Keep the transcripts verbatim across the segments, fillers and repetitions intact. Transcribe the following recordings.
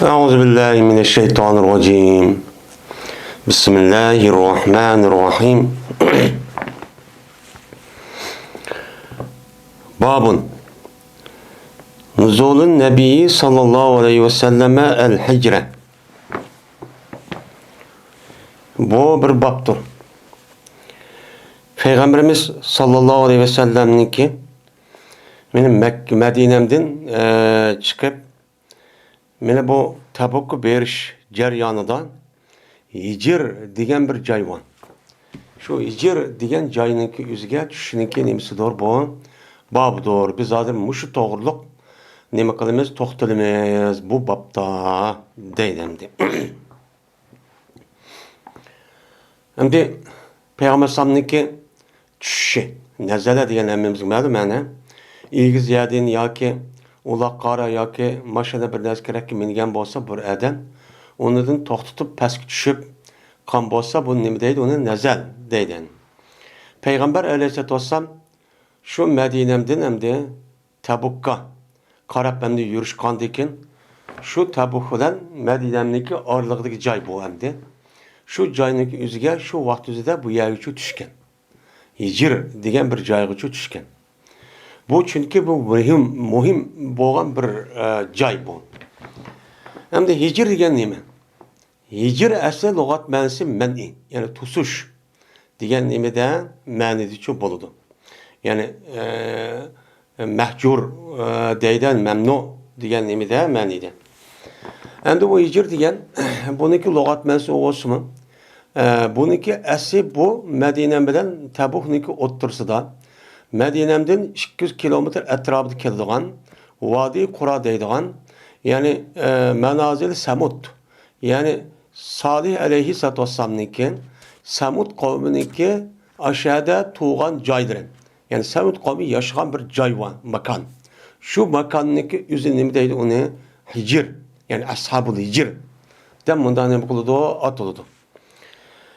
أعوذ بالله من الشيطان الرجيم. بسم الله الرحمن الرحيم. باب نزول النبي صلى الله عليه وسلم الهجرة. بۇ بىر بابتۇر. پەيغەمبىرىمىز ساللاللاھۇ ئەلەيھى ۋەسەللەمنىڭكى مېنىڭ مەك-، مەدىنەمدىن، ئە، چىقىپ، مانا بۇ تەبۇكقا بېرىش جەريانىدا ھىجىر دېگەن بىر جاي بار. شۇ ھىجىر دېگەن جاينىڭكى ئۆزىگە چۈشۈشنىڭكى نېمىسىدۇر بۇ؟ بابىدۇر. بىز ھازىر مۇشۇ توغرىلىق نېمە قىلىمىز؟ توختىلىمىز بۇ بابتا، دەيدۇ ئەمدى. ئەمدى پەيغەمبەر ئەلەيھىسسالامنىڭكى چۈشۈشى، نەزەلە دېگەن ھەممىمىزگە مەلۇم مەنە. ئېگىز يەردىن ياكى ئۇلاق قارا ياكى ماشىنا بىر نەرسە كېرەككە مىنگەن بولسا بىر ئادەم، ئۇنىڭدىن توختىتىپ پەسكە چۈشۈپ قان بولسا، بۇنى نېمە دەيدۇ؟ ئۇنى نەزەل دەيدۇ. پەيغەمبەر ئەلەيھىسسالاتۇ ۋەسسالام شۇ مەدىنەمدىن ئەمدى تەبۇكقا قاراپ ئەمدى يۈرۈشكەندىكىن، شۇ تەبۇك بىلەن مەدىنەمنىڭكى ئارىلىقىدىكى جاي بۇ ئەمدى. شۇ جاينىڭكى ئۆزىگە شۇ ۋاقىت ئۆزىدە بۇ يەرگىچۇ چۈشكەن. ھىجىر دېگەن بىر جايغىچۇ چۈشكەن. بۇ چۈنكى بۇ مۇھىم، مۇھىم بولغان بىر، ئە، جاي بۇ. ئەمدى ھىجىر دېگەن نېمە؟ ھىجىر ئەسلى لۇغەت مەنىسى مەنئى، يەنى توسۇش دېگەن نېمىدە مەنىدىچۇ بولىدۇ. يەنى، ئە، مەھجۇر، ئە، دەيدۇ، مەمنۇ دېگەن نېمىدە مەنىدە. ئەمدى بۇ ھىجىر دېگەن، بۇنىڭكى لۇغەت مەنىسى بولسىمۇ، ئە، بۇنىڭكى ئەسلى بۇ مەدىنە بىلەن تەبۇكنىڭكى ئوتتۇرىسىدا، مەدىنەمدىن ئىككى يۈز كىلومېتىر ئەتراپىدا كېلىدىغان ۋادى قۇرا دەيدىغان، يەنى، ئە، مەنازىل سەمۇد، يەنى سالىھ ئەلەيھىسسالاتۇ ۋەسسالامنىڭكى سەمۇد قەۋمىنىڭكى ئاشۇ يەردە تۇغان جايلىرى، يەنى سەمۇد قەۋمى ياشىغان بىر جاي بار، ماكان. شۇ ماكاننىڭكى ئۆزى نېمە دەيدۇ ئۇنى؟ ھىجىر، يەنى ئەسھابۇل ھىجىر دەپ مۇنداق نېمە قىلىدۇ؟ ئاتىلىدۇ.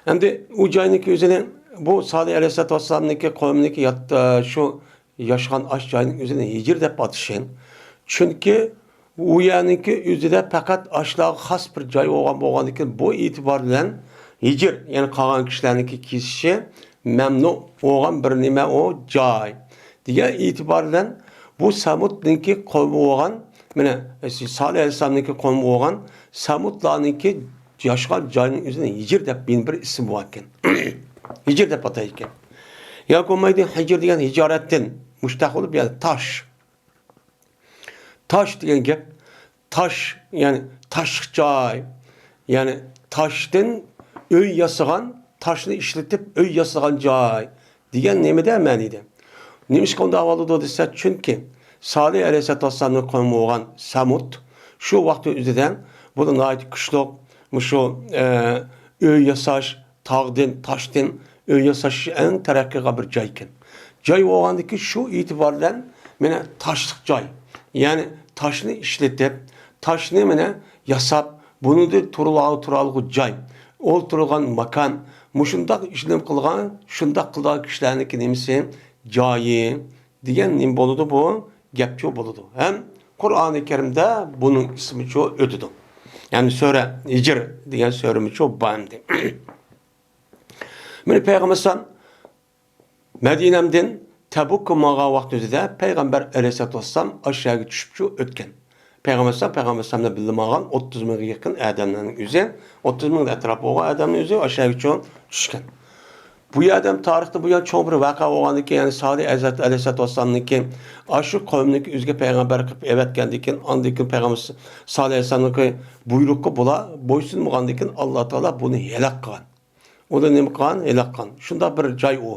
ئەمدى ئۇ جاينىڭكى ئۆزىنى، بۇ سالىھ ئەلەيھىسسالاتۇ ۋەسسالامنىڭكى قەۋمىنىڭكى يات-، شۇ ياشىغان ئاش جاينىڭ ئۆزىنى ھىجىر دەپ ئاتىشى. چۈنكى ئۇ يەرنىڭكى ئۆزىدە پەقەت ئاشلارغا خاس بىر جاي بولغان بولغاندىكىن، بۇ ئېتىبار بىلەن ھىجىر، يەنى قالغان كىشىلەرنىڭكى كېسىشى مەمنۇ بولغان بىر نېمە ئۇ جاي دېگەن ئېتىبار بىلەن بۇ سەمۇدنىڭكى قوۋمى بولغان، مانا، سالىھ ئەلەيھىسسالامنىڭكى قوۋمى بولغان سەمۇدلارنىڭكى ياشىغان جاينىڭ ئۆزىنى ھىجىر دەپ يەنە بىر ئىسمى بار ئىكەن. ھىجىر دەپ ئاتايدىكەن. ياكى بولمايدۇ، ھىجىر دېگەن ھىجارەتتىن مۇشتەق بولۇپ، يەنى تاش. تاش دېگەن گەپ، تاش، يەنى تاشلىق جاي، يەنى تاشتىن ئۆي ياسىغان، تاشنى ئىشلىتىپ ئۆي ياسىغان جاي دېگەن نېمىدە مەنىدە. نېمىشقا ئۇنداق بولىدۇ دېسە، چۈنكى سالىھ ئەلەيھىسسالاتۇ ۋەسسالامنىڭ قوۋمى بولغان سەمۇد شۇ ۋاقىت ئۆزىدە بۇ ناھايىتى كۈچلۈك، مۇشۇ، ئە، ئۆي ياساش، تاغدىن، تاشتىن ئۆي ياساش ئەڭ تەرەققىي قىلغان بىر جاي ئىكەن. جاي بولغاندىكى شۇ ئېتىبار بىلەن مانا تاشلىق جاي، يەنى تاشنى ئىشلىتىپ، تاشنى مانا ياساپ، بۇنىڭدا تۇرۇلغان، تۇرالغۇ جاي، ئولتۇرغان ماكان، مۇشۇنداق ئىشلىنىپ قىلغان، شۇنداق قىلىدىغان كىشىلەرنىڭكى نېمىسى، جايى دېگەن نېمە بولىدۇ بۇ؟ گەپچۇ بولىدۇ. ھەم قۇرئانى كەرىمدە بۇنىڭ ئىسمىچۇ ئۆتىدۇ. يەنى سۈرە ھىجر دېگەن سۈرىمىچۇ بار ئەمدى. مانا پەيغەمبەر ئەلەيھىسسالام مەدىنەمدىن تەبۇكقا ماڭغان ۋاقتىدا پەيغەمبەر ئەلەيھىسسالاتۇ ۋەسسالام ئاشۇ يەرگە چۈشۈپچۇ ئۆتكەن. پەيغەمبەر ئەلەيھىسسالام، پەيغەمبەر ئەلەيھىسسالام بىلەن بىللە ماڭغان ئوتتۇز مىڭغا يېقىن ئادەملەرنىڭ ئۆزى، ئوتتۇز مىڭ ئەتراپى بولغان ئادەمنىڭ ئۆزى ئاشۇ يەرگىچۇ چۈشكەن. بۇ يەردە تارىختىن بۇيان چوڭ بىر ۋەقە بولغاندىكىن، يەنى سالىھ ھەزرەت ئەلەيھىسسالاتۇ ۋەسسالامنىڭكى ئاشۇ قەۋمنىڭكى ئۆزىگە پەيغەمبەرلىك قىلىپ ئەۋەتكەندىكىن، ئاندىن كېيىن پەيغەمبەر سالىھ ئەلەيھىسسالامنىڭكى بۇيرۇقىغا بۇلار بويسۇنمىغاندىكىن، ئاللا تائالا بۇنى ھالاك قىلغان. ئۇنى نېمە قىلغان؟ ھالاك قىلغان. شۇنداق بىر جاي ئۇ.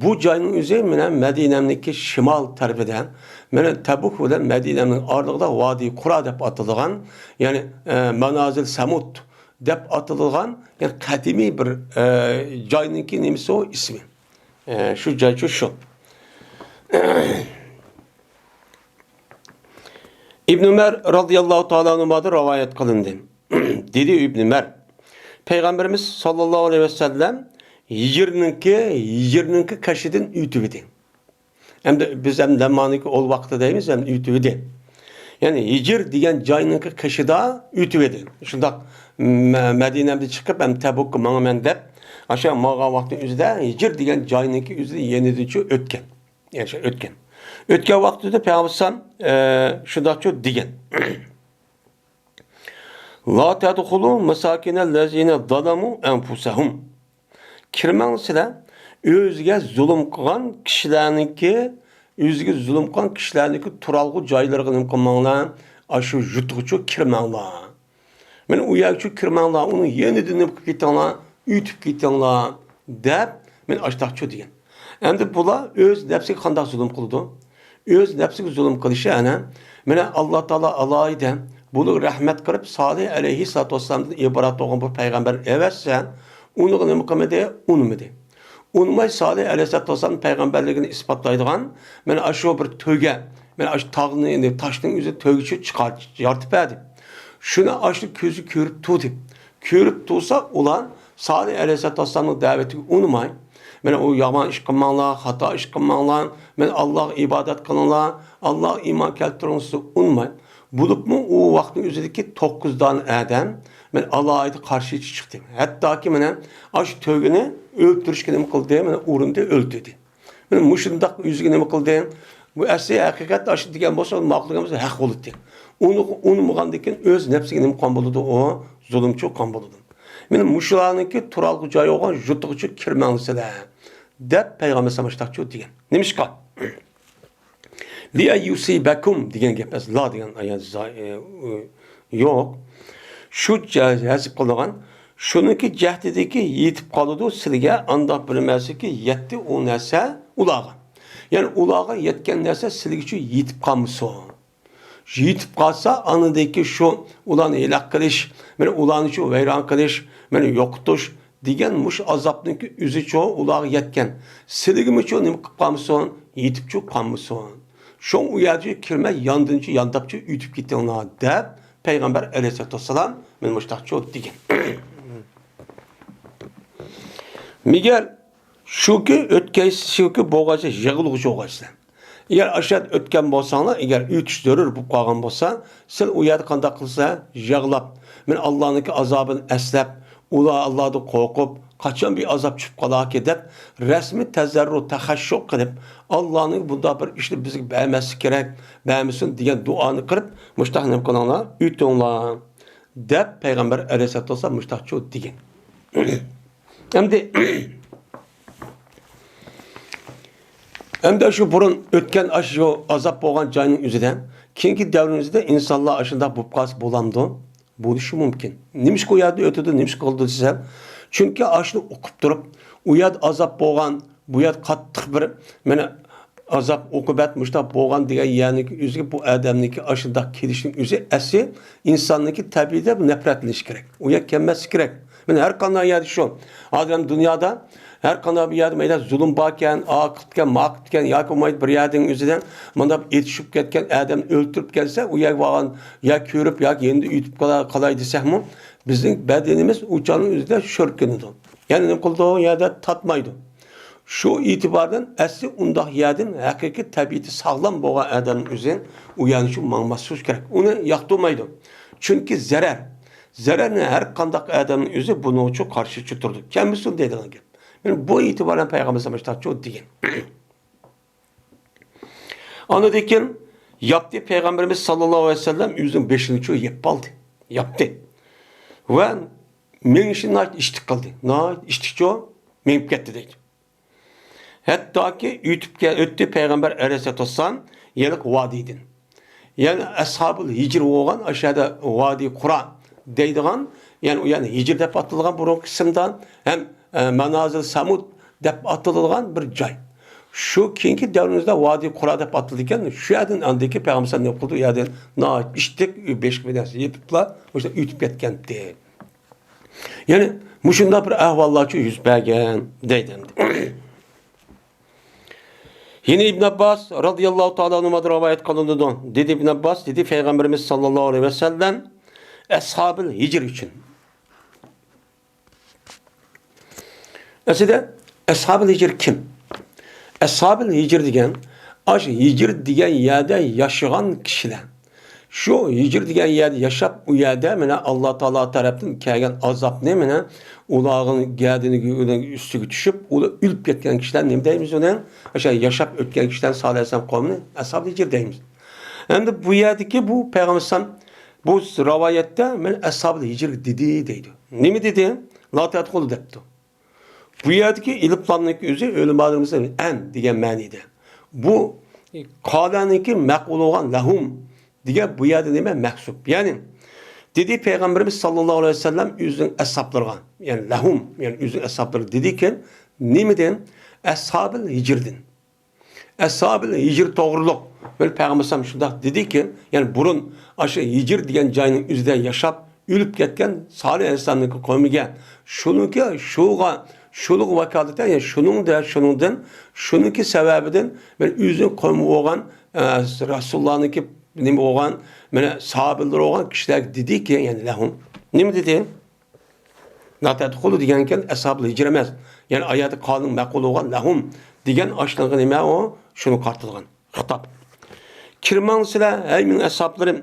بۇ جاينىڭ ئۆزى مانا مەدىنەمنىڭكى شىمال تەرىپىدە، مانا تەبۇك بىلەن مەدىنەمنىڭ ئارىلىقىدا ۋادى قۇرا دەپ ئاتىلىدىغان، يەنى، ئە، مانازىل سەمۇد دەپ ئاتىلىدىغان، يەنى قەدىمىي بىر، ئە، جاينىڭكى نېمىسى ئۇ ئىسمى. ئە، شۇ جايچۇ شۇ. ئىبن ئۆمەر رازىياللاھۇ تائالا ئەنھۇمادىن رىۋايەت قىلىندى. دېدى ئىبن ئۆمەر، پەيغەمبىرىمىز ساللاللاھۇ ئەلەيھى ۋەسەللەم ھىجرنىڭكى، ھىجرنىڭكى قېشىدىن ئۆتۈۋىدى. ئەمدى بىز ھەم زامانىكى ئول ۋاقتى دەيمىز، ھەم ئۆتۈۋىدى. يەنى ھىجر دېگەن جاينىڭكى قېشىدا ئۆتۈۋىدى. شۇنداق مە-، مەدىنەمدىن چىقىپ، ھەم تەبۇكقا ماڭىمەن دەپ، ئاشۇ ماڭغان ۋاقتىنىڭ ئۆزىدە ھىجر دېگەن جاينىڭكى ئۆزىدە يېنىدىنچۇ ئۆتكەن. يەنى شۇ ئۆتكەن. ئۆتكەن ۋاقتىدا پەيغەمبەر ئەلەيھىسسالام، ئە، شۇنداقچۇ دېگەن. لا تدخلوا مساكن الذين ظلموا أنفسهم. كىرمەڭ سىلەر ئۆزىگە زۇلۇم قىلغان كىشىلەرنىڭكى، ئۆزىگە زۇلۇم قىلغان كىشىلەرنىڭكى تۇرالغۇ جايلىرىغا نېمە قىلماڭلار، ئاشۇ يۇرتقىچۇ كىرمەڭلار. مانا ئۇ يەرگىچۇ كىرمەڭلار، ئۇنىڭ يېنىدىن نېمە قىلىپ كېتىڭلار، ئۆتۈپ كېتىڭلار، دەپ مانا ئاشتاقچۇ دېگەن. ئەمدى بۇلار ئۆز نەپسىگە قانداق زۇلۇم قىلىدۇ؟ ئۆز نەپسىگە زۇلۇم قىلىشى ئەنە، مانا ئاللا تائالا ئالاھىدە بۇنى رەھمەت قىلىپ، سالىھ ئەلەيھىسسالاتۇ ۋەسسالامدىن ئىبارەت بولغان بۇ پەيغەمبەر ئەۋەتسە، ئۇنىڭغا نېمە قىلمىدى؟ ئۇنىمىدى. ئۇنىماي سالىھ ئەلەيھىسسالاتۇ ۋەسسالام پەيغەمبەرلىكىنى ئىسپاتلايدىغان، مانا ئاشۇ بىر تۆگە، مانا ئاشۇ تاغنى، تاشنىڭ ئۆزى تۆگىچە چىقار-، يارىتىپ بەردى. شۇنى ئاشۇ كۆزى كۆرۈپ تۇردى. كۆرۈپ تۇرسا، ئۇلار سالىھ ئەلەيھىسسالاتۇ ۋەسسالامنىڭ دەۋىتىگە ئۇنىماي، مانا ئۇ يامان ئىش قىلماڭلار، خاتا ئىش قىلماڭلار، مانا ئاللاغا ئىبادەت قىلىڭلار، ئاللاغا ئىمان كەلتۈرۈڭلار دېسە ئۇنىماي. بولۇپمۇ ئۇ ۋاقىتنىڭ ئۆزىدىكى توققۇز دانە ئادەم، مانا ئالاھىدە قارشى چىقتى. ھەتتاكى مانا ئاشۇ تۆگىنى ئۆلتۈرۈشكە نېمە قىلدى؟ مانا ئۇرۇندى، ئۆلتۈردى. مانا مۇشۇنداق ئۆزىگە نېمە قىلدى؟ بۇ ئەسلى ھەقىقەت ئاشۇ دېگەن بولسا، ماقۇل دېگەن بولسا ھەق بولاتتى. ئۇنى ئۇنىمىغاندىن كېيىن ئۆز نەپسىگە نېمە قىلغان بولىدۇ؟ ئۇ زۇلۇمچۇ قىلغان بولىدۇ. مانا مۇشۇلارنىڭكى تۇرالغۇ جايى بولغان يۇرتىغىچۇ كىرمەڭلار سىلەر، دەپ پەيغەمبەر ئەلەيھىسسالام مۇشۇنداقچۇ دېگەن. نېمىشقا؟ لئن يصيبكم دېگەن گەپ ئەمەس، لا دېگەن ئايەت زا-، ئى، ئى، يوق. شۇ جە-، ھەزىپ قىلىدىغان، شۇنىڭكى جەھدىدىكى يېتىپ قالىدۇ سىلىگە، ئانداق بىر نەرسىكى يەتتى ئۇ نەرسە ئۇلارغا. يەنى ئۇلارغا يەتكەن نەرسە سىلىگىچۇ يېتىپ قالمىسۇن. يېتىپ قالسا، ئاندىكى شۇ ئۇلارنى ھېلاك قىلىش، مانا ئۇلارنى شۇ ۋەيران قىلىش، مانا يوقىتىش دېگەن مۇشۇ ئازابنىڭكى ئۆزىچۇ ئۇلارغا يەتكەن. سىلىگىمۇچۇ نېمە قىلىپ قالمىسۇن؟ يېتىپچۇ قالمىسۇن. شۇڭا ئۇ يەرگە كىرمەي، ياندىنچۇ يانداپچۇ ئۆتۈپ كېتىڭلار، دەپ پەيغەمبەر ئەلەيھىسسالاتۇ ۋەسسالام مانا مۇشۇنداقچۇ دېگەن. مەگەر شۇكى ئۆتكەيسىز، شۇكى بولغايسىز، يىغلىغۇچى بولغايسىز. ئەگەر ئاشۇ يەردە ئۆتكەن بولساڭلار، ئەگەر ئۆتۈش زۆرۈر بولۇپ قالغان بولسا، سىلەر ئۇ يەردە قانداق قىلسا، يىغلاپ، مانا ئاللانىڭكى ئازابىنى ئەسلەپ، ئۇلار ئاللادىن قورقۇپ، قاچان بىر ئازاب چۈشۈپ قالاركى دەپ، رەسمىي تەزەررۇ، تەخەششۇ قىلىپ، ئاللانىڭ بۇنداق بىر ئىشنى بىزگە بەرمەسلىكى كېرەك، بەرمىسۇن دېگەن دۇئانى قىلىپ، مۇشۇنداق نېمە قىلىڭلار، ئۆتۈڭلار، دەپ پەيغەمبەر ئەلەيھىسسالاتۇ ۋەسسالام مۇشۇنداقچۇ دېگەن. ئەمدى، ئەمدى شۇ بۇرۇن ئۆتكەن ئاشۇ ئازاب بولغان جاينىڭ ئۆزىدە، كېيىنكى دەۋرنىڭ ئۆزىدە ئىنسانلار ئاشۇنداق بولۇپ قالسا بولامدۇ؟ بولۇشى مۇمكىن. نېمىشقا ئۇ يەردە ئۆتىدۇ، نېمىشقا قىلىدۇ دېسەم، چۈنكى ئاشۇنى ئوقۇپ تۇرۇپ، ئۇ يەردە ئازاب بولغان، بۇ يەردە قاتتىق بىر، مانا، ئازاب، ئوقۇبەت مۇشۇنداق بولغان دېگەن يەرنىڭكى ئۆزىگە بۇ ئادەمنىڭكى ئاشۇنداق كېلىشىنىڭ ئۆزى ئەسلى ئىنساننىڭكى تەبىئىتىدە بۇ نەپرەتلىنىش كېرەك. ئۇ يەرگە كەلمەسلىك كېرەك. مانا ھەر قانداق يەردە شۇ. ھازىر ھەم دۇنيادا ھەر قانداق بىر يەردە مەيدان زۇلۇم باركەن، ئا قىپتىكەن، ما قىپتىكەن ياكى بولمايدۇ بىر يەردىن ئۆزىدە مانا ئېتىشىپ كەتكەن ئادەمنى ئۆلتۈرۈپ كەلسە، ئۇ يەرگە بارغان يا كۆرۈپ ياكى يېنىدا ئۆتۈپ قالا-، قالاي دېسەكمۇ، بىزنىڭ بەدىنىمىز ئۇ چاغنىڭ ئۆزىدە شۆركىنىدۇ. يەنى نېمە قىلىدۇ؟ ئۇ يەردە تاتمايدۇ. شۇ ئېتىباردىن ئەسلى ئۇنداق يەردىن ھەقىقىي تەبىئىتى ساغلام بولغان ئادەمنىڭ ئۆزى ئۇ يەرنى شۇ ماڭماسلىقى كېرەك. ئۇنى ياقتۇرمايدۇ. چۈنكى زەرەر. زەرەرنى ھەر قانداق ئادەمنىڭ ئۆزى بۇنىڭغىچۇ قارشى چىقىپ تۇرىدۇ. كەلمىسۇن دەيدىغان گەپ. مانا بۇ ئېتىبار بىلەن پەيغەمبەر ئەلەيھىسسالام مۇشۇنداقچۇ دېگەن. ئاندىن كېيىن ياپتى پەيغەمبىرىمىز ساللاللاھۇ ئەلەيھى ۋەسەللەم ئۆزىنىڭ بېشىنىچۇ يېپىپ ئالدى. ياپتى. ۋە مېڭىشىنى ناھايىتى ئىشتىك قىلدى. ناھايىتى ئىشتىكچۇ مېڭىپ كەتتى دەيدۇ. ھەتتاكى ئۆتۈپ كە-، ئۆتتى پەيغەمبەر ئەلەيھىسسالاتۇ ۋەسسالام ھېلىقى ۋادىدىن. يەنى ئەسھابۇل ھىجر بولغان ئاشۇ يەردە ۋادى قۇرا دەيدىغان، يەنى ئۇ يەرنى ھىجر دەپ ئاتىلىدىغان بۇرۇنقى قىسىمدا، ھەم، ئە، مانازىل سەمۇد دەپ ئاتىلىدىغان بىر جاي. شۇ كېيىنكى دەۋرىمىزدە ۋادى قۇرا دەپ ئاتىلىدىكەن. شۇ يەردىن ئاندىن كېيىن پەيغەمبەر ئەلەيھىسسالام نېمە قىلدى؟ ئۇ يەردىن ناھايىتى ئىشتىك، بېشىغا بىر نەرسە يېپىپلا، مۇشۇنداق ئۆتۈپ كەتكەنتى. يەنى مۇشۇنداق بىر ئەھۋاللارچۇ يۈز بەرگەن دەيدۇ ئەمدى. يەنە ئىبن ئابباس رازىياللاھۇ تائالا ئەنھۇمدىن رىۋايەت قىلىنىدۇ. دېدى ئىبن ئابباس، دېدى پەيغەمبىرىمىز ساللاللاھۇ ئەلەيھى ۋەسەللەم، ئەسھابىل ھىجر ئۈچۈن. ئەسلىدە ئەسھابىل ھىجر كىم؟ ئەسھابىل ھىجر دېگەن، ئاشۇ ھىجر دېگەن يەردە ياشىغان كىشىلەر. شۇ ھىجىر دېگەن يەردە ياشاپ، ئۇ يەردە مانا ئاللا تائالا تەرەپتىن كەلگەن ئازابنى مانا ئۇلارنىڭ گەدىنىگە، ئۈستىگە چۈشۈپ، ئۇلار ئۆلۈپ كەتكەن كىشىلەر نېمە دەيمىز ئۇنى؟ ئاشۇ ياشاپ ئۆتكەن كىشىلەر سالىھ ئەلەيھىسسالام قومىنى ئەسھابىل ھىجر دەيمىز. ئەمدى بۇ يەردىكى بۇ پەيغەمبەر ئەلەيھىسسالام بۇ رىۋايەتتە مانا ئەسھابىل ھىجر دېدى دەيدۇ. نېمە دېدى؟ لا تەدخۇلۇ دەپتۇ. بۇ يەردىكى ئېلىپ لامنىڭكى ئۆزى ئۆلىمالىرىمىزدا ئەن دېگەن مەنىدە. بۇ قالەنىڭكى مەقۇل بولغان لەھۇم دېگەن بۇ يەردە نېمە؟ مەھسۇپ. يەنى دېدى پەيغەمبىرىمىز ساللاللاھۇ ئەلەيھى ۋەسەللەم ئۆزىنىڭ ئەسھابلىرىغا، يەنى لەھۇم، يەنى ئۆزىنىڭ ئەسھابلىرىغا دېدىكى، نېمىدىن؟ ئەسھابىل ھىجىردىن. ئەسھابىل ھىجر توغرۇلۇق بىر پەيغەمبەر ئەلەيھىسسالام شۇنداق دېدىكى، يەنى بۇرۇن ئاشۇ ھىجر دېگەن جاينىڭ ئۆزىدە ياشاپ ئۆلۈپ كەتكەن سالىھ ئەلەيھىسسالامنىڭ قومىگە، شۇنىڭكى، شۇغا، شۇلۇغ ۋاكالىتەن، يەنى شۇنىڭدا، شۇنىڭدىن، شۇنىڭكى سەۋەبىدىن بىر ئۆزىنىڭ قومى بولغان، ئە، رەسۇلۇللانىڭكى نېمە بولغان، مانا ساھابىلىرى بولغان كىشىلەرگە دېدىكى، يەنى لەھۇم. نېمە دېدى؟ لا تەدخۇلۇ دېگەنكەن ئەسھابىل ھىجر ئەمەس. يەنى ئايەتتە قالىنىڭ مەقۇل بولغان لەھۇم دېگەن ئاشۇنىڭغا نېمە ئۇ؟ شۇنى قارىتىلغان خىتاب. كىرمەڭ سىلەر، ھەي مېنىڭ ئەسھابلىرىم،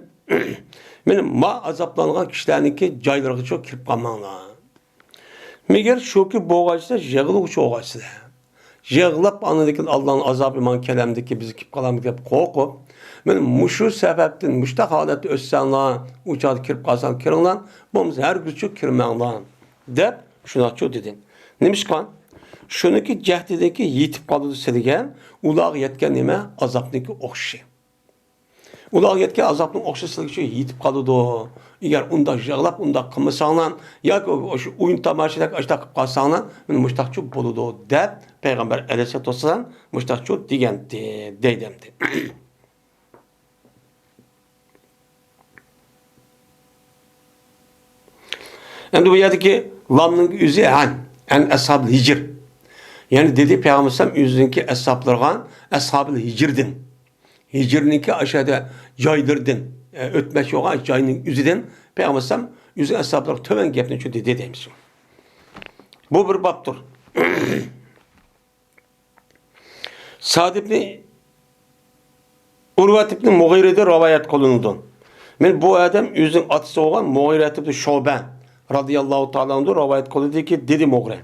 مېنى ما ئازابلانغان كىشىلەرنىڭكى جايلىرىغىچۇ كىرىپ قالماڭلار. مەگەر شۇكى بولغاچسىلەر، يىغلىغۇچى بولغاچسىلەر. يىغلاپ، ئاندىن كېيىن ئاللانىڭ ئازابى ماڭا كېلەمدىكى، بىز كېلىپ قالامدۇ دەپ قورقۇپ، مانا مۇشۇ سەۋەبتىن، مۇشۇنداق ھالەتتە ئۆتسەڭلار، ئۇ چاغدا كىرىپ قالساڭ كىرىڭلار، بولمىسا ھەرگىزچۇ كىرمەڭلار دەپ شۇنداقچۇ دېدى. نېمىشقا؟ شۇنىڭكى جەھدىدىكى يېتىپ قالىدۇ سىلىگە، ئۇلارغا يەتكەن نېمە؟ ئازابنىڭكى ئوخشىشى. ئۇلارغا يەتكەن ئازابنىڭ ئوخشىشى سىلىگىچۇ يېتىپ قالىدۇ. ئەگەر ئۇنداق يىغلاپ، ئۇنداق قىلمىساڭلار، ياكى شۇ ئويۇن تاماشىدەك ئاشۇنداق قىلىپ قالساڭلار، مانا مۇشۇنداقچۇ بولىدۇ دەپ پەيغەمبەر ئەلەيھىسسالاتۇ ۋەسسالام مۇشۇنداقچۇ دېگەنتى، دەيدۇ ئەمدى. ئەمدى بۇ يەردىكى لامنىڭ ئۆزى ئەن، ئەن ئەسھابىل ھىجر. يەنى دېدى پەيغەمبەر ئەلەيھىسسالام ئۆزىنىڭكى ئەسھابلىرىغا ئەسھابىل ھىجردىن. ھىجرنىڭكى ئاشۇ يەردە جايلىرىدىن، ئە، ئۆتمەكچى بولغان جاينىڭ ئۆزىدىن پەيغەمبەر ئەلەيھىسسالام ئۆزىنىڭ ئەسھابلىرىغا تۆۋەن گەپنى شۇ دېدى دەيمىز. بۇ بىر بابتۇر. سەئد ئىبنى ئۇرۋەت ئىبنى مۇغىرىدىن رىۋايەت قىلىنىدۇ. مەن بۇ ئادەم ئۆزىنىڭ ئاتىسى بولغان مۇغىرەت ئىبنى شۇبە رازىياللاھۇ تائالا ئەنھۇ رىۋايەت قىلدىكى، دېدى مۇغىرە.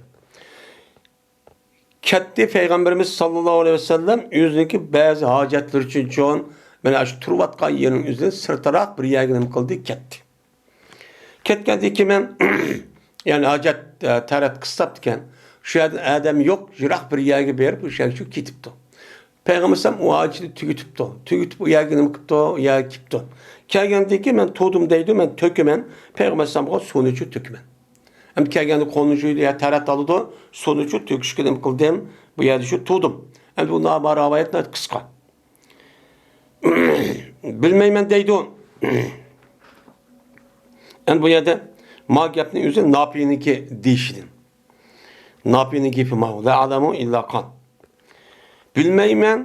كەتتى پەيغەمبىرىمىز ساللاللاھۇ ئەلەيھى ۋەسەللەم ئۆزىنىڭكى بەزى ھاجەتلىرى ئۈچۈن، مانا شۇ تۇرۇۋاتقان يېرىنىڭ ئۆزىدىن سىرتىراق بىر يەرگە نېمە قىلدى؟ كەتتى. كەتكەندىن كېيىن مەن، يەنى ھاجەت، ئە، تەرەت قىستاپتىكەن. شۇ يەردە ئادەم يوق، يىراق بىر يەرگە بېرىپ، ئوشۇ يەرگە شۇ كېتىپتۇ. پەيغەمبەر ئەلەيھىسسالام ئۇ ھاجىتىنى تۈگىتىپتۇ. تۈگىتىپ، ئۇ يەرگە نېمە قىپتۇ؟ ئۇ يەرگە كېپتۇ. كەلگەندىن كېيىن مەن تۇردۇم دەيدۇ، مەن تۆكىمەن. پەيغەمبەر ئەلەيھىسسالامغا سۇنى شۇ تۆكىمەن. ئەمدى كەلگەندە قولنى يۇيدى، يا تەرەت ئالىدۇ، سۇنى شۇ تۆكۈشكە نېمە قىلدىم؟ بۇ يەردە شۇ تۇردۇم. ئەمدى بۇ ناما رىۋايەت ناھايىتى قىسقا. بىلمەيمەن دەيدۇ. ئەمدى بۇ يەردە ما گەپنى ئۆزى ناپىينىڭكى دېيىشىدىن. ناپىينىڭ گېپى ماۋۇ. لا ئەلەمۇ ئىللا قال. بىلمەيمەن،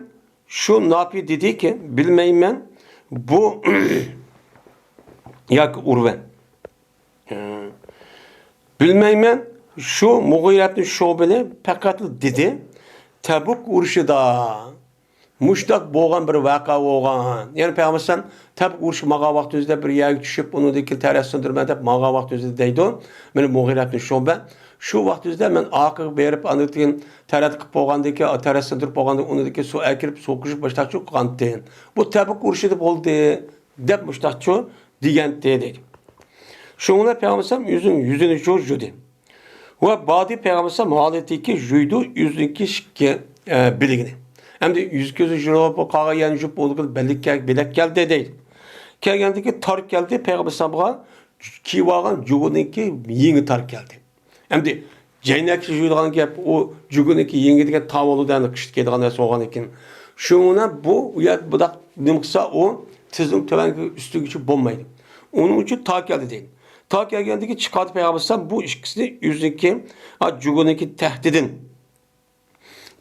شۇ ناپىي دېدىكى، بىلمەيمەن، بۇ ياكى ئۇرۋە. بىلمەيمەن، شۇ مۇغىرەتنى شۇبىنى پەقەتلا دېدى، تەبۇك ئۇرۇشىدا مۇشتاق بولغان بىر ۋەقە بولغان. يەنى پەيغەمبەر ئەلەيھىسسالام تەبۇك ئۇرۇشى ماڭغان ۋاقتىمىزدا بىر يەرگە چۈشۈپ، ئۇنىڭدىن كېيىن تەرەت سىندۇرىمەن دەپ ماڭغان ۋاقتىمىزدا دەيدۇ. مانا مۇغىرەتنى شۇبە. شۇ ۋاقتىمىزدا مەن ئارقىغا بېرىپ، ئاندىن كېيىن تەرەت قىلىپ بولغاندىن كېيىن، تەرەت سىندۇرۇپ بولغاندىن كېيىن، ئۇنىڭدىن كېيىن سۇ ئەكىرىپ، سۇ قۇيۇپ، مۇشتاقچۇ قىلغانتىم. بۇ تەبۇك ئۇرۇشىدا بولدى، دەپ مۇشتاقچۇ دېگەنتى دەيدۇ. شۇڭا پەيغەمبەر ئەلەيھىسسالام ئۆزىنىڭ يۈزىنى جۇ-، جۇدى. ۋە بادى پەيغەمبەر ئەلەيھىسسالام ھالىتىكى جۇيدۇ ئۆزىنىڭكى ئىككى، ئە، بىلىكىنى. ئەمدى يۈز كۆزى جۇلۇپ قالغان يەرنى جۇپ، ئۇنىڭ بىلەك كەل-، بىلەك كەلدى دەيدۇ. كەلگەندىكى تار كەلدى، پەيغەمبەر ئەلەيھىسسالامغا كىيىۋالغان جۇگىنىڭكى يېڭى تار كەلدى. ئەمدى جەينەككە جۇيىدىغان گەپ، ئۇ جۇگىنىڭكى يېڭى دېگەن تاۋۇلىدا ئەمدى قىشتا كىيىدىغان نەرسە بولغان ئىكەن. شۇڭا بۇ، ئۇ يەر بۇنداق نېمە قىلسا، ئۇ تىزنىڭ تۆۋەنكى ئۈستىگىچە بولمايدۇ. ئۇنىڭ ئۈچۈن تار كەلدى دەيدۇ. تار كەلگەندىكى چىقاردى پەيغەمبەر ئەلەيھىسسالام بۇ ئىككىسىنى ئۆزىنىڭكى، ئا، جۇگىنىڭكى تەھتىدىن.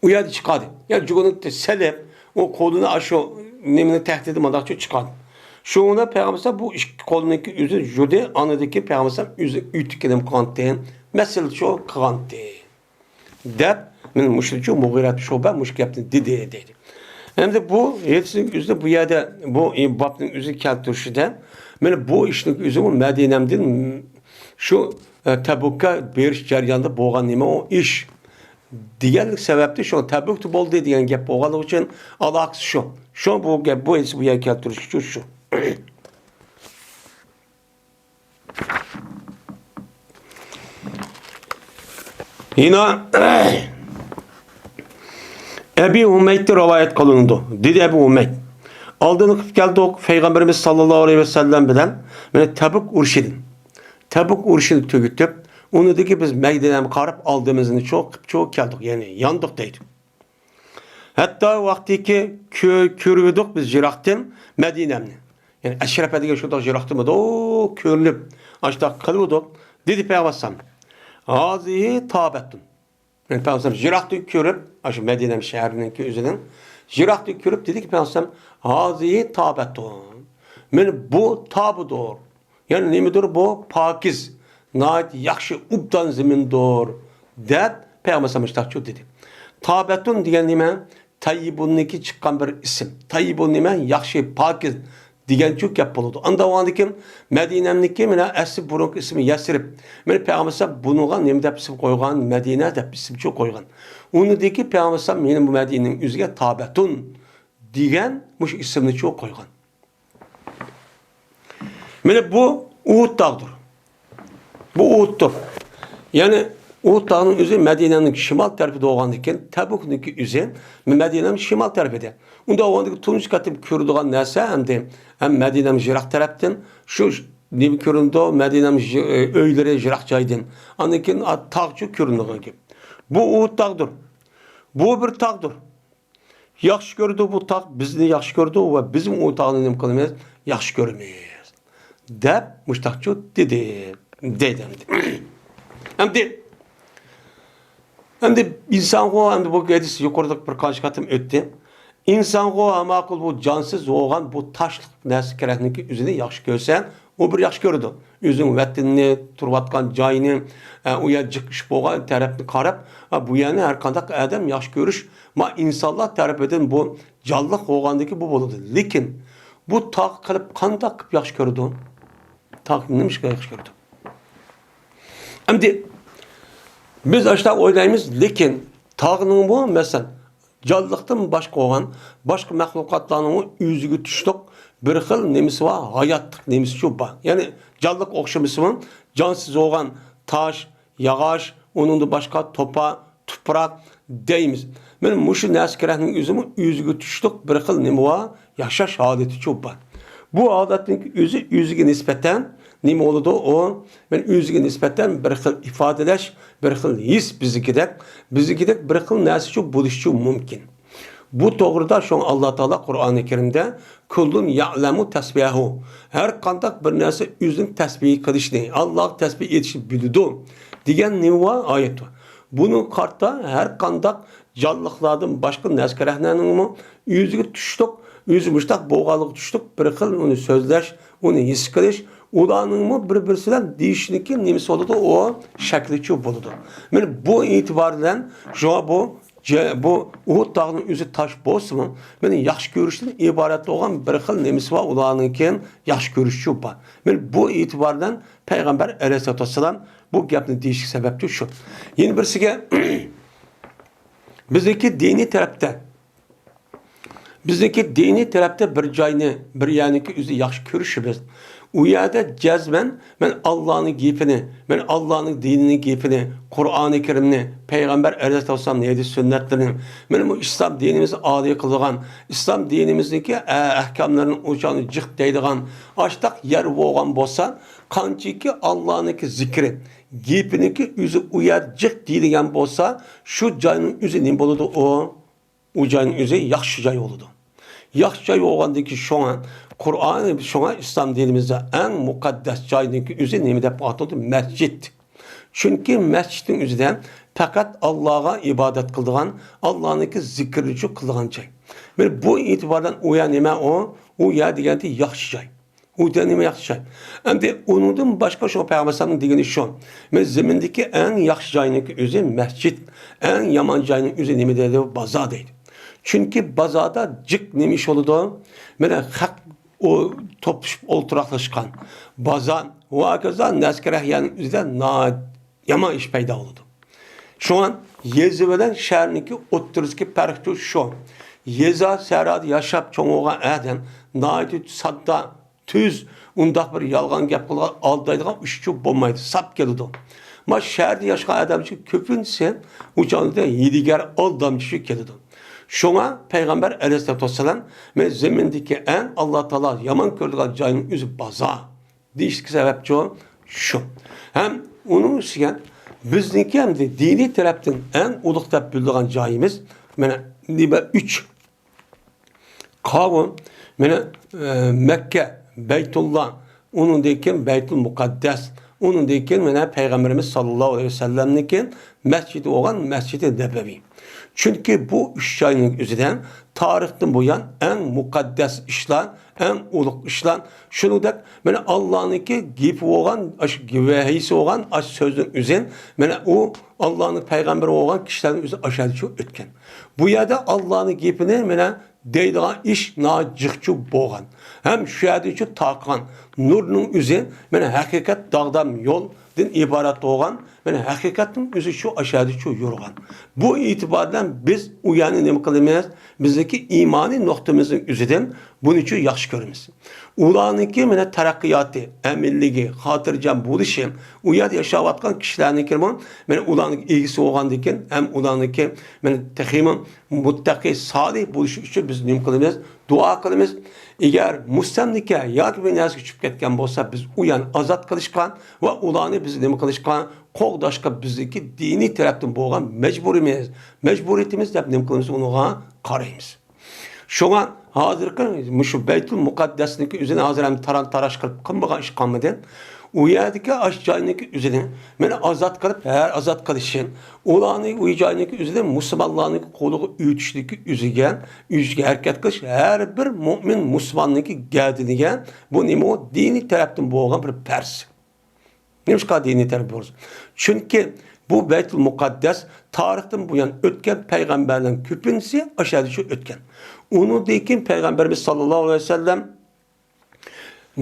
ئۇ يەردە چىقاردى. يا جۇگىنى سېلىپ، ئۇ قولىنى ئاشۇ نېمىنى تەھتىدە مۇنداقچە چىقاردى. شۇڭا پەيغەمبەر بۇ ئىككى قولىنىڭكى ئۆزىنى يۇدى، ئاندىن كېيىن پەيغەمبەر ئۆزى ئۆتۈككە نېمە قىلغانتى، مەسىلە شۇ قىلغانتى. دەپ، مەن مۇشۇنچە مۇغىرەت شۇبە مۇشۇ گەپنى دېدى، دەيدۇ. ئەمدى بۇ ھەدىسنىڭ ئۆزىدە، بۇ يەردە بۇ بابنىڭ ئۆزى كەلتۈرۈشىدە، مانا بۇ ئىشنىڭ ئۆزىمۇ مەدىنەمدىن شۇ، ئە، تەبۇككە بېرىش جەريانىدا بولغان نېمە ئۇ ئىش دېگەنلىك سەۋەبتىن، شۇ تەبۇكتا بولدى دېگەن گەپ بولغانلىقى ئۈچۈن ئالاقىسى شۇ. شۇ بۇ گەپ، بۇ ھەدىس بۇ يەرگە كەلتۈرۈش ئۈچۈن شۇ. يەنە ئەبى ھۇمەيدتىن رىۋايەت قىلىنىدۇ. دېدى ئەبۇ ھۇمەيد، ئالدىن قىلىپ كەلدۇق پەيغەمبىرىمىز ساللاللاھۇ ئەلەيھى ۋەسەللەم بىلەن، مانا تەبۇك ئۇرۇشىدىن، تەبۇك ئۇرۇشىنى تۈگىتىپ، ئۇنىڭدىن كېيىن بىز مەدىنەمگە قاراپ ئالدىمىزنى چوقۇپ چوق كەلدۇق، يەنى ياندۇق دەيدۇ. ھەتتا ۋاقتىكى كۆ-، كۆرۈۋىدۇق بىز يىراقتىن مەدىنەمنى. يەنى ئەشرەپە دېگەن شۇنداق يىراقتىمىدۇ، كۆرۈنۈپ، ئاشۇنداق قىلىۋىدۇق. دېدى پەيغەمبەر ئەلەيھىسسالام، ھازىھى تابەتۇن. يەنى پەيغەمبەر ئەلەيھىسسالام يىراقتىن كۆرۈپ، ئاشۇ مەدىنە شەھىرىنىڭكى ئۆزىنىڭ يىراقتىن كۆرۈپ دېدىكى پەيغەمبەر ئەلەيھىسسالام، ھازىھى تابەتۇن. مانا بۇ تابىدۇر. يەنى نېمىدۇر بۇ؟ پاكىز، ناھايىتى ياخشى، ئوبدان زېمىندۇر، دەپ پەيغەمبەر ئەلەيھىسسالام مۇشۇنداقچۇ دېدى. تابەتۇن دېگەن نېمە؟ تەييىبۇننىڭكى چىققان بىر ئىسىم. تەييىبۇن نېمە؟ ياخشى، پاكىز دېگەنچۇ گەپ بولىدۇ. ئاندا بولغاندىن كېيىن مەدىنەمنىڭكى مانا ئەسلى بۇرۇنقى ئىسمى يەسرىب. مانا پەيغەمبەر ئەلەيھىسسالام بۇنىڭغا نېمە دەپ ئىسىم قويغان؟ مەدىنە دەپ ئىسىمچۇ قويغان. ئۇنىڭدىن كېيىن پەيغەمبەر ئەلەيھىسسالام يەنە بۇ مەدىنىنىڭ ئۆزىگە تابەتۇن دېگەن مۇشۇ ئىسىمنىچۇ قويغان. مانا بۇ ئۇھۇد تاغدۇر. بۇ ئۇھۇدتۇر. يەنى ئۇھۇد تاغنىڭ ئۆزى مەدىنەنىڭ شىمال تەرىپىدە بولغاندىكىن، تەبۇكنىڭكى ئۆزى مەدىنەنىڭ شىمال تەرىپىدە. ئۇنداق بولغاندىكىن تۇنجى قېتىم كۆرىدىغان نەرسە ئەمدى ھەم مەدىنەنىڭ يىراق تەرەپتىن، شۇ نېمە كۆرۈنىدۇ، مەدىنەنىڭ يى-، ئۆيلىرى يىراق جايدىن. ئاندىن كېيىن تاغچۇ كۆرۈنىدىغان گەپ. بۇ ئۇھۇد تاغدۇر. بۇ بىر تاغدۇر. ياخشى كۆرىدۇ بۇ تاغ، بىزنى ياخشى كۆرىدۇ ۋە بىزمۇ ئۇ تاغنى نېمە قىلىمىز؟ ياخشى كۆرىمىز، دەپ مۇشتاقچۇ دېدى، دەيدۇ ئەمدى. ئەمدى، ئەمدى ئىنسانغۇ، ئەمدى بۇ ھەدىس يۇقىرىدا بىر قانچە قېتىم ئۆتتى. ئىنسانغۇ ھەممە ماقۇل بۇ جانسىز بولغان بۇ تاشلىق نەرسە كېرەكنىكى ئۆزىنى ياخشى كۆرسە، ئۇ بىر ياخشى كۆرىدۇ. ئۆزىنىڭ ۋەتىنىنى، تۇرۇۋاتقان جايىنى، ئە، ئۇ يەر جىق ئىش بولغان تەرەپنى قاراپ، ئە، بۇ يەرنى ھەر قانداق ئادەم ياخشى كۆرۈش، ما، ئىنسانلار تەرىپىدىن بۇ جانلىق بولغاندىكى بۇ بولىدۇ. لېكىن بۇ تاغ قىلىپ قانداق قىلىپ ياخشى كۆرىدۇ؟ تاغ نېمىشقا ياخشى كۆرىدۇ؟ ئەمدى بىز ئاشۇنداق ئويلايمىز، لېكىن تاغنىڭمۇ، مەسىلەن، جانلىقتىن باشقا بولغان باشقا مەخلۇقاتلارنىڭمۇ ئۆزىگە تۇشلۇق بىر خىل نېمىسى بار، ھاياتلىق نېمىسىچۇ بار. يەنى جانلىق ئوخشىمىسىمۇ، جانسىز بولغان تاش، ياغاچ، ئۇنىڭدىن باشقا توپا، تۇپراق دەيمىز. مانا مۇشۇ نەرسە كېرەكنىڭ ئۆزىمۇ ئۆزىگە تۇشلۇق بىر خىل نېمە بار، ياشاش ھالىتىچۇ بار. بۇ ھالەتنىڭ ئۆزى ئۆزىگە نىسبەتەن نېمە بولىدۇ؟ ئۇ، مانا ئۆزىگە نىسبەتەن بىر خىل ئىپادىلەش، بىر خىل ھېس بىزنىڭكىدەك، بىزنىڭكىدەك بىر خىل نەرسىچۇ بولۇشىچۇ مۇمكىن. بۇ توغرىدا شۇڭا ئاللا تائالا قۇرئانى كەرىمدە، كۇللۇن يەئلەمۇ تەسبىھەھۇ، ھەر قانداق بىر نەرسە ئۆزىنىڭ تەسبىھ قىلىشنى، ئاللاغا تەسبىھ ئېيتىشنى بىلىدۇ، دېگەن نېمە بار؟ ئايەت بار. بۇنىڭغا قارىتا ھەر قانداق جانلىقلاردىن باشقا نەرسە كېرەكلەرنىڭمۇ ئۆزىگە تۇشلۇق، ئۆزى مۇشتاق بولغانلىقىغا تۇشلۇق بىر خىل ئۇنى سۆزلەش، ئۇنى ھېس قىلىش، ئۇلارنىڭمۇ بىر-بىرسى بىلەن دېيىشنىڭكى نېمىسى بولىدۇ؟ ئۇ شەكلىچۇ بولىدۇ. مانا بۇ ئېتىبار بىلەن شۇڭا بۇ جە-، بۇ ئۇھۇد تاغنىڭ ئۆزى تاش بولسىمۇ، مانا ياخشى كۆرۈشتىن ئىبارەت بولغان بىر خىل نېمىسى بار، ئۇلارنىڭكى ياخشى كۆرۈشچۇ بار. مانا بۇ ئېتىبار بىلەن پەيغەمبەر ئەلەيھىسسالاتۇ ۋەسسالام بۇ گەپنى دېيىشلىك سەۋەبچۇ شۇ. يەنە بىرسىگە، بىزنىڭكى دىنىي تەرەپتە، بىزنىڭكى دىنىي تەرەپتە بىر جاينى، بىر يەرنىڭكى ئۆزى ياخشى كۆرۈشىمىز. ئۇ يەردە جەزمەن مەن ئاللانىڭ گېپىنى، مەن ئاللانىڭ دىنىنىڭ گېپىنى، قۇرئانى كەرىمنى، پەيغەمبەر ئەلەيھىسسالام ھەدىس سۈننەتلىرىنى، مانا بۇ ئىسلام دىنىمىز ئالىي قىلىدىغان، ئىسلام دىنىمىزنىڭكى، ئە، ئەھكاملىرىنى ئۇچانى جىق دەيدىغان ئاشتاق يەر بولغان بولسا، قانچىكى ئاللانىڭكى زىكرى، گېپىنىڭكى ئۆزى ئۇ يەر جىق دېيىلگەن بولسا، شۇ جاينىڭ ئۆزى نېمە بولىدۇ ئۇ؟ ئۇ جاينىڭ ئۆزى ياخشى جاي بولىدۇ. ياخشى جاي بولغاندىن كېيىن شۇڭا قۇرئان، شۇڭا ئىسلام دىنىمىزدا ئەڭ مۇقەددەس جاينىڭكى ئۆزى نېمە دەپ ئاتىلىدۇ؟ مەسچىت. چۈنكى مەسچىتنىڭ ئۆزىدە پەقەت ئاللاغا ئىبادەت قىلىدىغان، ئاللانىڭكى زىكرىنى قىلىدىغان جاي. مانا بۇ ئېتىبار بىلەن ئۇ يەر نېمە ئۇ؟ ئۇ يەر دېگەندە ياخشى جاي. ئۇ دېگەن نېمە ياخشى جاي؟ ئەمدى ئۇنىڭدىن باشقا شۇ پەيغەمبەر ئەلەيھىسسالامنىڭ دېگىنى شۇ. مانا زېمىندىكى ئەڭ ياخشى جاينىڭكى ئۆزى مەسچىت، ئەڭ يامان جاينىڭ ئۆزى نېمە دەيدۇ؟ بازار دەيدۇ. چۈنكى بازاردا جىق نېمە ئىش بولىدۇ؟ مانا خەق ئو-، توپلىشىپ ئولتۇراقلاشقان. بازار ۋە ھاكازا نەسكەرەھ يەرنىڭ ئۆزىدە ناھايىتى يامان ئىش پەيدا بولىدۇ. شۇڭا يېزا بىلەن شەھەرنىڭكى ئوتتۇرىسىدىكى پەرق شۇ. يېزا سەھرادا ياشاپ چوڭ بولغان ئادەم ناھايىتى ساددا، تۈز، ئۇنداق بىر يالغان گەپ قىلىدىغان، ئالدايدىغان ئىشچۇ بولمايدۇ، ساپ كېلىدۇ. ما شەھەردە ياشىغان ئادەمچۇ كۆپىنچىسى ئۇ چاغدا ھىيلىگەر، ئالدامچى كېلىدۇ. شۇڭا پەيغەمبەر ئەلەيھىسسالاتۇ ۋەسسالام، مەن زېمىندىكى ئەڭ ئاللا تائالا يامان كۆرىدىغان جاينىڭ ئۆزى بازار دېيىشتىكى سەۋەبچۇ شۇ. ھەم ئۇنىڭ ئۈستىگە بىزنىڭكى ھەمدە دىنىي تەرەپتىن ئەڭ ئۇلۇغ دەپ بىلىدىغان جايىمىز، مانا، نېمە، ئۈچ. قاۋۇ، مانا، ئە، مەككە، بەيتۇللا، ئۇنىڭدىن كېيىن بەيتۇل مۇقەددەس، ئۇنىڭدىن كېيىن مانا پەيغەمبىرىمىز ساللاللاھۇ ئەلەيھى ۋەسەللەمنىڭكى مەسچىتى بولغان مەسچىتى نەبەۋى. چۈنكى بۇ ئۈچ جاينىڭ ئۆزىدە تارىختىن بۇيان ئەڭ مۇقەددەس ئىشلار، ئەڭ ئۇلۇغ ئىشلار، شۇنىڭدەك مانا ئاللانىڭكى گېپى بولغان، ئاشۇ ۋەھىيسى بولغان، ئاشۇ سۆزنىڭ ئۆزى، مانا ئۇ ئاللانىڭ پەيغەمبىرى بولغان كىشىلەرنىڭ ئۆزى ئاشۇ يەردىچۇ ئۆتكەن. بۇ يەردە ئاللانىڭ گېپىنى مانا دەيدىغان ئىش ناھايىتى جىقچۇ بولغان. ھەم شۇ يەردىچۇ تارقىغان نۇرنىڭ ئۆزى، مانا ھەقىقەت داغدام يولدىن ئىبارەت بولغان، مانا ھەقىقەتنىڭ ئۆزى شۇ ئاشۇ يەردىچۇ يورۇغان. بۇ ئېتىبار بىلەن بىز ئۇ يەرنى نېمە قىلىمىز؟ بىزنىڭكى ئىمانىي نۇقتىمىزنىڭ ئۆزىدىن بۇنىچۇ ياخشى كۆرىمىز. ئۇلارنىڭكى مانا تەرەققىياتى، ئەمىنلىكى، خاتىرجەم بولۇشى، ئۇ يەردە ياشاۋاتقان كىشىلەرنىڭكىمۇ، مانا ئۇلارنىڭ ئىگىسى بولغاندىن كېيىن، ھەم ئۇلارنىڭكى مانا تېخىمۇ مۇتتەقى سالىھ بولۇشى ئۈچۈن بىز نېمە قىلىمىز؟ دۇئا قىلىمىز. ئەگەر مۇستەملىكە ياكى بىر نەرسىگە چۈشۈپ كەتكەن بولسا، بىز ئۇ يەرنى ئازاد قىلىشقا ۋە ئۇلارنى بىز نېمە قىلىشقا، قوغداشقا بىزنىڭكى دىنىي تەرەپتىن بولغان مەجبۇرىيىتىمىز، مەجبۇرىيىتىمىز دەپ نېمە قىلىمىز؟ ئۇنىڭغا قارايمىز. شۇڭا ھازىرقى مۇشۇ بەيتۇل مۇقەددەسنىڭكى ئۆزىنى ھازىر ھەم تاران-تاراش قىلىپ قىلمىغان ئىش قالمىدى. ئۇ يەردىكى ئاش جاينىڭكى ئۆزىنى مانا ئازاد قىلىپ، ھەر ئازاد قىلىشى، ئۇلارنى ئۇ جاينىڭكى ئۆزىنى مۇسۇلمانلارنىڭكى قولىغا ئۆتۈشلۈكى ئۆزىگە، ئۆزىگە ھەرىكەت قىلىش ھەر بىر مۆمىن مۇسۇلماننىڭكى گەدىنىگە بۇ نېمە، ئۇ دىنىي تەرەپتىن بولغان بىر پەرز. نېمىشقا دىنىي تەرەپ بولسۇن؟ چۈنكى بۇ بەيتۇل مۇقەددەس تارىختىن بۇيان ئۆتكەن پەيغەمبەرلەرنىڭ كۆپىنچىسى ئاشۇ يەردىچۇ ئۆتكەن. ئۇنىڭدىن كېيىن پەيغەمبىرىمىز ساللاللاھۇ ئەلەيھى ۋەسەللەم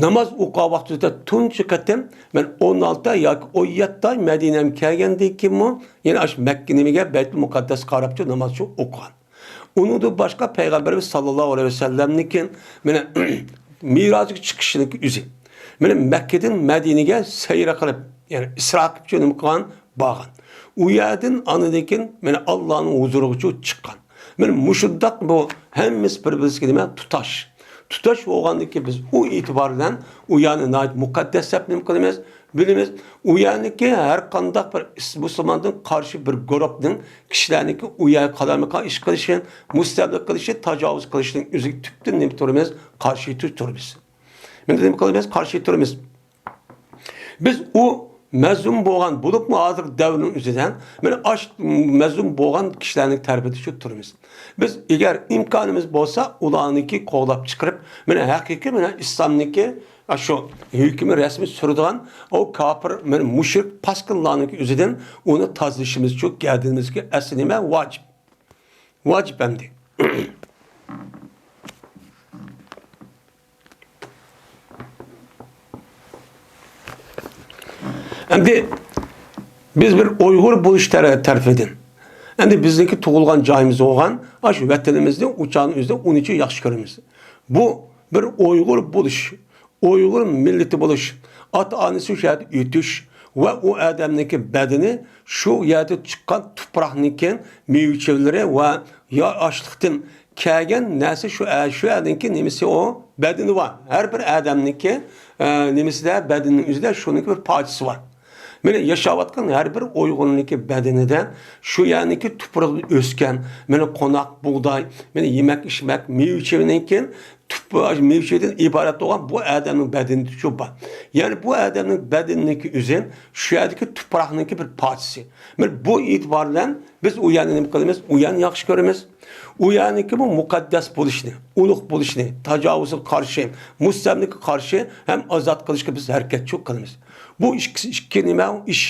ناماز ئوقۇغان ۋاقتىدا تۇنجى قېتىم مەن ئون ئالتە ياكى ئون يەتتە ئاي مەدىنەمگە كەلگەندىن كېيىنمۇ يەنە ئاشۇ مەككە نېمىگە، بەيتۇل مۇقەددەسكە قاراپچۇ نامازچۇ ئوقۇغان. ئۇنىڭدىن باشقا پەيغەمبىرىمىز ساللاللاھۇ ئەلەيھى ۋەسەللەمنىڭكى مانا مىراجغا چىقىشىنىڭكى ئۆزى، مانا مەككىدىن مەدىنىگە سەيرە قىلىپ، يەنى ئىسرا قىلىپچۇ نېمە قىلغان؟ بارغان. ئۇ يەردىن ئاندىن كېيىن مانا ئاللانىڭ ھۇزۇرىغىچۇ چىققان. مانا مۇشۇنداق بۇ ھەممىسى بىر-بىرسىگە نېمە؟ تۇتاش. تۇتاش بولغاندىن كېيىن بىز ئۇ ئېتىبار بىلەن ئۇ يەرنى ناھايىتى مۇقەددەس دەپ نېمە قىلىمىز؟ بىلىمىز. ئۇ يەرنىڭكى ھەر قانداق بىر ئىس-، مۇسۇلماندىن قارشى بىر گۇرۇپنىڭ كىشىلەرنىڭكى ئۇ يەرگە قالايمىقان ئىش قىلىشى، مۇستەملىكە قىلىشى، تاجاۋۇز قىلىشىنىڭ ئۆزىگە تۈپتىن نېمە تۇرىمىز؟ قارشى تۇ-، تۇرىمىز. مانا نېمە قىلىمىز؟ قارشى تۇرىمىز. بىز ئۇ مەزلۇم بولغان، بولۇپمۇ ھازىرقى دەۋرنىڭ ئۆزىدە مانا ئاش مەزلۇم بولغان كىشىلەرنىڭ تەرىپىدە شۇ تۇرىمىز. بىز ئەگەر ئىمكانىمىز بولسا، ئۇلارنىڭكى قوغلاپ چىقىرىپ، مانا ھەقىقىي مانا ئىسلامنىڭكى شۇ ھۆكۈمى رەسمىي سۈرىدىغان ئۇ كاپىر، مانا مۇشرىك، پاسكىنلارنىڭكى ئۆزىدىن ئۇنى تازىلىشىمىز شۇ گەدىنىمىزگە ئەسلى نېمە؟ ۋاجىپ. ۋاجىپ ئەمدى. ئەمدى بىز بىر ئۇيغۇر بولۇش تەرە-، تەرىپىدىن، ئەمدى بىزنىڭكى تۇغۇلغان جايىمىز بولغان ئاشۇ ۋەتىنىمىزنى ئۇ چاغنىڭ ئۆزىدە ئۇنىچە ياخشى كۆرىمىز. بۇ بىر ئۇيغۇر بولۇش، ئۇيغۇر مىللىتى بولۇش، ئاتا-ئانىسى شۇ يەردە ئۆتۈش ۋە ئۇ ئادەمنىڭكى بەدىنى شۇ يەردە چىققان تۇپراقنىڭكى مېۋە-چېۋىلىرى ۋە يا ئاشلىقتىن كەلگەن نەرسە شۇ، شۇ يەرنىڭكى نېمىسى ئۇ بەدىنى بار. ھەر بىر ئادەمنىڭكى، ئە، نېمىسىدە، بەدىنىنىڭ ئۆزىدە شۇنىڭكى بىر پارچىسى بار. مانا ياشاۋاتقان ھەر بىر ئۇيغۇرنىڭكى بەدىنىدە شۇ يەرنىڭكى تۇپرىقىدا ئۆسكەن، مانا قوناق، بۇغداي، مانا يېمەك-ئىچمەك، مېۋە-چېۋىنىڭكى تۇپ-، مېۋە-چېۋىدىن ئىبارەت بولغان بۇ ئادەمنىڭ بەدىنىدىچۇ بار. يەنى بۇ ئادەمنىڭ بەدىنىنىڭكى ئۆزى شۇ يەردىكى تۇپراقنىڭكى بىر پارچىسى. مانا بۇ ئېتىبار بىلەن بىز ئۇ يەرنى نېمە قىلىمىز؟ ئۇ يەرنى ياخشى كۆرىمىز. ئۇ يەرنىڭكى بۇ مۇقەددەس بولۇشىنى، ئۇلۇغ بولۇشىنى، تاجاۋۇزغا قارشى، مۇستەملىكىگە قارشى ھەم ئازاد قىلىشقا بىز ھەرىكەتچۇ قىلىمىز. بۇ ئىككىسى، ئىككى نېمە ئىش.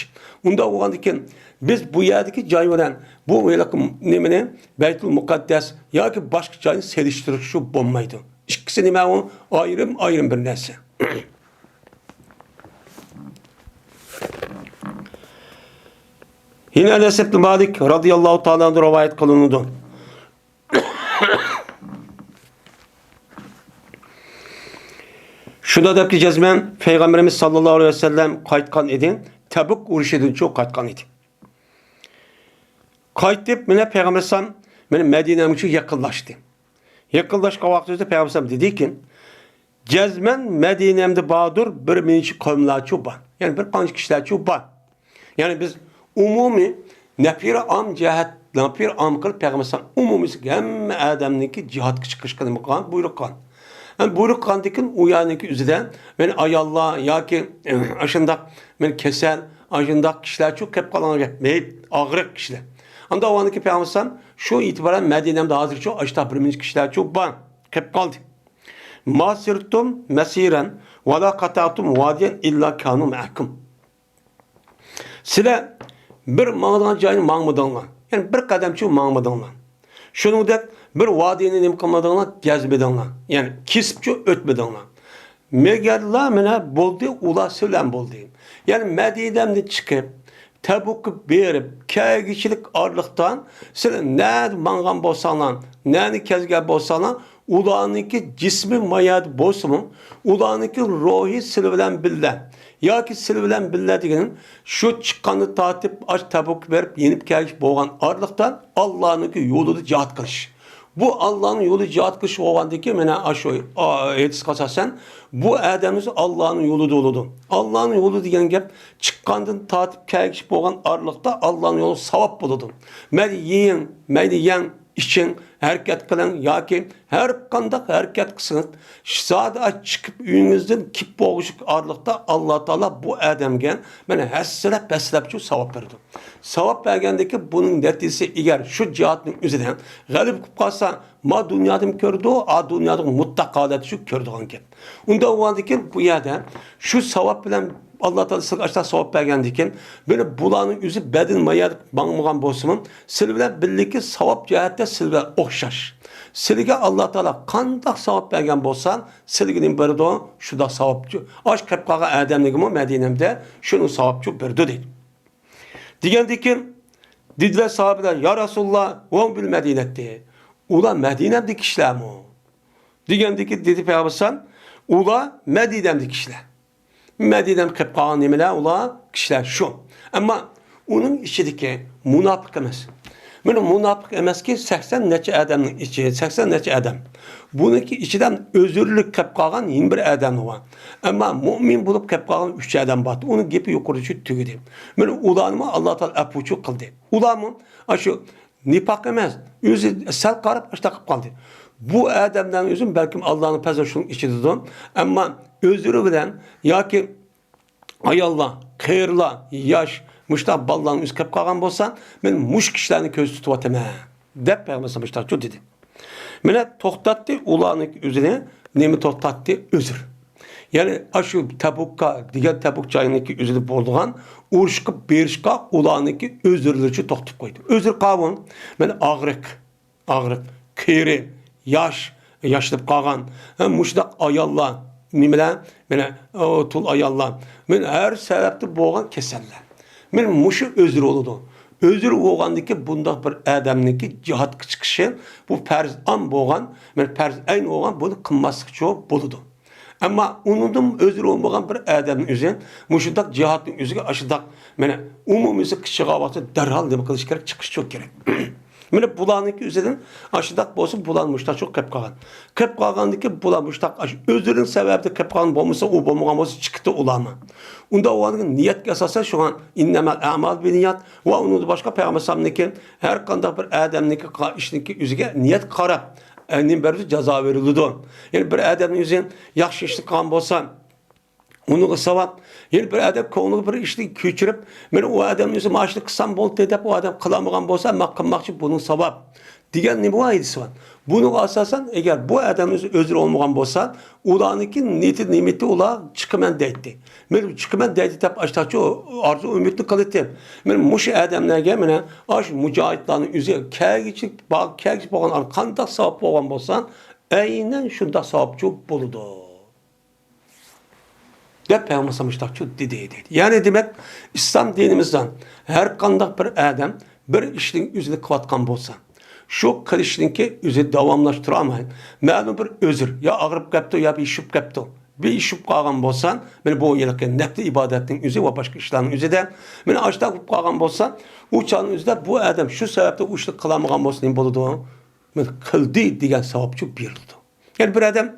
ئۇنداق بولغاندىكىن بىز بۇ يەردىكى جاي بىلەن بۇ ھېلىقى نېمىنى، بەيتۇل مۇقەددەس ياكى باشقا جاينى سېلىشتۇرۇشۇ بولمايدۇ. ئىككىسى نېمە ئۇ؟ ئايرىم-ئايرىم بىر نەرسە. يەنە ئەنەس ئىبن مالىك رازىياللاھۇ تائالا ئەنھۇ رىۋايەت قىلىنىدۇ. شۇنداق دەپتۇ جەزمەن، پەيغەمبىرىمىز ساللاللاھۇ ئەلەيھى ۋەسەللەم قايتقان ئىدى، تەبۇك ئۇرۇشىدىنچۇ قايتقان ئىدى. قايتىپ، مانا پەيغەمبەر ئەلەيھىسسالام مانا مەدىنەگىچۇ يېقىنلاشتى. يېقىنلاشقان ۋاقتىمىزدا پەيغەمبەر ئەلەيھىسسالام دېدىكى، جەزمەن مەدىنەمدە باردۇر بىر مۇنچە قەۋملەرچۇ بار. يەنى بىر قانچە كىشىلەرچۇ بار. يەنى بىز ئومۇمىي نەپىر ئام جەھەت، نەپر ئام قىلىپ پەيغەمبەر ئەلەيھىسسالام ئومۇمىي ھەممە ئادەمنىڭكى جىھادقا چىقىشقا نېمە قىلغان؟ بۇيرۇق قىلغان. ھەم بۇيرۇق قىلغاندىكىن ئۇ يەرنىڭكى ئۆزىدە، يەنى ئاياللار ياكى ئاشۇنداق مەن كېسەل، ئاشۇنداق كىشىلەرچۇ قېلىپ قالغان گەپ، مېيىپ، ئاغرىق كىشىلەر. ئاندا ئۇ ئاندىكى پەيغەمبەر ئەلەيھىسسالام شۇ ئېتىبارەن مەدىنەمدە ھازىرچۇ ئاشۇنداق بىر مۇنچە كىشىلەرچۇ بار، قېلىپ قالدى. ما سرتم مسيرا ولا قطعتم واديا إلا كانوا معكم. سىلەر بىر ماڭىدىغان جاينى ماڭمىدىڭلار. يەنى بىر قەدەمچۇ ماڭمىدىڭلار. شۇنىڭدەك بىر ۋادىنى نېمە قىلمىدىڭلار؟ گەزمىدىڭلار. يەنى كېسىپچۇ ئۆتمىدىڭلار. مەگەرلا مانا بولدى، ئۇلار سىلەر بىلەن بولدى. يەنى مەدىنەمدىن چىقىپ، تەبۇكقا بېرىپ، كەلگۈچىلىك ئارىلىقتا سىلەر نەدە ماڭغان بولساڭلار، نەنى كەزگەن بولساڭلار، ئۇلارنىڭكى جىسمى ما يەردە بولسىمۇ، ئۇلارنىڭكى روھى سىلى بىلەن بىللە. ياكى سىلى بىلەن بىللە دېگىنىم، شۇ چىققاندىن تارتىپ، ئاش تەبۇكقا بېرىپ، يېنىپ كەلگۈچى بولغان ئارىلىقتا ئاللانىڭكى يولىدا جىھاد قىلىش. بۇ ئاللانىڭ يولىدا جىھاد قىلىش بولغاندىكى، مانا ئاشۇ، ئا، ھەدىسكە ئاساسەن، بۇ ئادەمنىڭ ئاللانىڭ يولىدا بولىدۇ. ئاللانىڭ يولى دېگەن گەپ، چىققاندىن تارتىپ كەلگۈچى بولغان ئارىلىقتا ئاللانىڭ يولى ساۋاب بولىدۇ. مەيلى يېيىڭ، مەيلى يەڭ، ئىچىڭ، ھەرىكەت قىلىڭ ياكى ھەر قانداق ھەرىكەت قىلسىڭىز، زادى چىقىپ ئۆيىڭىزدىن كېلىپ بولغۇچە ئارىلىقتا ئاللا تائالا بۇ ئادەمگە مانا ھەسسىلەپ، ھەسسىلەپچۇ ساۋاب بېرىدۇ. ساۋاب بەرگەندىكى بۇنىڭ نەتىجىسى ئەگەر شۇ جىھادنىڭ ئۆزىدە غەلىبە قىلىپ قالسا، ما دۇنيادىمۇ كۆرىدۇ، ئا دۇنيادا مۇتلەق ھالەتتە شۇ كۆرىدىغان گەپ. ئۇنداق بولغاندىكىن بۇ يەردە شۇ ساۋاب بىلەن ئاللا تائالا سىلىگە ئاشۇنداق ساۋاب بەرگەندىكىن، بىلىپ بۇلارنىڭ ئۆزى بەدىنى ما يەردە ماڭمىغان بولسىمۇ، سىلى بىلەن بىللىكى ساۋاب جەھەتتە سىلى بىلەن ئوخشاش. سىلىگە ئاللا تائالا قانداق ساۋاب بەرگەن بولسا، سىلىگە نېمە بېرىدۇ؟ شۇنداق ساۋابچۇ. ئاش قېلىپ قالغان ئادەملىكىمۇ مەدىنەمدە شۇنىڭ ساۋابچۇ بېرىدۇ دەيدۇ. دېگەندىكىن، دېدىلەر ساھابىلەر، يا رەسۇلاللا، ۋەھۇم بىل مەدىنەتتى. ئۇلار مەدىنەمدىكى كىشىلەرمۇ؟ دېگەندىكىن، دېدى پەيغەمبەر، ئۇلار مەدىنەمدىكى كىشىلەر. مەدىنەدىن قېلىپ قالغان نېمىلەر ئۇلار؟ كىشىلەر شۇ. ئەمما ئۇنىڭ ئىچىدىكى مۇناپىق ئەمەس. مانا مۇناپىق ئەمەسكى، سەكسەن نەچچە ئادەمنىڭ ئىچى، سەكسەن نەچچە ئادەم. بۇنىڭكى ئىچىدە ئۆزرىلىك قېلىپ قالغان يەنە بىر ئادەم بار. ئەمما مۇئمىن بولۇپ قېلىپ قالغان ئۈچ ئادەم بار. ئۇنىڭ گېپى يۇقىرىچە تۈگىدى. مانا ئۇلارنىمۇ ئاللا تائالا ئەپۇچۇ قىلدى. ئۇلارمۇ ئاشۇ نىپاق ئەمەس، ئۆزى سەل قاراپ ئاشۇنداق قىلىپ قالدى. بۇ ئادەملەرنىڭ ئۆزى بەلكىم ئاللانىڭ پەزلى شۇنىڭ ئىچىدىدۇر. ئەمما ئۆزرە بىلەن ياكى ئاياللار، قېرىلار، ياش، مۇشۇنداق بالىلارنىڭ ئۆزى قېلىپ قالغان بولسا، مەن مۇشۇ كىشىلەرنى كۆزدە تۇتۇۋاتىمەن، دەپ پەيغەمبەر مۇشۇنداق دېدى. مانا توختاتتى ئۇلارنىڭ ئۆزىنى، نېمە توختاتتى؟ ئۆزرە. يەنى ئاشۇ تەبۇكقا دېگەن تەبۇك جاينىڭكى ئۆزىدە بولىدىغان ئۇرۇشقا بېرىشقا ئۇلارنىڭكى ئۆزرىلىرىچە توختىتىپ قويدى. ئۆزرە قاۋۇل، مانا ئاغرىق، ئاغرىق، قېرى، ياش، ياشىنىپ قالغان، ھە، مۇشۇنداق ئاياللار، نېمىلەر، مانا، ئۇ تۇل ئاياللار، مانا ھەر سەۋەبتىن بولغان كېسەللەر. مانا مۇشۇ ئۆزرە بولىدۇ. ئۆزرە بولغاندىكى بۇنداق بىر ئادەمنىڭكى جىھادقا چىقىشى، بۇ پەرز ئام بولغان، مانا پەرز ئەين بولغان، بۇنى قىلماسلىقچۇ بولىدۇ. ئەمما ئۇنىڭدىن ئۆزرە بولمىغان بىر ئادەمنىڭ ئۆزى مۇشۇنداق جىھادنىڭ ئۆزىگە ئاشۇنداق، مانا، ئومۇمىي قىچىغا ۋاقىتتا دەرھال نېمە قىلىش كېرەك؟ چىقىشچۇ كېرەك. مانا بۇلارنىڭكى ئۆزىدىن ئاشۇنداق بولسا، بۇلار مۇشۇنداقچۇ قېلىپ قالغان. قېلىپ قالغاندىكى بۇلار مۇشۇنداق ئاش-، ئۆزلىرىنىڭ سەۋەبىدىن قېلىپ قالغان بولمىسا، ئۇ بولمىغان بولسا، چىقىتى ئۇلارمۇ. ئۇنداق بولغاندىكىن نىيەتكە ئاساسەن شۇڭا، ئىننەمەل ئەمال بىنىيات ۋە ئۇنىڭدىن باشقا پەيغەمبەر ئەلەيھىسسالامنىڭكى ھەر قانداق بىر ئادەمنىڭكى قا-، ئىشنىڭكى ئۆزىگە نىيەت قاراپ، ئە، نېمە بەرسە جازا بېرىلىدۇ. يەنى بىر ئادەمنىڭ ئۆزى ياخشى ئىشنى قىلغان بولسا، ئۇنىڭغا ساۋاب. يەنە بىر ئادەم كۆڭلىگە بىر ئىشنى كۆچۈرۈپ، مانا ئۇ ئادەمنىڭ ئۆزى مانا شۇنى قىلسام بولدى دەپ ئۇ ئادەم قىلالمىغان بولسا، مەن قىلماقچى، بۇنىڭ ساۋاب دېگەن نېمە ۋايىدىسى بار؟ بۇنىڭغا ئاساسەن، ئەگەر بۇ ئادەمنىڭ ئۆزى ئۆزرە بولمىغان بولسا، ئۇلارنىڭكى نىيىتى نېمىتى، ئۇلار چىقىمەن دەيتتى. مانا چىقىمەن دەيتتى دەپ ئاشتاقچۇ ئارزۇ ئۈمىدنى قىلىتتى. مانا مۇشۇ ئادەملەرگە مانا ئاشۇ مۇجاھىدلارنىڭ ئۆزى كەلگۈچە، كەلگۈچە بولغان قانداق ساۋاب بولغان بولسا، ئەينەن شۇنداق ساۋابچۇ بولىدۇ. دەپ پەيغەمبەر ئەلەيھىسسالام مۇشۇنداق دېدى، دەيدۇ. يەنى دېمەك، ئىسلام دىنىمىزدا ھەر قانداق بىر ئادەم بىر ئىشنىڭ ئۆزىنى قىلىۋاتقان بولسا، شۇ قىلىشنىڭكى ئۆزى داۋاملاشتۇرالماي، مەلۇم بىر ئۆزۈر، يا ئاغرىپ كەپتۇ، يا بېشىپ كەپتۇ. بېشىپ قالغان بولسا، مانا بۇ ھېلىقى نەپلى ئىبادەتنىڭ ئۆزى ۋە باشقا ئىشلارنىڭ ئۆزىدە، مانا ئاشۇنداق بولۇپ قالغان بولسا، ئۇ چاغنىڭ ئۆزىدە بۇ ئادەم شۇ سەۋەبتىن ئۇ ئىشنى قىلالمىغان بولسا نېمە بولىدۇ؟ مانا قىلدى دېگەن ساۋابچۇ بېرىلىدۇ. يەنى بىر ئادەم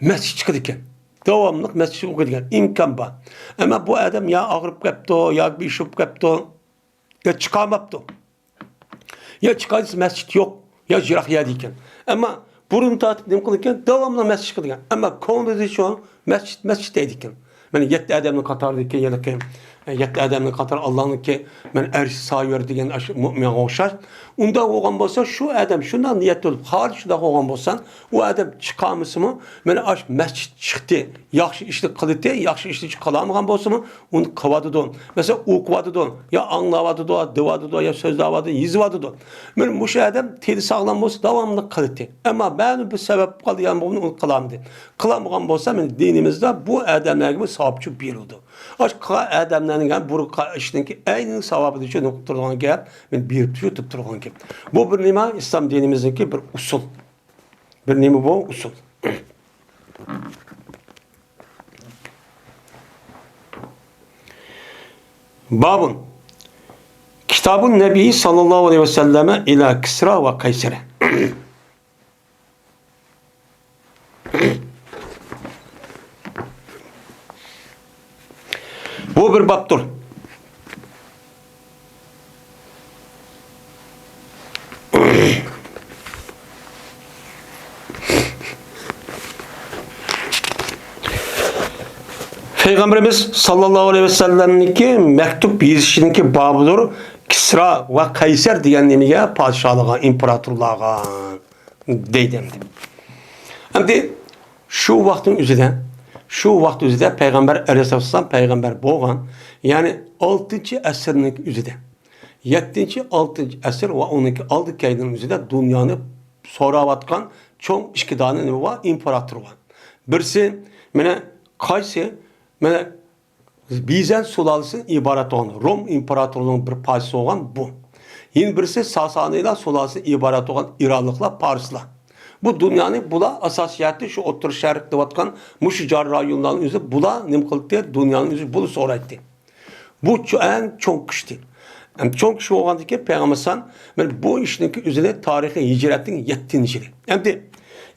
مەسچىت چىقىدىكەن. داۋاملىق مەسچىت ئوقۇيدىكەن. ئىمكان بار. ئەمما بۇ ئادەم يا ئاغرىپ كەپتۇ، يا بېشىپ كەپتۇ، يا چىقالماپتۇ. يا چىقاي دېسە مەسچىت يوق، يا يىراق يەردە ئىكەن. ئەمما بۇرۇن تارتىپ نېمە قىلىدىكەن؟ داۋاملىق مەسچىت چىقىدىكەن. ئەمما كۆڭلىدە شۇ مەسچىت، مەسچىت دەيدىكەن. مانا يەتتە ئادەمنىڭ قاتارىدىكى ھېلىقى، يەتتە ئادەمنىڭ قاتارى ئاللانىڭكى، مانا ئەرشى سايىۋەر دېگەن ئاشۇ مۆمىنگە ئوخشاش. ئۇنداق بولغان بولسا، شۇ ئادەم شۇنداق نىيەت بولۇپ، خالىس شۇنداق بولغان بولسا، ئۇ ئادەم چىقالمىسىمۇ، مانا ئاشۇ مەسچىت چىقتى، ياخشى ئىشنى قىلدى، ياخشى ئىشنى قىلالمىغان بولسىمۇ، ئۇنى قىلىۋاتىدۇ. مەسىلەن، ئوقۇۋاتىدۇ، يا ئاڭلاۋاتىدۇ، دېۋاتىدۇ، يا سۆزلەۋاتىدۇ، يېزىۋاتىدۇ. مانا مۇشۇ ئادەم تېنى ساغلام بولسا، داۋاملىق قىلاتتى. ئەمما مەلۇم بىر سەۋەب قالدى، يەنى بۇنى ئۇنى قىلالمىدى. قىلالمىغان بولسا، مانا دىنىمىزدا بۇ ئادەملەرگە بۇ ساۋابچۇ بېرىلىدۇ. ئاشۇ قىلغان ئادەملەرنىڭ ھەم بۇ ئىشنىڭكى ئەينى ساۋابىنى شۇ نېمە قىلىپ تۇرىدىغان گەپ، مانا بېرىپ شۇ تۇرۇپ تۇرغان گەپ. بۇ بىر نېمە؟ ئىسلام دىنىمىزنىڭكى بىر ئۇسۇل. بىر نېمە بۇ ئۇسۇل؟ بابۇن. كىتابۇن نەبىي ساللاللاھۇ ئەلەيھى ۋەسەللەمە ئىلا كىسرا ۋە قەيسەرە. بۇ بىر بابتۇر. پەيغەمبىرىمىز ساللاللاھۇ ئەلەيھى ۋەسەللەمنىڭكى مەكتۇپ يېزىشىنىڭكى بابىدۇر، كىسرا ۋە قەيسەر دېگەن نېمىگە؟ پادىشاھلارغا، ئىمپېراتورلارغا دەيدۇ ئەمدى. ئەمدى شۇ ۋاقىتنىڭ ئۆزىدە، شۇ ۋاقىت ئۆزىدە پەيغەمبەر ئەلەيھىسسالام پەيغەمبەر بولغان، يەنى ئالتىنچى ئەسىرنىڭ ئۆزىدە، يەتتىنچى، ئالتىنچى ئەسىر ۋە ئۇنىڭكى ئالدى كەينىنىڭ ئۆزىدە دۇنيانى سوراۋاتقان چوڭ ئىككى دانە نېمە بار؟ ئىمپېراتور بار. بىرسى، مانا، قايسى؟ مانا، بىزەنت سۇلالىسىدىن ئىبارەت بولغان، روم ئىمپېراتورلۇقىنىڭ بىر پارچىسى بولغان بۇ. يەنە بىرسى ساسانىيلار سۇلالىسىدىن ئىبارەت بولغان ئىرانلىقلار، پارسلار. بۇ دۇنيانى، بۇلار ئاساسىي جەھەتتە شۇ ئوتتۇرا شەرق دەۋاتقان مۇشۇ جار رايونلارنىڭ ئۆزى، بۇلار نېمە قىلدى؟ دۇنيانىڭ ئۆزى بۇلا سورايتتى. بۇ چو-، ئەڭ چوڭ كۈچتى. ئەم، چوڭ كۈچ بولغاندىن كېيىن پەيغەمبەر ئەلەيھىسسالام، مانا بۇ ئىشنىڭكى ئۆزىنى تارىخىي ھىجرەتنىڭ يەتتىنچى يىلى. ئەمدى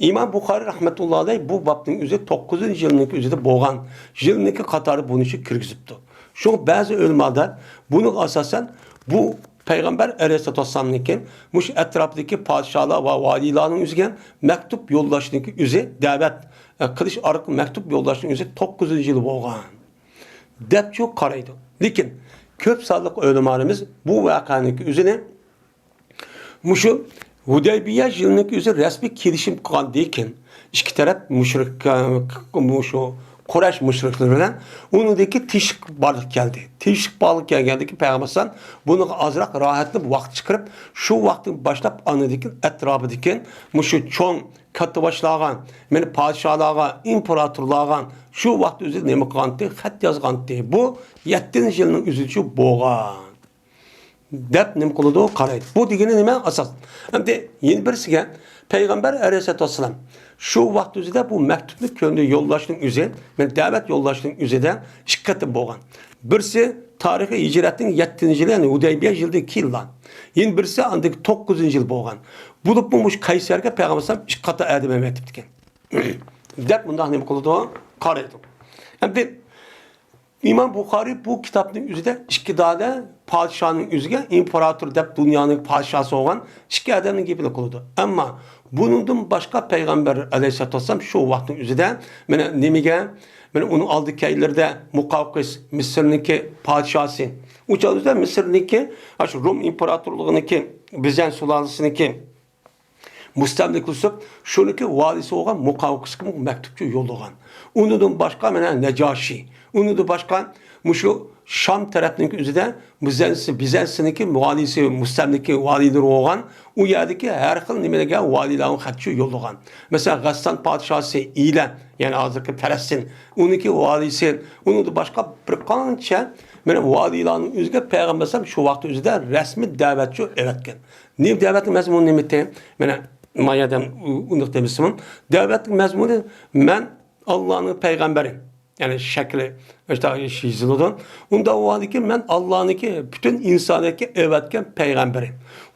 ئىمام بۇخارىي رەھمەتۇللا ئەلەيھ بۇ بابنىڭ ئۆزى توققۇزىنچى يىلنىڭكى ئۆزىدە بولغان، يىلنىڭكى قاتارى بۇنى شۇ كىرگۈزۈپتۇ. شۇڭا بەزى ئۆلىمالار بۇنىڭغا ئاساسەن بۇ پەيغەمبەر ئەلەيھىسسالاتۇ ۋەسسالامنىڭكى مۇشۇ ئەتراپىدىكى پادىشاھلار ۋە ۋالىيلارنىڭ ئۆزىگە مەكتۇپ يوللاشنىڭكى ئۆزى، دەۋەت، ئە، قىلىش ئارقىلىق مەكتۇپ يوللاشنىڭ ئۆزى توققۇزىنچى يىلى بولغان دەپچۇ قارايدۇ. لېكىن كۆپ سانلىق ئۆلىمالىرىمىز بۇ ۋەقەنىڭكى ئۆزىنى مۇشۇ ھۇدەيبىيە يىلىنىڭكى ئۆزى رەسمىي كېلىشىم قىلغاندىن كېيىن، ئىككى تەرەپ مۇشرىك، مۇشۇ قۇرەيش مۇشرىكلىرى بىلەن ئۇنىڭدىكى تىنچلىق بارلىققا كەلدى. تىنچلىق بارلىققا كەلگەندىكى پەيغەمبەر ئەلەيھىسسالام بۇنىڭغا ئازراق راھەتلىنىپ ۋاقىت چىقىرىپ، شۇ ۋاقىتتىن باشلاپ ئانىدىكى ئەتراپىدىكى مۇشۇ چوڭ كاتتىباشلارغا، مانا پادىشاھلارغا، ئىمپېراتورلارغا شۇ ۋاقىت ئۆزى نېمە قىلغانتى؟ خەت يازغانتى. بۇ يەتتىنچى يىلنىڭ ئۆزىچۇ بولغان دەپ نېمە قىلىدۇ؟ قارايدۇ. بۇ دېگىنى نېمە؟ ئاساس. ئەمدى يەنە بىرسىگە، پەيغەمبەر ئەلەيھىسسالاتۇ ۋەسسالام شۇ ۋاقىت ئۆزىدە بۇ مەكتۇپنى كۆندە يوللاشنىڭ ئۆزى، مانا دەۋەت يوللاشنىڭ ئۆزىدە ئىككى قېتىم بولغان. بىرسى تارىخىي ھىجرەتنىڭ يەتتىنچى يىلى، يەنى ھۇدەيبىيە يىلىدىن كېيىنلا. يەنە بىرسى ئاندىكى توققۇزىنچى يىل بولغان. بولۇپمۇ مۇشۇ قەيسەرگە پەيغەمبەر ئەلەيھىسسالام ئىككى قېتىم ئادەم ئەۋەتىپتىكەن. دەپ مۇنداق نېمە قىلىدۇ؟ قارايدۇ. ئەمدى ئىمام بۇخارىي بۇ كىتابنىڭ ئۆزىدە ئىككى دانە پادىشاھنىڭ ئۆزىگە ئىمپېراتور دەپ دۇنيانىڭ پادىشاھسى بولغان ئىككى ئادەمنىڭ گېپىنى قىلىدۇ. ئەمما بۇنىڭدىن باشقا پەيغەمبەر ئەلەيھىسسالاتۇ ۋەسسالام شۇ ۋاقىتنىڭ ئۆزىدە، مانا نېمىگە، مانا ئۇنىڭ ئالدى كەينىلىرىدە مۇقاۋقىس، مىسىرنىڭكى پادىشاھى، ئۇ چاغدا مىسىرنىڭكى، ئاشۇ روم ئىمپېراتورلۇقىنىڭكى، بىزەن سۇلالىسىنىڭكى مۇستەملىكە قىلىپ، شۇنىڭكى ۋالىسى بولغان مۇقاۋقىسقىمۇ مەكتۇپچۇ يوللىغان. ئۇنىڭدىن باشقا مانا نەجاشى، ئۇنىڭدىن باشقا مۇشۇ شام تەرەپنىڭكى ئۆزىدە بىزەنس-، بىزەنسنىڭكى ۋالىسى، مۇستەملىكە ۋالىيلىرى بولغان، ئۇ يەردىكى ھەر خىل نېمىلەرگە ۋالىيلارغا خەتچۇ يوللىغان. مەسىلەن، غەسسان پادىشاسى ئىلە، يەنى ھازىرقى پەلەستىن، ئۇنىڭكى ۋالىسى، ئۇنىڭدىن باشقا بىر قانچە مانا ۋالىيلارنىڭ ئۆزىگە پەيغەمبەر ئەلەيھىسسالام شۇ ۋاقىت ئۆزىدە رەسمىي دەۋەتچۇ ئەۋەتكەن. نېمە دەۋەتنىڭ مەزمۇنى نېمىتى؟ مانا، ما يەردە ئۇنداق دېمىسىمۇ، دەۋەتنىڭ مەزمۇنى، مەن ئاللانىڭ پەيغەمبىرى. يەنى شەكلى ئاشۇنداق يېزىلىدۇ. ئۇنداق بولغاندىكىن مەن ئاللانىڭكى پۈتۈن ئىنسانىيەتكە ئەۋەتكەن پەيغەمبىرى.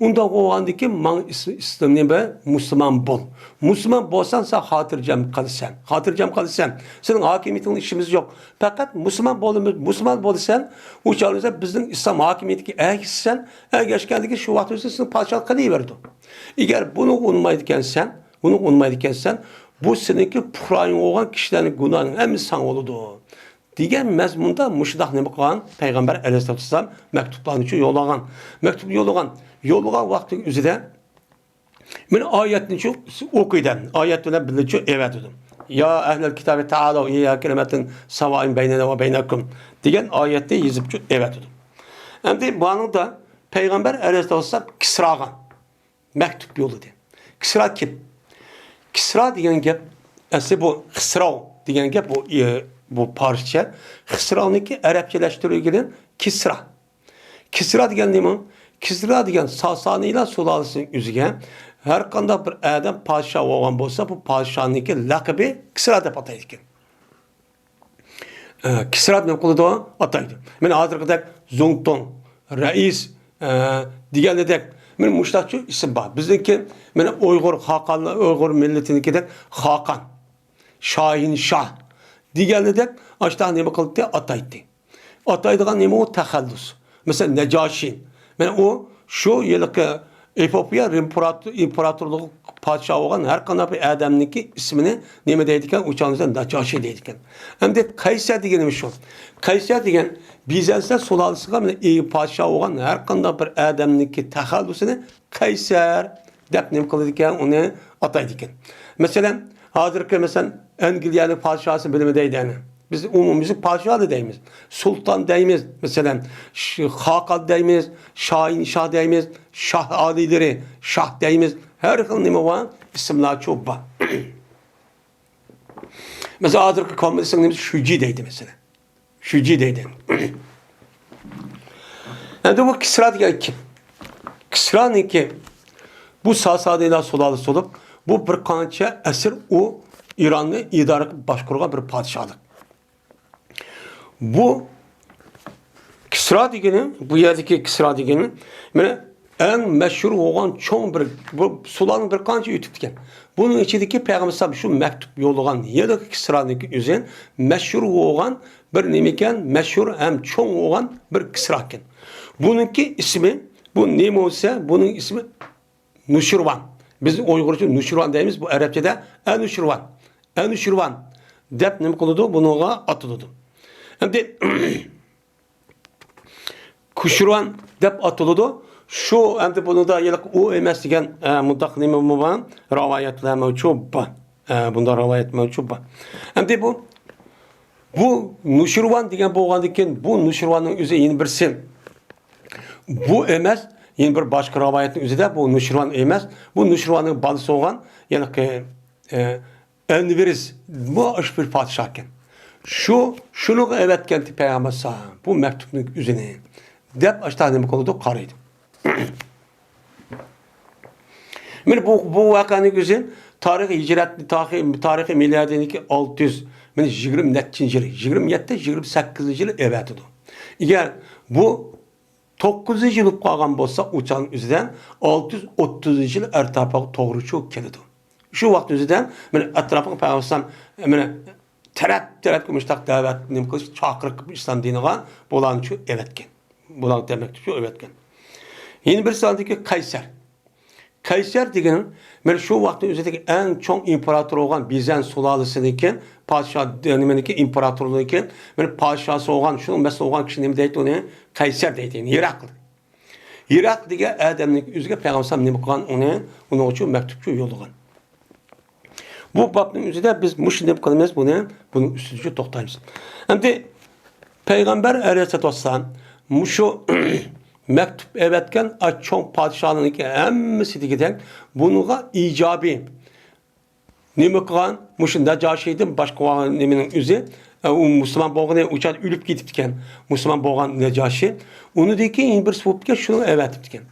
ئۇنداق بولغاندىكىن ماڭا ئىس-، ئىسلامنى بەر، مۇسۇلمان بول. مۇسۇلمان بولساڭ سەن خاتىرجەم قالىسەن. خاتىرجەم قالىسەن. سېنىڭ ھاكىمىيىتىڭدىن ئىشىمىز يوق. پەقەت مۇسۇلمان بولىمىز، مۇسۇلمان بولىسەن، ئۇ چاغدا بىزنىڭ ئىسلام ھاكىمىيىتىگە ئەگىشىسەن، ئەگەشكەندىن كېيىن شۇ ۋاقىت ئۆزى سېنىڭ پادىشاھلىق قىلىۋېرىدۇ. ئەگەر بۇنى ئۇنىمايدىكەنسەن، بۇنى ئۇنىمايدىكەنسەن، بۇ سېنىڭكى پۇقرايىڭ بولغان كىشىلەرنىڭ گۇناھىنىڭ ھەممىسى ساڭا بولىدۇ. دېگەن مەزمۇندا مۇشۇنداق نېمە قىلغان؟ پەيغەمبەر ئەلەيھىسسالاتۇ ۋەسسالام مەكتۇپلارنى شۇ يوللىغان. مەكتۇپ يوللىغان. يوللىغان ۋاقتىنىڭ ئۆزىدە مانا ئايەتنى شۇ ئوقۇيدۇ. ئايەت بىلەن بىللە شۇ ئەۋەتىدۇ. يا ئەھلەل كىتابى تائالەۋ ئىلە كەلىمەتىن ساۋائىن بەينەنا ۋە بەينەكۇم دېگەن ئايەتنى يېزىپ شۇ ئەۋەتىدۇ. ئەمدى بۇنىڭدا پەيغەمبەر ئەلەيھىسسالام كىسراغا مەكتۇپ يوللىدى. كىسرا كىم؟ كىسرا دېگەن گەپ، ئەسلى بۇ خىسراۋ دېگەن گەپ، بۇ، ئى، بۇ پارسچە. خىسراۋنىڭكى ئەرەبچىلەشتۈرۈلگىنى كىسرا. كىسرا دېگەن نېمە؟ كىسرا دېگەن ساسانىيلار سۇلالىسىنىڭ ئۆزىگە ھەر قانداق بىر ئادەم پادىشاھ بولغان بولسا، بۇ پادىشاھنىڭكى لەقىبى كىسرا دەپ ئاتايدىكەن. ئە، كىسرا نېمە قىلىدۇ؟ ئاتايدۇ. مانا ھازىرقىدەك زۇڭتۇڭ، رەئىس، ئە، دېگەندەك، مانا مۇشۇنداقچۇ ئىسىم بار. بىزنىڭكى، مانا ئۇيغۇر خاقانلار، ئۇيغۇر مىللىتىنىڭكىدەك خاقان، شاھىن شاھ دېگەندەك، ئاشۇنداق نېمە قىلاتتى؟ ئاتايتتى. ئاتايدىغان نېمە ئۇ؟ تەخەللۇس. مەسىلەن، نەجاشى. مانا ئۇ شۇ ھېلىقى ئېفىئوپىيە ئىمپېراتور-، ئىمپېراتورلۇقى پادىشاھ بولغان ھەر قانداق بىر ئادەمنىڭكى ئىسمىنى نېمە دەيدىكەن؟ ئۇ چاغدا نەجاشى دەيدىكەن. ئەمدى قەيسەر دېگىنىمىز شۇ. قەيسەر دېگەن بىزەنسلەر سۇلالىسىغا مانا ئى-، پادىشاھ بولغان ھەر قانداق بىر ئادەمنىڭكى تەخەللۇسىنى قەيسەر دەپ نېمە قىلىدىكەن، ئۇنى ئاتايدىكەن. مەسىلەن، ھازىرقى، مەسىلەن، ئەنگلىيەنىڭ پادىشاھىنى بىلىمەن دەيدۇ يەنى. بىز ئومۇميۈزلۈك پادىشاھ دەيمىز. سۇلتان دەيمىز، مەسىلەن، ش-، خاقان دەيمىز، شاھىن شاھ دەيمىز، شاھ ئالىيلىرى، شاھ دەيمىز. ھەر خىل نېمە بار، ئىسىملارچۇ بار. مەسىلەن، ھازىرقى كوممۇنىستنىڭ نېمىسى شۇجى دەيدۇ، مەسىلەن. شۇجى دەيدۇ. ئەمدى بۇ كىسرا دېگەن كىم؟ كىسرانىڭكى بۇ ساسانىيلار سۇلالىسى بولۇپ، بۇ بىر قانچە ئەسىر ئۇ ئىراننى ئىدارە قىلىپ باشقۇرغان بىر پادىشاھلىق. بۇ كىسرا دېگىنى، بۇ يەردىكى كىسرا دېگىنى، مانا ئەڭ مەشھۇر بولغان چوڭ بىر، بۇ سۇلالىنى بىر قانچە ئۆتۈپتىكەن. بۇنىڭ ئىچىدىكى پەيغەمبەر ئەلەيھىسسالام شۇ مەكتۇپ يوللىغان يەردىكى كىسرانىڭكى ئۆزى مەشھۇر بولغان بىر نېمىكەن، مەشھۇر ھەم چوڭ بولغان بىر كىسراكەن. بۇنىڭكى ئىسمى، بۇ نېمە بولسا، بۇنىڭ ئىسمى نۇشىرۋان. بىز ئۇيغۇرچە نۇشىرۋان دەيمىز، بۇ ئەرەبچىدە ئەنۇشىرۋان. ئەنۇشىرۋان دەپ نېمە قىلىدۇ؟ بۇنىڭغا ئاتىلىدۇ. ئەمدى كۇشۇرۋان دەپ ئاتىلىدۇ. شۇ ئەمدى بۇنىڭدا ھېلىقى ئۇ ئەمەس دېگەن، ئە، مۇنداق نېمە بار؟ راۋايەتلەر مەۋجۇت بار. ئە، بۇنداق راۋايەت مەۋجۇت بار. ئەمدى بۇ، بۇ نۇشىرۋان دېگەن بولغاندىن كېيىن، بۇ نۇشىرۋاننىڭ ئۆزى يەنە بىرسى. بۇ ئەمەس، يەنە بىر باشقا راۋايەتنىڭ ئۆزىدە بۇ نۇشىرۋان ئەمەس. بۇ نۇشىرۋاننىڭ بالىسى بولغان، ھېلىقى، ئە، ئەنۋىرىز، بۇ ئاشۇ بىر پادىشاھكەن. شۇ، شۇنىڭغا ئەۋەتكەنتى پەيغەمبەر ئەلەيھىسسالام بۇ مەكتۇپنىڭ ئۆزىنى، دەپ ئاشۇنداق نېمە قىلىدۇ، قارايدۇ. مانا بۇ، بۇ ۋەقەنىڭ ئۆزى تارىخىي ھىجرەت، تارىخىي، تارىخىي مىلادىينىڭكى ئالتە يۈز، مانا يىگىرمە نەچچىنچى يىلى، يىگىرمە يەتتە، يىگىرمە سەككىزىنچى يىلى ئەۋەتىدۇ. ئەگەر بۇ توققۇزىنچى يىل بولۇپ قالغان بولسا، ئۇ چاغنىڭ ئۆزىدە ئالتە يۈز ئوتتۇزىنچى يىل ئەتراپىغا توغرا شۇ كېلىدۇ. شۇ ۋاقىت ئۆزىدە مانا ئەتراپىغا پەيغەمبەر ئەلەيھىسسالام مانا تەرەپ تەرەپكە مۇشۇنداق دەۋەت نېمە قىلىش، چاقىرىق قىلىپ ئىسلام دىنىغا بۇلارنى شۇ ئەۋەتكەن. بۇلارغا دېمەكچى شۇ ئەۋەتكەن. يەنە بىر ساندىكى قەيسەر. قەيسەر دېگىنىڭ، مانا شۇ ۋاقىتنىڭ ئۆزىدىكى ئەڭ چوڭ ئىمپېراتور بولغان بىزەن سۇلالىسىدىكى پادىشاھ، نېمىنىڭكى ئىمپېراتورلىقىنىڭكى، مانا پادىشاھسى بولغان، شۇنىڭ مەسئۇل بولغان كىشى نېمە دەيدۇ ئۇنى؟ قەيسەر دەيدۇ، يەنى ھېراقل. ھېراقل دېگەن ئادەمنىڭ ئۆزىگە پەيغەمبەر ئەلەيھىسسالام نېمە قىلغان ئۇنى؟ ئۇنىڭ ئۈچۈن مەكتۇپچۇ يوللىغان. بۇ بابنىڭ ئۆزىدە بىز مۇشۇ نېمە قىلىمىز؟ بۇنى، بۇنىڭ ئۈستىدە توختايمىز. ئەمدى پەيغەمبەر ئەلەيھىسسالاتۇ ۋەسسالام مۇشۇ مەكتۇپ ئەۋەتكەن ئا چوڭ پادىشاھلارنىڭكى ھەممىسى دېگۈدەك بۇنىڭغا ئىجابىي نېمە قىلغان؟ مۇشۇ نەجاشىدىن باشقا نېمىنىڭ ئۆزى، ئە، ئۇ مۇسۇلمان بولغىنى ئۇ چاغدا ئۆلۈپ كېتىپتىكەن. مۇسۇلمان بولغان نەجاشى. ئۇنىڭدىن كېيىن يەنە بىرسى بوپتىكەن، شۇنى ئەۋەتىپتىكەن.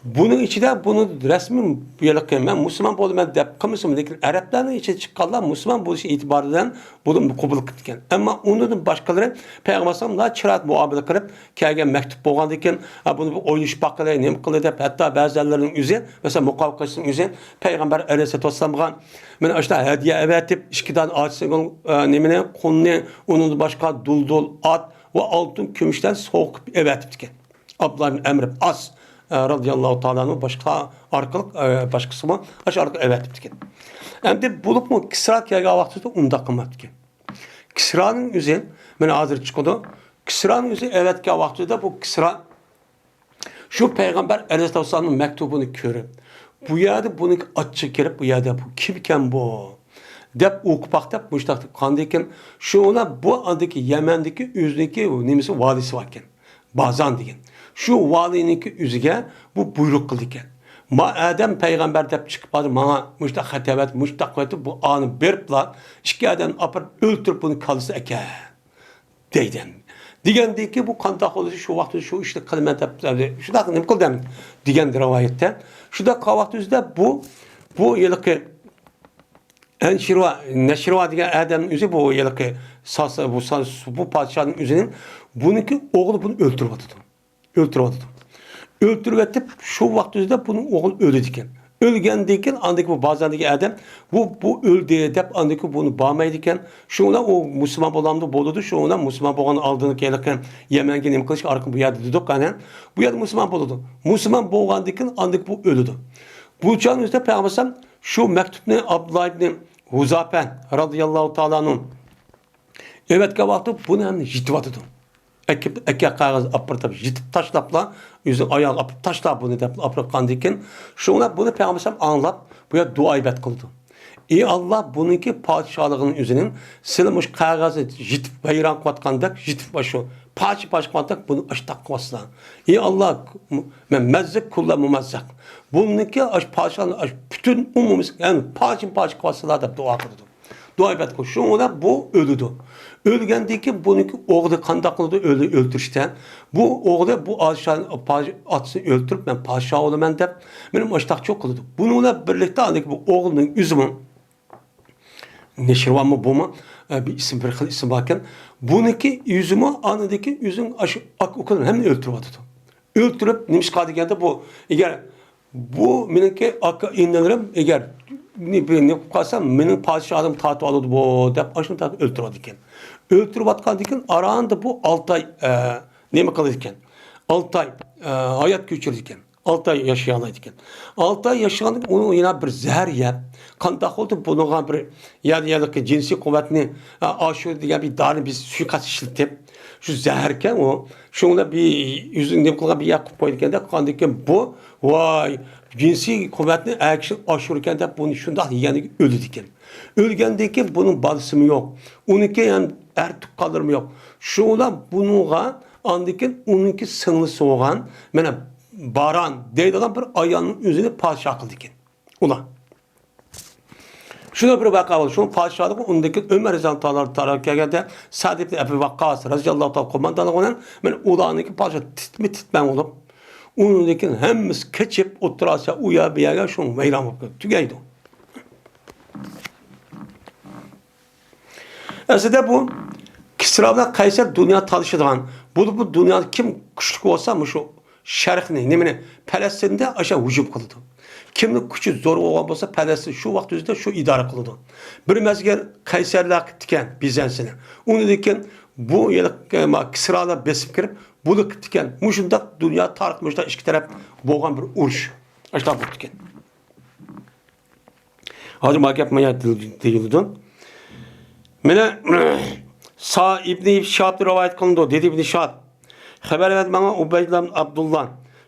بۇنىڭ ئىچىدە بۇنى رەسمىي بۇ يەرلىكى مەن مۇسۇلمان بولىمەن دەپ قىلمىسىمۇ، لېكىن ئەرەبلەرنىڭ ئىچىدە چىققانلار مۇسۇلمان بولۇشى ئېتىبارى بىلەن بۇنى قوبۇل قىپتىكەن. ئەمما ئۇنىڭدىن باشقىلىرى پەيغەمبەر ئەلەيھىسسالام ناھايىتى چىرايلىق مۇئامىلە قىلىپ، كەلگەن مەكتۇپ بولغاندىكىن، ھە، بۇنى بىر ئويلىشىپ باققىلى، نېمە قىلدى دەپ، ھەتتا بەزىلەرنىڭ ئۆزى، مەسىلەن، مۇقاۋا قىلىشنىڭ ئۆزى پەيغەمبەر ئەلەيھىسسالاتۇ ۋەسسالامغا مانا ئاشۇنداق ھەدىيە ئەۋەتىپ، ئىككى دانە ئاچىسىنىڭ، ئە، نېمىنى، قۇلنى، ئۇنىڭدىن باشقا دۇلدۇل ئات ۋە ئالتۇن، كۈمۈشلەرنى سوۋغا قىلىپ ئەۋەتىپتىكەن. ئابدۇللا ئىبن ئەمر ئىبن ئاس، ئە، رازىياللاھۇ تائالا ئەنھۇ باشقا ئارقىلىق، ئە، باشقىسىمۇ ئاشۇ ئارقىلىق ئەۋەتىپتىكەن. ئەمدى بولۇپمۇ كىسرا كەلگەن ۋاقتىدا ئۇنداق قىلماپتىكەن. كىسرانىڭ ئۆزى، مانا ھازىر چىقىدۇ. كىسرانىڭ ئۆزى ئەۋەتكەن ۋاقتىدا بۇ كىسرا شۇ پەيغەمبەر ئەلەيھىسسالامنىڭ مەكتۇبىنى كۆرۈپ، بۇ يەردە بۇنىڭكى ئاچچىقى كېلىپ، بۇ يەردە بۇ كىمكەن بۇ؟ دەپ ئوقۇپ باق دەپ مۇشۇنداق دەپ قاندىكىن، شۇڭا بۇ ئاندىكى يەمەندىكى ئۆزىنىڭكى نېمىسى، ۋالىسى باركەن. بازان دېگەن. شۇ ۋالىينىڭكى ئۆزىگە بۇ بۇيرۇق قىلىدىكەن. ما ئادەم پەيغەمبەر دەپ چىقىپ ھازىر ماڭا مۇشۇنداق خەت ئەۋەت، مۇشۇنداق قىلىۋېتىپ، بۇ ئانى بېرىپلا ئىككى ئادەمنى ئاپىرىپ ئۆلتۈرۈپ بۇنى كاللىسىنى ئەكەل. دەيدۇ. دېگەندىكى بۇ قانداق بولسا شۇ ۋاقىتتا شۇ ئىشنى قىلىمەن دەپ، شۇنداق نېمە قىلدىم دېگەن رىۋايەتتە. شۇنداق قىلغان ۋاقتىمىزدا بۇ، بۇ ھېلىقى ئەنشىرۋا، نەشرىۋا دېگەن ئادەمنىڭ ئۆزى بۇ ھېلىقى ساس-، بۇ ساس-، بۇ پادىشاھنىڭ ئۆزىنىڭ بۇنىڭكى ئوغلى بۇنى ئۆلتۈرۈۋاتىدۇ. ئۆلتۈرۈۋاتىدۇ. ئۆلتۈرۈۋېتىپ، شۇ ۋاقىت ئۆزىدە بۇنىڭ ئوغلى ئۆلىدىكەن. ئۆلگەندىن كېيىن، ئاندىكى بۇ بازاردىكى ئادەم، بۇ، بۇ ئۆلدى دەپ، ئاندىكى بۇنى بارمايدىكەن. شۇڭا ئۇ مۇسۇلمان بولامدۇ؟ بولىدۇ. شۇڭا مۇسۇلمان بولغان ئالدىنقى ھېلىقى يەمەنگە نېمە قىلىش ئارقىلىق بۇ يەردە دېدۇق، ئەنە. بۇ يەردە مۇسۇلمان بولىدۇ. مۇسۇلمان بولغاندىن كېيىن، ئاندىكى بۇ ئۆلىدۇ. بۇ چاغنىڭ ئۆزىدە پەيغەمبەر ئەلەيھىسسالام شۇ مەكتۇپنى ئابدۇللا ئىبنى ھۇزاپە رازىياللاھۇ تائالا ئەنھۇ ئەۋەتكەن ۋاقتىدا بۇنى ھەم يىتىۋاتىدۇ. ئەكەپ، ئەكە قەغەز ئاپىرىپ يىتىپ تاشلاپلا، ئۆزىنىڭ ئايالىغا ئاپىرىپ تاشلا بۇنى دەپ ئاپىرىۋاتقاندىن كېيىن، شۇڭا بۇنى پەيغەمبەر ئەلەيھىسسالام ئاڭلاپ، بۇ يەردە دۇئا ئىبادەت قىلىدۇ. ئى ئاللا، بۇنىڭكى پادىشاھلىقىنىڭ ئۆزىنىڭ سىلى مۇشۇ قەغەزنى يىتىپ ۋەيران قىلىۋاتقاندەك، يىتىپ شۇ پارچە-پارچە قىلىۋاتقاندەك، بۇنى ئاشتاق قىلىۋاتىسىلەر. ئى ئاللا، مەن مەززىك كۇللە مۇمەززەق. بۇنىڭكى ئاشۇ پادىشاھنىڭ ئاشۇ پۈتۈن ئومۇمىسى، يەنى پارچە-پارچە قىلىۋاتسىلەر دەپ دۇئا قىلىدۇ. دۇئا ئىبادەت قىلىدۇ. شۇڭا بۇ ئۆلىدۇ. ئۆلگەندىن كېيىن بۇنىڭكى ئوغلى قانداق قىلىدۇ؟ ئۆلى-، ئۆلتۈرۈشتە. بۇ ئوغلى بۇ پادىشاھ-، پادىشاھ-، ئاتىسىنى ئۆلتۈرۈپ، مەن پادىشاھ بولىمەن دەپ، مېنى مۇشتاقچۇ قىلىدۇ. بۇنىڭ بىلەن بىرلىكتە ئاندىكى بۇ ئوغلىنىڭ ئۆزىمۇ، نېشىرۋانمۇ بۇمۇ، ئە، بىر ئىسىم، بىر خىل ئىسىم باركەن. بۇنىڭكى ئۆزىمۇ ئاندىكى ئۆزىنىڭ ئاشۇ ئاكا-ئۇكىلىرىنى ھەممىنى ئۆلتۈرۈۋاتىدۇ. ئۆلتۈرۈپ، نېمىشقا دېگەندە، بۇ، ئەگەر بۇ مېنىڭكى ئاكا ئىنىلىرىم، ئەگەر نېمە، نېمە قىلىپ قالسا، مېنىڭ پادىشاھلىقىمنى تارتىۋالىدۇ بۇ، دەپ، ئاشۇنى تارتىپ ئۆلتۈرۈۋاتىدىكەن. ئۆلتۈرۈۋاتقاندىن كېيىن، ئاراندا بۇ ئالتە ئاي، ئە، نېمە قىلىدىكەن؟ ئالتە ئاي، ئە، ھايات كۆچۈرىدىكەن. ئالتە ئاي ياشىيالايدىكەن. ئالتە ئاي ياشىغاندىن كېيىن ئۇنى يەنە بىر زەھەر يەپ، قانداق بولدى؟ بۇنىڭغا بىر يەنە، يەنە جىنسىي قۇۋۋەتنى، ئا، ئاشۇرىدىغان بىر دارىنى بىز سۇيىقەست ئىشلىتىپ، شۇ زەھەركەن ئۇ. شۇڭا بىر ئۆزىنى نېمە قىلغان بىر يەر قىلىپ قويىدىكەن-دە، قاندىكىن بۇ، ۋاي، جىنسىي قۇۋۋەتنى ئەر كىشى ئاشۇرىكەن دەپ، بۇنى شۇنداق يېگەندىكىن ئۆلىدىكەن. ئۆلگەندىن كېيىن بۇنىڭ بالىسىمۇ يوق. ئۇنىڭكى ھەم ئەر تۇغقانلىرىمۇ يوق. شۇڭا بۇنىڭغا ئاندىن كېيىن ئۇنىڭكى سىڭلىسى بولغان، مانا، باران دەيدىغان بىر ئايالنىڭ ئۆزىنى پادىشاھ قىلىدىكەن. ئۇلار. شۇنداق بىر ۋەقە بولدى. شۇنىڭ پادىشاھلىقى ئۇنىڭدىن كېيىن ئۆمەر رەزىياللاھۇ تائالا تارىخقا كەلگەندە، سەئد ئىبن ئەبى ۋەققاس رەزىياللاھۇ تائالا قوماندانلىقى بىلەن، مانا، ئۇلارنىڭكى پادىشاھ تىتمۇ تىتمەن بولۇپ، ئۇنىڭدىن كېيىن ھەممىسى قېچىپ، ئوتتۇرا ئاسىيا ئۇ يەر بۇ يەرگە شۇ ۋەيران بولۇپ تۈگەيدۇ. ئەسلىدە بۇ كىسرا بىلەن قەيسەر دۇنيا تالىشىدىغان، بولۇپمۇ دۇنيادا كىم كۈچلۈك بولسا، مۇشۇ شەرقنى، نېمىنى، پەلەستىندە ئاشۇ ھۇجۇم قىلىدۇ. كىمنىڭ كۈچى زور بولغان بولسا، پەلەستىن شۇ ۋاقىت ئۆزىدە شۇ ئىدارە قىلىدۇ. بىر مەزگىل قەيسەرلەر قىپتىكەن بىزەنسنى. ئۇنىڭدىن كېيىن بۇ يەنە، ئە، ما، كىسرالار بېسىپ كىرىپ، بۇنى قىپتىكەن. مۇشۇنداق دۇنيا تارىخ مۇشۇنداق ئىككى تەرەپ بولغان بىر ئۇرۇش. ئاشۇنداق بوپتىكەن. ھازىر ما گەپ ما يەردە دېيىلىدۇ. مانا، سا ئىبنى شىھابتىن رىۋايەت قىلىنىدۇ، دېدى ئىبنى شىھاب. خەۋەر بەردى ماڭا ئۇبەيدۇللا ئىبن ئابدۇللا.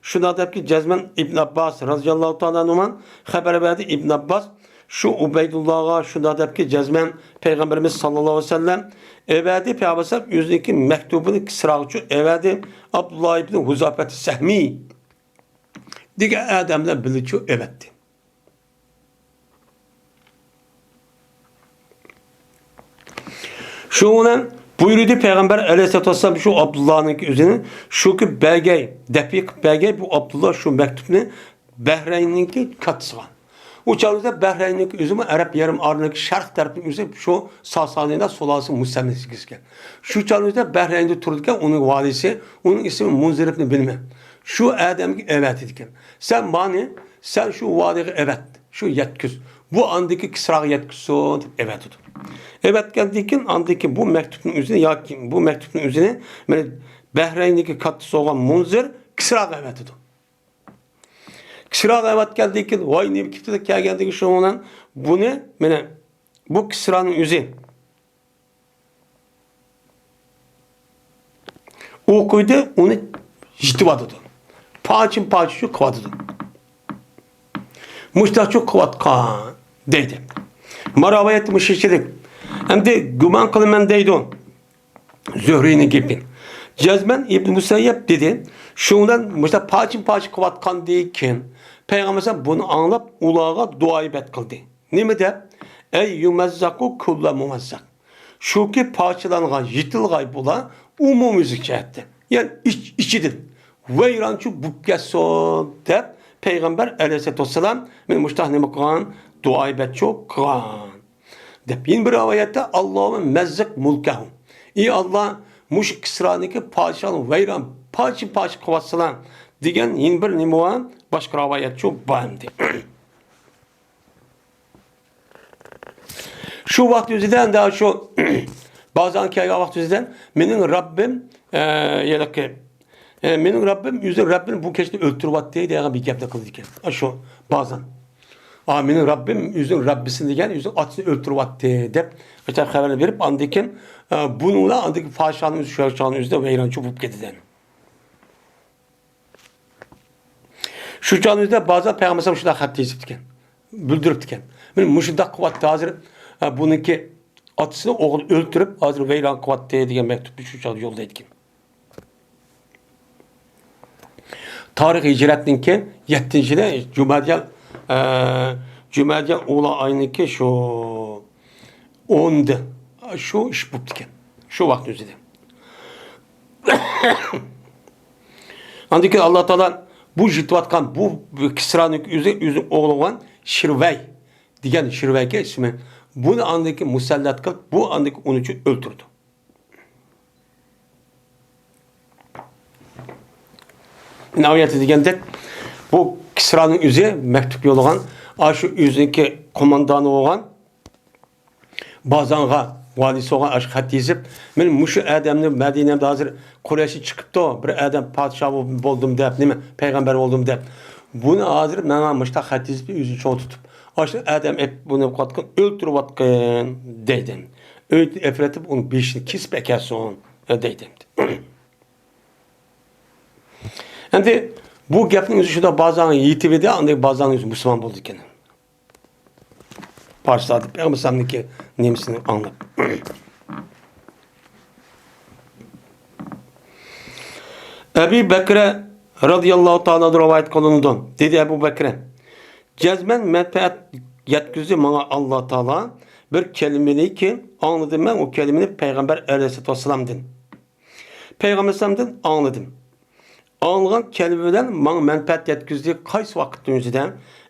شۇنداق دەپكى، جەزمەن ئىبن ئابباس رازىياللاھۇ تائالا ئەنھۇما خەۋەر بەردى. ئىبن ئابباس شۇ ئۇبەيدۇللاغا شۇنداق دەپكى، جەزمەن پەيغەمبىرىمىز ساللاللاھۇ ئەلەيھى ۋەسەللەم ئەۋەتتى، پەيغەمبەر ئۆزىنىڭكى مەكتۇبىنى كىسراغىچۇ ئەۋەتتى، ئابدۇللا ئىبن ھۇزافەت سەھمى دېگەن ئادەم بىلەن بىللىچۇ ئەۋەتتى. شۇنىڭ بىلەن بۇيرۇدى پەيغەمبەر ئەلەيھىسسالاتۇ ۋەسسالام شۇ ئابدۇللانىڭكى ئۆزىنى، شۇكى بەرگەي، دەپئى قىلىپ بەرگەي بۇ ئابدۇللا شۇ مەكتۇبنى بەھرەيننىڭكى كاتتىسىغا. ئۇ چاغدا بەھرەيننىڭكى ئۆزىمۇ ئەرەب يېرىم ئارىلىقى شەرق تەرىپىنىڭ ئۆزى شۇ ساسانىيلار سۇلالىسى مۇسەننىسىگە كىرگەن. شۇ چاغدا بەھرەيندا تۇرىدىكەن، ئۇنىڭ ۋالىسى، ئۇنىڭ ئىسمى مۇنزىر ئىبنى بىلمە. شۇ ئادەمگە ئەۋەتىدىكەن. سەن مانى، سەن شۇ ۋادىغا ئەۋەت، شۇ يەتكۈز. بۇ ئاندىكى كىسراغا يەتكۈزسۇن دەپ ئەۋەتىدۇ. ئەۋەتكەندىن كېيىن ئاندىكى بۇ مەكتۇپنىڭ ئۆزىنى ياكى بۇ مەكتۇپنىڭ ئۆزىنى مانا بەھرەيننىڭكى كاتتىسى بولغان مۇنزىر كىسراغا ئەۋەتىدۇ. كىسراغا ئەۋەتكەندىن كېيىن، ۋاي، نېمە كېپىتىدە كەلگەندىكىن شۇنىڭ بىلەن بۇنى، مانا، بۇ كىسرانىڭ ئۆزى ئوقۇيدۇ، ئۇنى يىتىۋاتىدۇ. پارچىمۇ پارچىچۇ قىلىۋاتىدۇ. مۇشتاقچۇ قىلىۋاتقان دەيدۇ. مانا رىۋايەتتە مۇشۇ ئىكەن. ئەمدى گۇمان قىلىمەن دەيدۇ. زۆھرىنىڭ گېپى. جەزمەن ئىبن مۇسەييەب دېدى. شۇنىڭ بىلەن مۇشۇنداق پارچىمۇ پارچە قىلىۋاتقاندىن كېيىن، پەيغەمبەر بۇنى ئاڭلاپ، ئۇلارغا دۇئا ئىبادەت قىلدى. نېمە دەپ؟ ئەي يۇمەززەقۇ كۇللە مۇمەززەق. شۇكى پارچىلانغان، يېتىلغاي بۇلار ئومۇميۈزلۈك جەھەتتە. يەنى ئىچ-، ئىچىدىن ۋەيرانچۇ بوپ كەتسۇن دەپ پەيغەمبەر ئەلەيھىسسالاتۇ ۋەسسالام مانا مۇشۇنداق نېمە قىلغان؟ دۇئا ئىبادەتچۇ قىلغان. دەپ يەنە بىر رىۋايەتتە، ئاللاھۇممە مەززىق مۇلكەھۇ. ئى ئاللا، مۇشۇ كىسرانىڭكى پادىشاھلىقىنى ۋەيران، پارچە-پارچە قىلىۋاتسىلا، دېگەن يەنە بىر نېمە بار؟ باشقا رىۋايەتچۇ بار ئەمدى. شۇ ۋاقىت ئۆزىدە، ئەمدى شۇ بازارغا كەلگەن ۋاقىت ئۆزىدە، مېنىڭ رەببىم، ئە، ھېلىقى، ئە، مېنىڭ رەببىم ئۆزى رەببىنى بۇ كەچتە ئۆلتۈرۈۋەتتى دېگەن بىر گەپنى قىلىدىكەن. شۇ بازار. ئا، مېنىڭ رەببىم ئۆزىنىڭ رەببىسىنى دېگەن، ئۆزىنىڭ ئاتىسىنى ئۆلتۈرۈۋەتتى دەپ، ئۆتە خەۋەرنى بېرىپ، ئاندىن كېيىن، ئە، بۇنىڭ بىلەن ئاندىن كېيىن پادىشاھنىڭ ئۆزى شۇ چاغنىڭ ئۆزىدە ۋەيرانچۇ بولۇپ كېتىدىكەن. شۇ چاغنىڭ ئۆزىدە بازار پەيغەمبەر ئەلەيھىسسالام شۇنداق خەت يېزىپتىكەن، بىلدۈرۈپتىكەن. مانا مۇشۇنداق قىلىۋاتتى ھازىر، ئە، بۇنىڭكى ئاتىسىنى ئوغلى ئۆلتۈرۈپ، ھازىر ۋەيران قىلىۋاتتى دېگەن مەكتۇپنى شۇ چاغدا يوللايدىكەن. تارىخ ھىجرەتنىڭكى يەتتىنچى يىلى جۇمادىيەل، ئە، جۇمادىيەل ئۇلا ئاينىڭكى شۇ ئوندا شۇ ئىش بوپتىكەن. شۇ ۋاقىت ئۆزىدە. ئاندىن كېيىن ئاللا تائالا بۇ يېتىۋاتقان بۇ، بۇ كىسرانىڭ ئۆزى، ئۆزى ئوغلى بولغان شىرۋەي دېگەن، شىرۋەيكە ئىسمى. بۇنى ئاندىن كېيىن مۇسەللەت قىلىپ، بۇ ئاندىن كېيىن ئۇنى ئۆلتۈرىدۇ. ئىناۋىيەت دېگەندەك، بۇ كىسرانىڭ ئۆزى مەكتۇپ يوللىغان، ئاشۇ ئۆزىنىڭكى قوماندانى بولغان بازانغا، ۋالىسى بولغان ئاشۇ خەت يېزىپ، مەن مۇشۇ ئادەمنى مەدىنەمدە ھازىر قۇرەيشتىن چىقىپتۇ، بىر ئادەم پادىشاھ بولدۇم دەپ، نېمە، پەيغەمبەر بولدۇم دەپ، بۇنى ھازىر ماڭا مۇشۇنداق خەت يېزىپ، ئۆزىنى چوڭ تۇتۇپ، ئاشۇ ئادەم ئەپ-، بۇنى قىلىۋاتقان، ئۆلتۈرۈۋاتقىن دەيدۇ. ئۆيدىن ئەپرىتىپ، ئۇنىڭ بېشىنى كېسىپ ئەكەلسۇن دەيدۇ. ئەمدى بۇ گەپنىڭ ئۆزى شۇنداق بازانغا يېتىپ ئىدى، ئاندىن بازانغا ئۆزى مۇسۇلمان بولدى ئىكەن. پارسلاردا پەيغەمبەر ئەلەيھىسسالامنىڭكى نېمىسىنى ئاڭلاپ. ئەبى بەكرە رازىياللاھۇ تائالا ئانھۇدىن رىۋايەت قىلىنىدۇ. دېدى ئەبۇ بەكرە، جەزمەن مەنپەئەت يەتكۈزدى ماڭا ئاللا تائالا بىر كەلىمىنىكى ئاڭلىدىم مەن، ئۇ كەلىمىنى پەيغەمبەر ئەلەيھىسسالاتۇ ۋەسسالامدىن. پەيغەمبەر ئەلەيھىسسالامدىن ئاڭلىدىم. ئاڭلىغان كەلىمى بىلەن ماڭا مەنپەئەت يەتكۈزدى. قايسى ۋاقىتنىڭ ئۆزىدە؟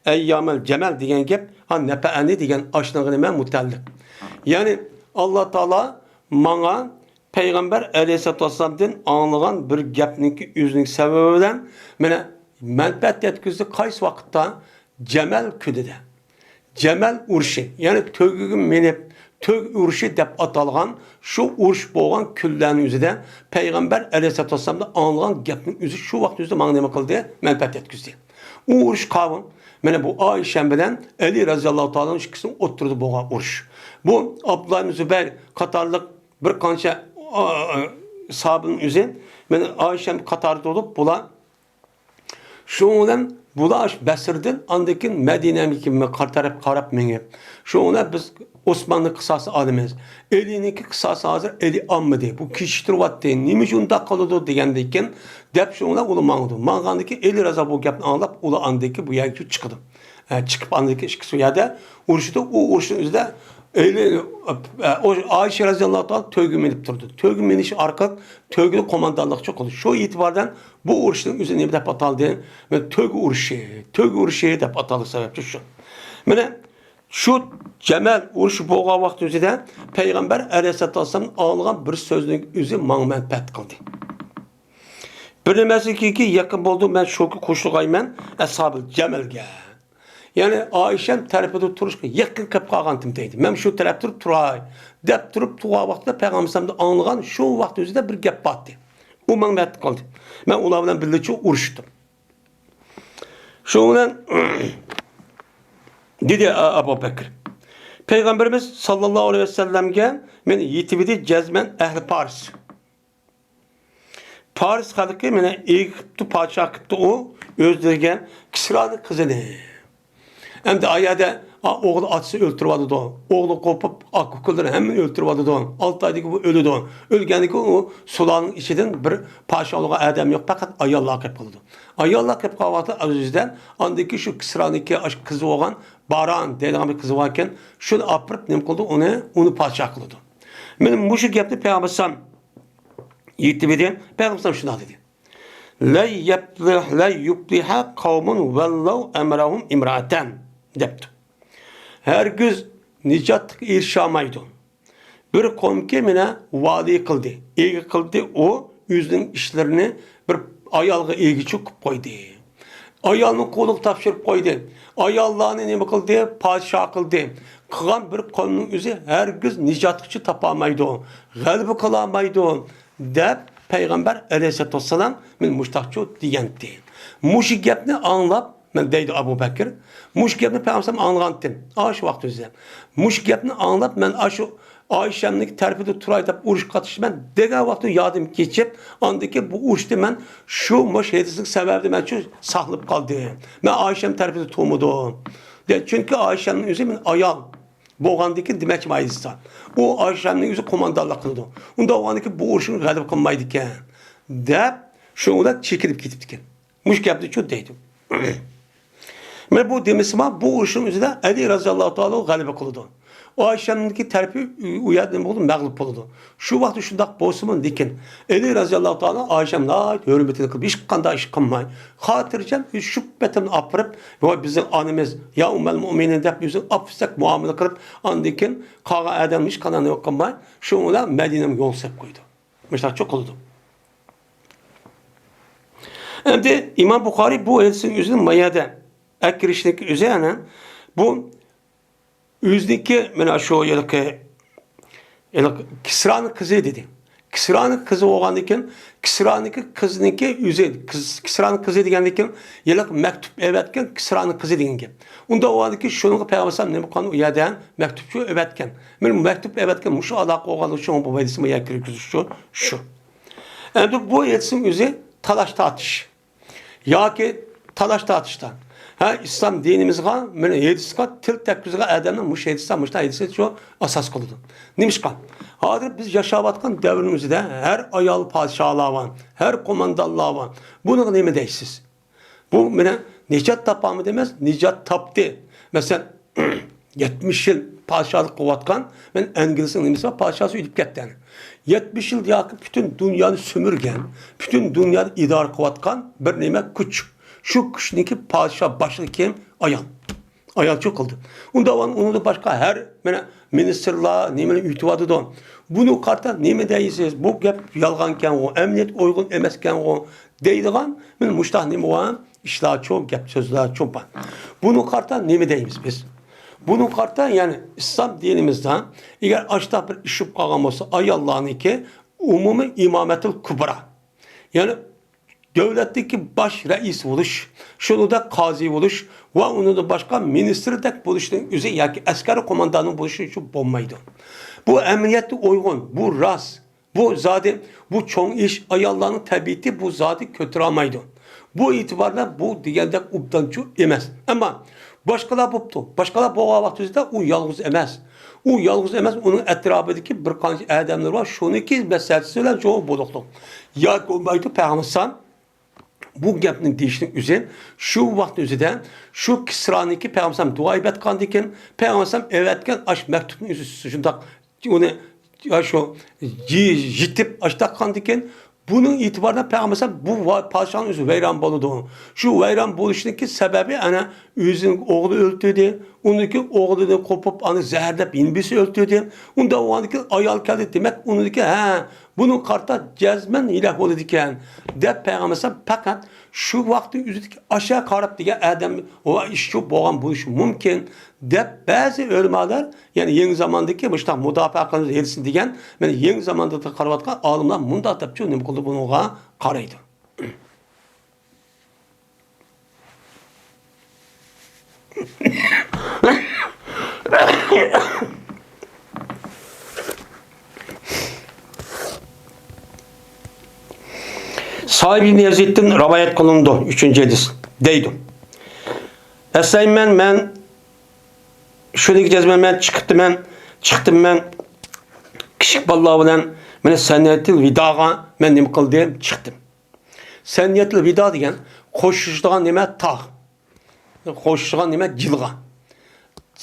ئەييامەل جەمەل دېگەن گەپ، ھا، نەپەئەنى دېگەن ئاشنىغا نېمە مۇتەئەللىق. يەنى ئاللا تائالا ماڭا پەيغەمبەر ئەلەيھىسسالاتۇ ۋەسسالامدىن ئاڭلىغان بىر گەپنىڭكى ئۆزىنىڭ سەۋەبى بىلەن، مانا، مەنپەئەت يەتكۈزدى. قايسى ۋاقىتتا؟ جەمەل كۈنىدە. جەمەل ئۇرۇشى، يەنى تۆگىگە مىنىپ، تۆگ ئۇرۇشى دەپ ئاتالغان شۇ ئۇرۇش بولغان كۈنلەرنىڭ ئۆزىدە پەيغەمبەر ئەلەيھىسسالاتۇ ۋەسسالامدىن ئاڭلىغان گەپنىڭ ئۆزى شۇ ۋاقىت ئۆزىدە ماڭا نېمە قىلدى؟ مەنپەئەت يەتكۈزدى. ئۇ ئۇرۇش قاۋۇل. مانا بۇ ئائىشەم بىلەن ئەلى رەزىياللاھۇ تائالا ئىككىسىنىڭ ئوتتۇرىدا بولغان ئۇرۇش. بۇ ئابدۇللا ئىبن زۇبەير قاتارلىق بىر قانچە، ئا، ئا، ساھابىنىڭ ئۆزى مانا ئائىشەم قاتارىدا بولۇپ، بۇلار شۇنىڭ بىلەن بۇلار بەسرىدىن ئاندىن كېيىن مەدىنەگە قارا تەرەپ قاراپ مېڭىپ، شۇنىڭ بىلەن بىز ئوسماننى قىساسى ئالىمىز. ئېلىنىڭكى قىساسى ھازىر ئېلى ئالمىدى. بۇ كېچىكتۈرۈۋاتتى. نېمە ئۈچۈن ئۇنداق قىلىدۇ دېگەندىن كېيىن دەپ شۇنىڭ بىلەن ئۇلار ماڭىدۇ. ماڭغاندىن كېيىن ئېلى رەزا بۇ گەپنى ئاڭلاپ، ئۇلار ئاندىن كېيىن بۇ يەرگە چىقىدۇ. ئە، چىقىپ ئاندىن كېيىن ئىككىسى ئۇ يەردە ئۇرۇشىدۇ. ئۇ ئۇرۇشنىڭ ئۆزىدە ئېلى، ئە، ئۇ ئائىشە رەزىياللاھۇ تائالا تۆگە مىنىپ تۇرىدۇ. تۆگە مىنىش ئارقىلىق تۆگىدە قوماندانلىقچى قىلدى. شۇ ئېتىباردىن بۇ ئۇرۇشنىڭ ئۆزى نېمە دەپ ئاتالدى؟ مانا تۆگە ئۇرۇشى، تۆگە ئۇرۇشى دەپ ئاتالدى. سەۋەبچى شۇ. مانا شۇ جەمەل ئۇرۇشى بولغان ۋاقىت ئۆزىدە پەيغەمبەر ئەلەيھىسسالاتۇ ۋەسسالام ئاڭلىغان بىر سۆزنىڭ ئۆزى ماڭا مەنپەئەت قىلدى. بىر نېمەسىكى يېقىن بولدى، مەن شۇ كۈن قوشۇلغايمەن ئەسھابىل جەمەلگە. يەنى ئائىشەم تەرىپىدە تۇرۇشقا يېقىن قېلىپ قالغانتىم دەيدۇ. مەن شۇ تەرەپتە تۇراي دەپ تۇرۇپ تۇرغان ۋاقتىدا پەيغەمبەر ئەلەيھىسسالامدىن ئاڭلىغان شۇ ۋاقىت ئۆزىدە بىر گەپ بارتى. ئۇ ماڭا مەنپەئەت قىلدى. مەن ئۇلار بىلەن بىللىچە ئۇرۇشتۇم. شۇنىڭ بىلەن دېدى ئەبۇ بەكرى، پەيغەمبىرىمىز ساللاللاھۇ ئەلەيھى ۋەسەللەمگە مېنى يېتىۋىدى جەزمەن ئەھلى پارس. پارس خەلقى مېنى ئىگە قىپتۇ، پادىشاھ قىپتۇ ئۇ ئۆزلىرىگە كىسرانىڭ قىزىنى. ئەمدى ئا يەردە، ئا، ئوغلى ئاتىسى ئۆلتۈرۈۋالىدۇ. ئوغلى قوپۇپ، ئاكا ئۇكىلىرى ھەممىنى ئۆلتۈرۈۋالىدۇ. ئالتە ئايدىكى بۇ ئۆلىدۇ. ئۆلگەندىكى ئۇ سۇلالىنىڭ ئىچىدىن بىر پادىشاھ بولغان ئادەم يوق، پەقەت ئاياللار قېلىپ قالىدۇ. ئاياللار قېلىپ قالغان ۋاقىتتا ئەزىزدە ئاندىكى شۇ كىسرانىڭكى ئاشۇ قىزى بولغان باران دەيدىغان بىر قىزى باركەن، شۇنى ئاپىرىپ نېمە قىلدى؟ ئۇنى، ئۇنى پادىشاھ قىلىدۇ. مېنىڭ مۇشۇ گەپنى پەيغەمبەر ئەلەيھىسسالام يېتىۋىدى. پەيغەمبەر ئەلەيھىسسالام شۇنداق دېدى. لن يفلح، لن يفلح قوم ولوا أمرهم امرأة دەپتۇ. ھەرگىز نىجاتلىققا ئېرىشەلمەيدۇ. بىر قومكى مېنى ۋالىي قىلدى، ئىگە قىلدى، ئۇ ئۆزىنىڭ ئىشلىرىنى بىر ئايالغا ئىگىچى قىلىپ قويدى. ئايالنى قولىغا تاپشۇرۇپ قويدى. ئاياللارنى نېمە قىلدى؟ پادىشاھ قىلدى. قىلغان بىر قومنىڭ ئۆزى ھەرگىز نىجاتقىچە تاپالمايدۇ، غەلىبە قىلالمايدۇ، دەپ پەيغەمبەر ئەلەيھىسسالاتۇ ۋەسسالام مېنى مۇشتاقچۇ دېگەنتى. مۇشۇ گەپنى ئاڭلاپ، مەن دەيدۇ ئەبۇ بەكىر، مۇشۇ گەپنى پەيغەمبەر ئاڭلىغانتىم. ئاشۇ ۋاقىت ئۆزى. مۇشۇ گەپنى ئاڭلاپ، مەن ئاشۇ ئائىشەمنىڭ تەرىپىدە تۇراي دەپ ئۇرۇشقا قاتنىشىمەن دېگەن ۋاقىتتا يادىم كېچىپ، ئاندىن كېيىن بۇ ئۇرۇشتا مەن شۇ مۇش ھېدىسلىك سەۋەبىدىن مەن شۇ ساقلىنىپ قالدىم. مەن ئائىشەم تەرىپىدە تۇرمىدىم. دە-، چۈنكى ئائىشەمنىڭ ئۆزى مېنىڭ ئايال بولغاندىكىن دېمەكچى مايدىسا. ئۇ ئائىشەمنىڭ ئۆزى قوماندانلىق قىلىدۇ. ئۇنداق بولغاندىكىن بۇ ئۇرۇشنى غەلىبە قىلمايدىكەن، دەپ شۇنىڭ بىلەن چېكىنىپ كېتىپتىكەن. مۇشۇ گەپنى شۇ دەيدۇ. مانا بۇ دېمىسىما، بۇ ئۇرۇشنىڭ ئۆزىدە ئەلى رەزىياللاھۇ تائالا غەلىبە قىلىدۇ. ئائىشەمنىڭكى تەرىپى ئۇ يەردە نېمە بولىدۇ؟ مەغلۇپ بولىدۇ. شۇ ۋاقىتتا شۇنداق بولسىمۇ، لېكىن ئەلى رەزىياللاھۇ تائالا ئائىشەم ناھايىتى ھۆرمىتىنى قىلىپ، ھېچقانداق ئىش قىلماي، خاتىرجەم شۇ پېتىنى ئاپىرىپ، ۋاي بىزنىڭ ئانىمىز، يا ئۇممەل مۇئمىنىن دەپ ئۆزىنى ئاپىسىدەك مۇئامىلە قىلىپ، ئاندىن كېيىن قالغان ئادەمنى ھېچقانداق نېمە قىلماي، شۇنىڭ بىلەن مەدىنىنىڭ يولىغا سېلىپ قويىدۇ. مۇشۇنداقچە قىلىدۇ. ئەمدى ئىمام بۇخارىي بۇ ھەدىسنىڭ ئۆزىنى ما يەردە ئەكىرىشنىڭكى ئۆزى ئەنە بۇ ئۆزىنىڭكى مانا شۇ ھېلىقى، ھېلىقى كىسرانىڭ قىزى دېدى. كىسرانىڭ قىزى بولغاندىن كېيىن، كىسرانىڭكى قىزىنىڭكى ئۆزى، قىز، كىسرانىڭ قىزى دېگەندىن كېيىن، ھېلىقى مەكتۇپ ئەۋەتكەن كىسرانىڭ قىزى دېگەن گەپ. ئۇنداق بولغاندىن كېيىن شۇنىڭغا پەيغەمبەر ئەلەيھىسسالام نېمە قىلغان؟ ئۇ يەردە مەكتۇپچۇ ئەۋەتكەن. مانا مەكتۇپ ئەۋەتكەن مۇشۇ ئالاقە بولغانلىقى شۇڭا بۇ ھەدىسنى ما يەرگە كىرگۈزۈش شۇ، شۇ. ئەمدى بۇ ھەدىسنىڭ ئۆزى تالاش تارتىش. ياكى تالاش تارتىشتا. ھە، ئىسلام دىنىمىزغا، مانا ھەدىسقا تىل تەگكۈزىدىغان ئادەمنىڭ مۇشۇ ھەدىستا، مۇشۇنداق ھەدىسى شۇ ئاساس قىلىدۇ. نېمىشقا؟ ھازىر بىز ياشاۋاتقان دەۋرىمىزدە ھەر ئايال پادىشاھلار بار، ھەر قوماندانلار بار. بۇنىڭغا نېمە دەيسىز؟ بۇ مانا نىجات تاپامدۇ ئەمەس، نىجات تاپتى. مەسىلەن، يەتمىش يىل پادىشاھلىق قىلىۋاتقان، مەن ئەنگلىسنىڭ نېمىسى بار، پادىشاھسى ئۆلۈپ كەتتى. يەتمىش يىل ياكى پۈتۈن دۇنيانى سۈمۈرگەن، پۈتۈن دۇنيانى ئىدارە قىلىۋاتقان بىر نېمە كۈچ. شۇ كۈچنىڭكى پادىشاھ باشلىقى كىم؟ ئايال. ئايالچۇ قىلدى. ئۇنداق بولغان ئۇنىڭدىن باشقا ھەر مانا مىنىستىرلار نېمىنى ئۆتۈۋاتىدۇ. بۇنى قارىتا نېمە دەيسىز؟ بۇ گەپ يالغانكەنغۇ، ئەمەلىيەت ئۇيغۇن ئەمەسكەنغۇ دەيدىغان مانا مۇشۇنداق نېمە بار؟ ئىشلارچۇ، گەپ سۆزلەرچۇ بار. بۇنى قارىتا نېمە دەيمىز بىز؟ بۇنى قارىتا، يەنى ئىسلام دىنىمىزدا ئەگەر ئاشۇنداق بىر ئىش بولۇپ قالغان بولسا، ئاياللارنىڭكى ئومۇمىي ئىمامەتۇل كۇبرا، يەنى دۆلەتتىكى باش رەئىس بولۇش، شۇنىڭدەك قازى بولۇش ۋە ئۇنىڭدىن باشقا مىنىستىردەك بولۇشنىڭ ئۆزى ياكى ئەسكەرىي قومانداننىڭ بولۇشى ئۈچۈن بولمايدۇ. بۇ ئەمەلىيەتتە ئۇيغۇن، بۇ راست. بۇ زادى، بۇ چوڭ ئىش، ئاياللارنىڭ تەبىئىتى بۇ زادى كۆتۈرەلمەيدۇ. بۇ ئېتىباردا بۇ دېگەندەك ئوبدانچۇ ئەمەس. ئەمما باشقىلار بوپتۇ. باشقىلار بولغان ۋاقتىدا ئۇ يالغۇز ئەمەس. ئۇ يالغۇز ئەمەس، ئۇنىڭ ئەتراپىدىكى بىر قانچە ئادەملەر بار، شۇنىڭكى مەسلىھەتى بىلەن جۇمۇ بولۇقلۇق. ياكى بولمايدۇ، پەيغەمبەر بۇ گەپنى دېيىشنىڭ ئۆزى شۇ ۋاقىتنىڭ ئۆزىدە شۇ كىسرانىڭكى پەيغەمبەر دۇئا ئەۋەتكەندىكىن، پەيغەمبەر ئەۋەتكەن ئاش مەكتۇبنىڭ ئۆزى شۇنداق ئۇنى، يا شۇ يېتىپ ئاشتاققاندىكىن، بۇنىڭ ئېتىبارىدا پەيغەمبەر بۇ ۋا-، پادىشاھنىڭ ئۆزى ۋەيران بولىدۇ. شۇ ۋەيران بولۇشنىڭكى سەۋەبى ئەنە ئۆزىنىڭ ئوغلى ئۆلتۈردى، ئۇنىڭكى ئوغلىنى قوپۇپ، ئانى زەھەرلەپ، يېنى بىرسى ئۆلتۈردى. ئۇنداق بولغاندىكىن ئايال كەلدى، دېمەك، ئۇنىڭكى، ھە، بۇنىڭ قارىتا جەزمەن ھىيلە بولىدىكەن، دەپ پەيغەمبەر پەقەت شۇ ۋاقىتنىڭ ئۆزىدىكى ئاشا قاراپ دېگەن ئادەم ۋە ئىش شۇ بولغان بولۇشى مۇمكىن، دەپ بەزى ئۆلىمالار، يەنى يېڭى زاماندىكى مۇشۇنداق مۇداپىئە قىلىمىز ھېلىسىنى دېگەن، مانا يېڭى زاماندا قاراۋاتقان ئالىملار مۇنداق دەپچۇ نېمە قىلدى بۇنىڭغا قارايدۇ. ساھىبى يەزىدتىن رىۋايەت قىلىنىدۇ، ئۈچىنچى ھەدىس دەيدۇ. ئەسلەيمەن، مەن شۇنىڭغا جەزمەن مەن چىقىپتىمەن، چىقتىم مەن كىچىك بالىلار بىلەن مانا سەنىيەتىل ۋىداغا مەن نېمە قىلدىم؟ چىقتىم. سەنىيەتىل ۋىدا دېگەن قوشۇشىدىغان نېمە؟ تاغ. قوشۇشىدىغان نېمە؟ جىلغا.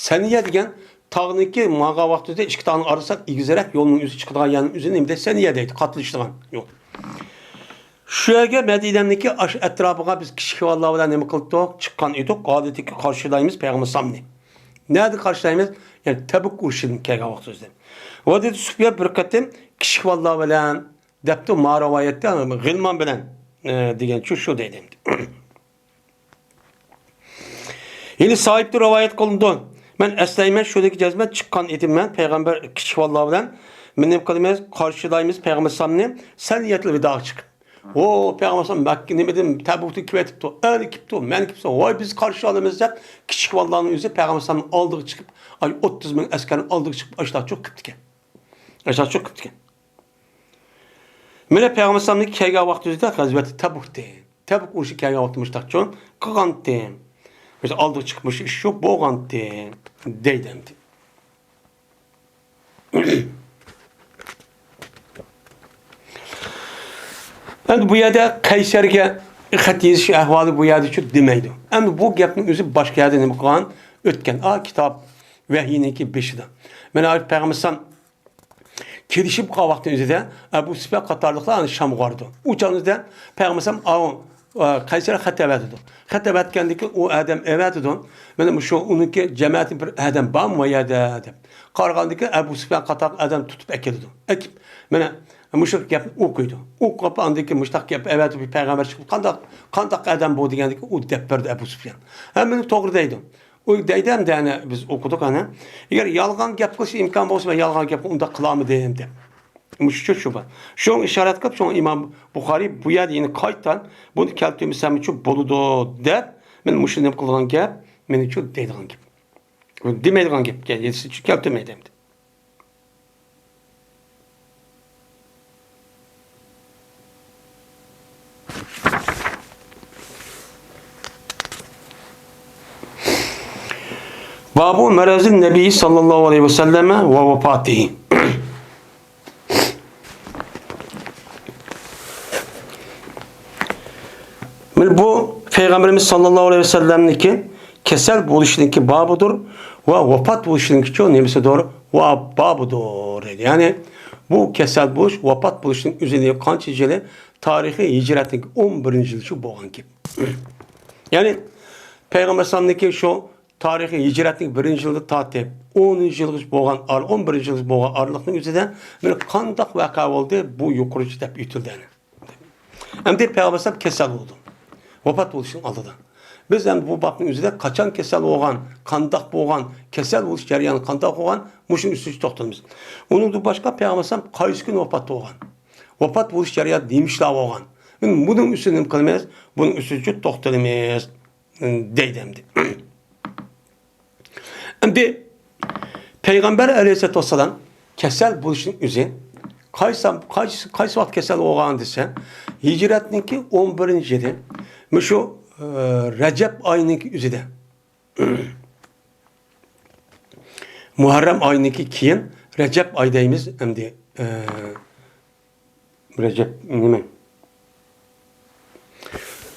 سەنىيە دېگەن تاغنىڭكى ماڭغان ۋاقتىدا ئىككى تاغنىڭ ئارىسىدا ئېگىزرەك يولنىڭ ئۆزى چىقىدىغان يەرنىڭ ئۆزىنى نېمە دەيدۇ؟ سەنىيە دەيدۇ، قاتلىشىدىغان يول. شۇ يەرگە مەدىنەنىڭكى ئاشۇ ئەتراپىغا بىز كىچىك بالىلار بىلەن نېمە قىلدۇق؟ چىققان ئىدۇق. ئادەتتىكى قارشىلايمىز پەيغەمبەر ئەلەيھىسسالامنى. نەدە قارشىلايمىز؟ يەنى تەبۇك ئۇرۇشىدىن كەلگەن ۋاقتىمىزدا. ۋە دېدى سۇفيان بىر قېتىم كىچىك بالىلار بىلەن دەپتۇ، ما رىۋايەتتە غىلمان بىلەن، ئە، دېگەنچۇ شۇ دەيدۇ ئەمدى. يەنى ساھىبتىن رىۋايەت قىلىنىدۇ. مەن ئەسلەيمەن، شۇدىكى جەزمەن چىققان ئىدىم مەن پەيغەمبەر كىچىك بالىلار بىلەن. مەن نېمە قىلىمىز؟ قارشىلايمىز پەيغەمبەر ئەلەيھىسسالامنى سەنىيەتىل ۋىداغا چىقىپ. ئۇ پەيغەمبەر ئەلەيھىسسالام مەككە نېمىدىن تەبۇكتىن كېلىۋېتىپتۇ. ئەنە كېپتۇ، مەن كېپسۇ، ۋاي بىز قارشى ئالىمىز دەپ كىچىك بالىلارنىڭ ئۆزى پەيغەمبەر ئەلەيھىسسالامنىڭ ئالدىغا چىقىپ، ئاي ئوتتۇز مىڭ ئەسكەرنىڭ ئالدىغا چىقىپ ئاشتاق چوق كېپتىكەن. ئاشتاق چوق كېپتىكەن. مانا پەيغەمبەر ئەلەيھىسسالامنىڭ كەلگەن ۋاقتىدا غەزۋەتى تەبۇكتى. تەبۇك ئۇرۇشى كەلگەن ۋاقتى مۇشتاق چوڭ قىلغانتى. مۇشۇ ئالدىغا چىقىپ مۇشۇ ئىش شۇ بولغانتى دەيدۇ ئەمدى. ئەمدى بۇ يەردە قەيسەرگە خەت يېزىش ئەھۋالى بۇ يەردە شۇ دېمەيدۇ. ئەمدى بۇ گەپنىڭ ئۆزى باشقا يەردە نېمە قىلغان؟ ئۆتكەن، ئا، كىتاب ۋەھىينىڭكى بېشىدا. مانا پەيغەمبەر ئەلەيھىسسالام كېلىشىپ قالغان ۋاقىتنىڭ ئۆزىدە ئەبۇ سۇفيان قاتارلىقلار ئەنە شامغا بارىدۇ. ئۇ چاغدا پەيغەمبەر ئەلەيھىسسالام، ئاۋۇ، ئە، قەيسەرگە خەت ئەۋەتىدۇ. خەت ئەۋەتكەندىن كېيىن ئۇ ئادەم ئەۋەتىدۇ. مانا مۇشۇ ئۇنىڭكى جەمەتى بىر ئادەم بارمۇ ئۇ يەردە دەپ. قارىغاندىن كېيىن ئەبۇ سۇفيان قاتارلىق ئادەم تۇتۇپ ئەكېلىدۇ. ئەكىپ، مانا مۇشۇ گەپنى ئوقۇيدۇ. ئوقۇپ ئاندىن كېيىن مۇشۇنداق گەپ ئەۋەتىپ پەيغەمبەر چىقىپ قانداق، قانداق ئادەم بۇ دېگەندىن كېيىن ئۇ دەپ بەردى ئەبۇ سۇفيان. ھەممىنى توغرا دەيدۇ. ئۇ دەيدۇ ئەمدى، ئەنە بىز ئوقۇدۇق ئەنە. ئەگەر يالغان گەپ قىلىش ئىمكان بولسا، مەن يالغان گەپ ئۇنداق قىلامىدىم دەپ. مۇشۇ شۇ بار. شۇڭا ئىشارەت قىلىپ، شۇڭا ئىمام بۇخارىي بۇ يەردە يەنە قايتىدىن بۇنى كەلتۈرمىسەمچۇ بولىدۇ دەپ، مەن مۇشۇ نېمە قىلغان گەپ، مېنىڭچۇ دەيدىغان گەپ. دېمەيدىغان گەپ، يەنە كەلتۈرمەيدۇ ئەمدى. بابۇ مەرەزىن نەبىي ساللاللاھۇ ئەلەيھى ۋەسەللەم ۋە ۋەپاتىھى. مانا بۇ پەيغەمبىرىمىز ساللاللاھۇ ئەلەيھى ۋەسەللەمنىڭكى كېسەل بولۇشىنىڭكى بابىدۇر ۋە ۋاپات بولۇشىنىڭكىچۇ نېمىسىدۇر؟ ۋە بابىدۇر دەيدۇ. يەنى بۇ كېسەل بولۇش، ۋاپات بولۇشنىڭ ئۆزىنى قانچە يىلى؟ تارىخى ھىجرەتنىڭ ئون بىرىنچى يىلى شۇ بولغان گەپ. يەنى پەيغەمبەر ئەلەيھىسسالامنىڭكى شۇ تارىخى ھىجرەتنىڭ بىرىنچى يىلىدا تارتىپ ئونىنچى يىلغىچە بولغان ئار-، ئون بىرىنچى يىلغىچە بولغان ئارىلىقنىڭ ئۆزىدە مانا قانداق ۋەقە بولدى؟ بۇ يۇقىرىچە دەپ ئۆتۈلدى. ئەمدى پەيغەمبەر ئەلەيھىسسالام كېسەل بولدى. ۋاپات بولۇشنىڭ ئالدىدا. بىز ئەمدى بۇ بابنىڭ ئۆزىدە قاچان كېسەل بولغان، قانداق بولغان، كېسەل بولۇش جەريانى قانداق بولغان، مۇشۇنىڭ ئۈستىدە توختىلىمىز. ئۇنىڭدىن باشقا پەيغەمبەر ئەلەيھىسسالام قايسى كۈنى ۋاپات بولغان؟ ۋاپات بولۇش جەريانىدا نېمە ئىشلار بولغان؟ بۇنىڭ ئۈستىدە نېمە قىلىمىز؟ بۇنىڭ ئۈستىدە توختىلىمىز، دەيدۇ ئەمدى. ئەمدى پەيغەمبەر ئەلەيھىسسالاتۇ ۋەسسالام كېسەل بولۇشنىڭ ئۆزى قايسى، قايسى، قايسى ۋاقىت كېسەل بولغان دېسە، ھىجرەتنىڭكى ئون بىرىنچى يىلى، مۇشۇ، ئە، رەجەب ئاينىڭكى ئۆزىدە. مۇھەررەم ئاينىڭكى كېيىن رەجەب ئاي دەيمىز ئەمدى. ئە، رەجەب نېمە؟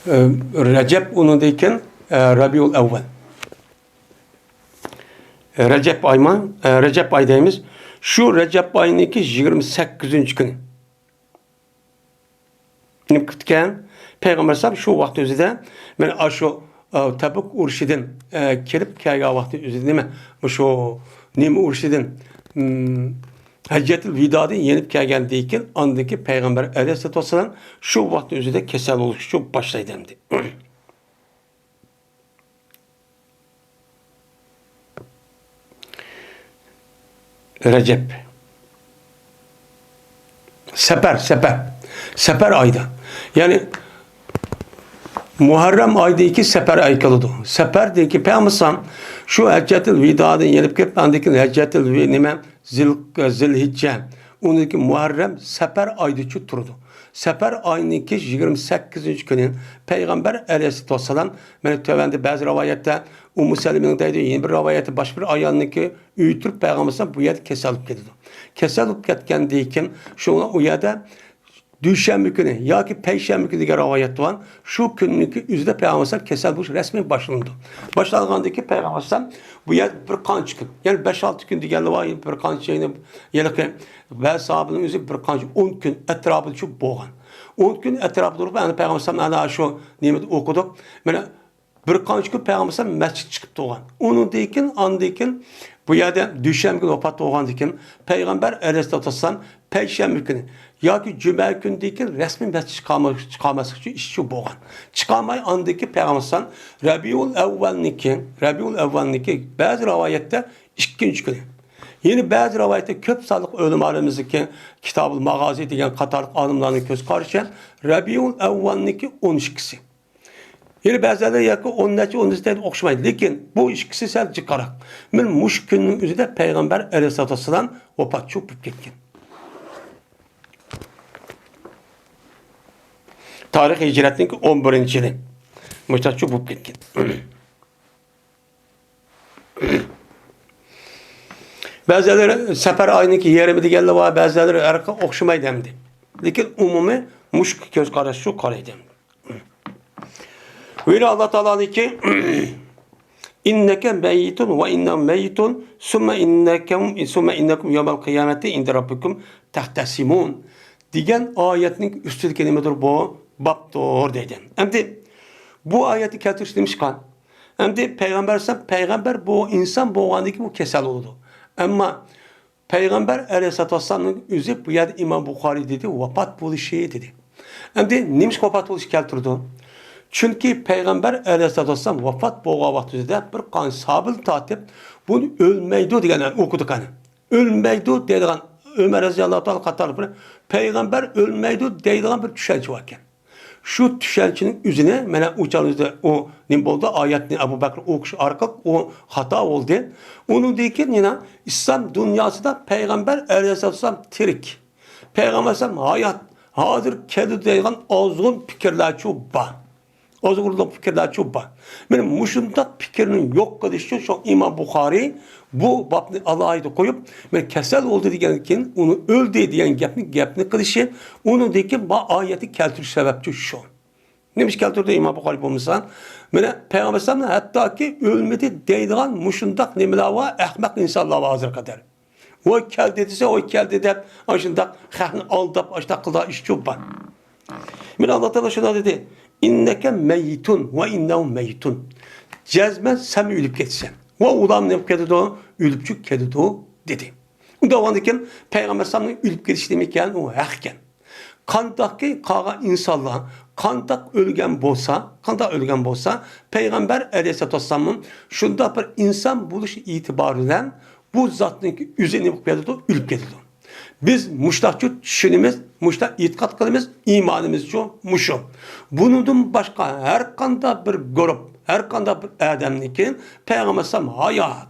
ئە، رەجەب، ئۇنىڭدىن كېيىن، ئە، رەبىئۇل ئەۋۋەل. رەجەب ئايما؟ ئە، رەجەب ئاي دەيمىز. شۇ رەجەب ئاينىڭكى يىگىرمە سەككىزىنچى كۈنى نېمە قىپتىكەن؟ پەيغەمبەر ئەلەيھىسسالام شۇ ۋاقىت ئۆزىدە، مانا ئاشۇ، ئە، تەبۇك ئۇرۇشىدىن، ئە، كىرىپ كەلگەن ۋاقىت ئۆزىدە نېمە؟ مۇشۇ نېمە ئۇرۇشىدىن، م، ھەججەتۇل ۋىدادىن يېنىپ كەلگەندىن كېيىن، ئاندىن كېيىن پەيغەمبەر ئەلەيھىسسالاتۇ ۋەسسالام شۇ ۋاقىت ئۆزىدە كېسەل بولۇشقا باشلايدۇ ئەمدى. رەجەب. سەپەر، سەپەر. سەپەر ئايدا. يەنى مۇھەررەم ئايدىكى سەپەر ئاي قىلىدۇ. سەپەردىكى پەيغەمبەر شۇ ھەججەتۇل ۋىدادىن يېنىپ كېلىپ، ئاندىن كېيىن ھەججەتۇل ۋى-، نېمە؟ زىل-، زىلھىججە، ئۇنىڭدىكى مۇھەررەم، سەپەر ئايدىچۇ تۇرىدۇ. سەپەر ئاينىڭكى يىگىرمە سەككىزىنچى كۈنى پەيغەمبەر ئەلەيھىسسالاتۇ ۋەسسالام، مانا تۆۋەندە بەزى رىۋايەتتە ئۇممۇ سەلىمىنىڭ دەيدۇ، يەنە بىر رىۋايەتتە باشقا بىر ئايالنىڭكى ئۆيى تۇرۇپ پەيغەمبەر بۇ يەردە كېسەل بولۇپ كېتىدۇ. كېسەل بولۇپ كەتكەندىن كېيىن شۇڭا ئۇ يەردە دۈشەنبە كۈنى ياكى پەيشەنبە كۈنى دېگەن رىۋايەت بار. شۇ كۈننىڭكى ئۆزىدە پەيغەمبەر كېسەل بولۇش رەسمىي باشلىنىدۇ. باشلانغاندىن كېيىن پەيغەمبەر بۇ يەردە بىر قانچە كۈن، يەنى بەش-ئالتە كۈن دېگەنلەر بار، بىر قانچە، يەنە ھېلىقى بەزى ساھابىنىڭ ئۆزى بىر قانچە، ئون كۈن ئەتراپىدا شۇ بولغان. ئون كۈن ئەتراپىدا تۇرۇپ، ئەنە پەيغەمبەر ئەنە شۇ نېمىدە ئوقۇدۇق. مانا بىر قانچە كۈن پەيغەمبەر مەسچىتكە چىقىپ تۇرغان. ئۇنىڭدىن كېيىن، ئاندىن كېيىن بۇ يەردە دۈشەنبە كۈنى ۋاپات بولغاندىن كېيىن، پەيغەمبەر ئەلەيھىسسالاتۇ ۋەسسالام پەيشەنبە كۈنى ياكى جۈمە كۈنىدىن كېيىن رەسمىي مەسچىتكە چىقارما-، چىقارماسلىق ئۈچۈن ئىش شۇ بولغان. چىقارماي ئاندىن كېيىن پەيغەمبەر ئەلەيھىسسالام رەبىئۇل ئەۋۋەلنىڭكى، رەبىئۇل ئەۋۋەلنىڭكى بەزى رىۋايەتتە ئىككىنچى كۈنى. يەنە بەزى رىۋايەتتە كۆپ سانلىق ئۆلىمالىرىمىزنىڭكى كىتابۇل ماغازى دېگەن قاتارلىق ئالىملارنىڭ كۆز قارىشى رەبىئۇل ئەۋۋەلنىڭكى ئون ئىككىسى. يەنە بەزىلەر ياكى ئون نەچچە، ئون نەچچە دەيدۇ، ئوخشىمايدۇ. لېكىن بۇ ئىككىسى سەل جىقراق. مانا مۇشۇ كۈننىڭ ئۆزىدە پەيغەمبەر ئەلەيھىسسالاتۇ ۋەسسالام ۋاپاتچۇ بولۇپ كەتكەن. تارىخ ھىجرەتنىڭكى ئون بىرىنچى يىلى مۇشۇنداقچۇ بولۇپ كەتكەن. بەزىلەر سەپەر ئاينىڭكى يېرىمى دېگەنلەر بار، بەزىلەر ھەر خىل، ئوخشىمايدۇ ئەمدى. لېكىن ئومۇمىي مۇشۇ كۆز قاراش شۇ قارايدۇ ئەمدى. ۋە ئاللا تائالانىڭكى، «ئىننەكە مەييىتۇن ۋە ئىننەھۇم مەييىتۇن، سۇممە ئىننەكۇم، سۇممە ئىننەكۇم يەۋمەل قىيامەتى ئىندە رەببىكۇم تەختەسىمۇن» دېگەن ئايەتنىڭ ئۈستىدىكى نېمىدۇر بۇ؟ بابتۇر دەيدۇ. ئەمدى بۇ ئايەتنى كەلتۈرۈش نېمىشقا؟ ئەمدى پەيغەمبەر ئەلەيھىسسالام، پەيغەمبەر بۇ ئىنسان بولغاندىن كېيىن بۇ كېسەل بولىدۇ. ئەمما پەيغەمبەر ئەلەيھىسسالاتۇ ۋەسسالامنىڭ ئۆزى بۇ يەردە ئىمام بۇخارىي دېدى، ۋاپات بولۇشى دېدى. ئەمدى نېمىشقا ۋاپات بولۇشى كەلتۈرىدۇ؟ چۈنكى پەيغەمبەر ئەلەيھىسسالاتۇ ۋەسسالام ۋاپات بولغان ۋاقتىدا بىر قانچە ساھابىنى تارتىپ، بۇنى ئۆلمەيدۇ دېگەن ئوقۇدۇق ئەنە. ئۆلمەيدۇ دەيدىغان، ئۆمەر رەزىياللاھۇ تائالا قاتارلىقلار پەيغەمبەر ئۆلمەيدۇ دەيدىغان بىر چۈشەنچە باركەن. شۇ چۈشەنچىنىڭ ئۆزىنى مانا ئۇ چاغدا ئۇ نېمە بولدى؟ ئايەتنى ئەبۇ بەكرى ئوقۇش ئارقىلىق ئۇ خاتا بولدى. ئۇنىڭدىن كېيىن يەنە ئىسلام دۇنياسىدا پەيغەمبەر ئەلەيھىسسالام تىرىك، پەيغەمبەر ئەلەيھىسسالام ھايات، ھازىر كەلدى دەيدىغان ئازغۇن پىكىرلەرچۇ بار. ئازغۇنلۇق پىكىرلەرچۇ بار. مانا مۇشۇنداق پىكىرنى يوق قىلىش ئۈچۈن شۇ ئىمام بۇخارىي بۇ بابنى ئالاھىدە قويۇپ، مانا كېسەل بولدى دېگەندىن كېيىن ئۇنى ئۆلدى دېگەن گەپنى، گەپنى قىلىشى، ئۇنىڭدىن كېيىن بۇ ئايەتنى كەلتۈرۈش سەۋەبچۇ شۇ. نېمە ئىش كەلتۈردى ئىمام بۇخارىي بولمىسا؟ مانا پەيغەمبەر ئەلەيھىسسالامنى ھەتتاكى ئۆلمىدى دەيدىغان مۇشۇنداق نېمىلەر بار، ئەخمەق ئىنسانلار بار ھازىرغا قەدەر. ۋاي كەلدى دېسە، ۋاي كەلدى دەپ، ئاشۇنداق خەقنى ئالداپ، ئاشۇنداق قىلىدىغان ئىشچۇ بار. مانا ئاللا تائالا شۇنداق دېدى، «ئىننەكە مەييىتۇن ۋە ئىننەھۇم مەييىتۇن.» جەزمەن سەن ئۆلۈپ كېتىسەن. ۋە ئۇلار نېمە كېتىدۇ؟ ئۆلۈپچۇ كېتىدۇ، دېدى. ئۇنداق بولغاندىن كېيىن پەيغەمبەر ئەلەيھىسسالامنىڭ ئۆلۈپ كېتىشى نېمە ئىكەن؟ ئۇ ھەق ئىكەن. قانداقكى قالغان ئىنسانلار قانداق ئۆلگەن بولسا، قانداق ئۆلگەن بولسا، پەيغەمبەر ئەلەيھىسسالاتۇ ۋەسسالاممۇ شۇنداق بىر ئىنسان بولۇش ئېتىبارى بىلەن بۇ زاتنىڭ ئۆزى نېمە قىلىپ كېتىدۇ؟ ئۆلۈپ كېتىدۇ. بىز مۇشتاقچۇ چۈشىنىمىز، مۇشتاق ئېتىقاد قىلىمىز، ئىمانىمىزچۇ مۇشۇ. بۇنىڭدىن باشقا ھەر قانداق بىر گۇرۇپ، ھەر قانداق بىر ئادەمنىڭكى پەيغەمبەر ئەلەيھىسسالام ھايات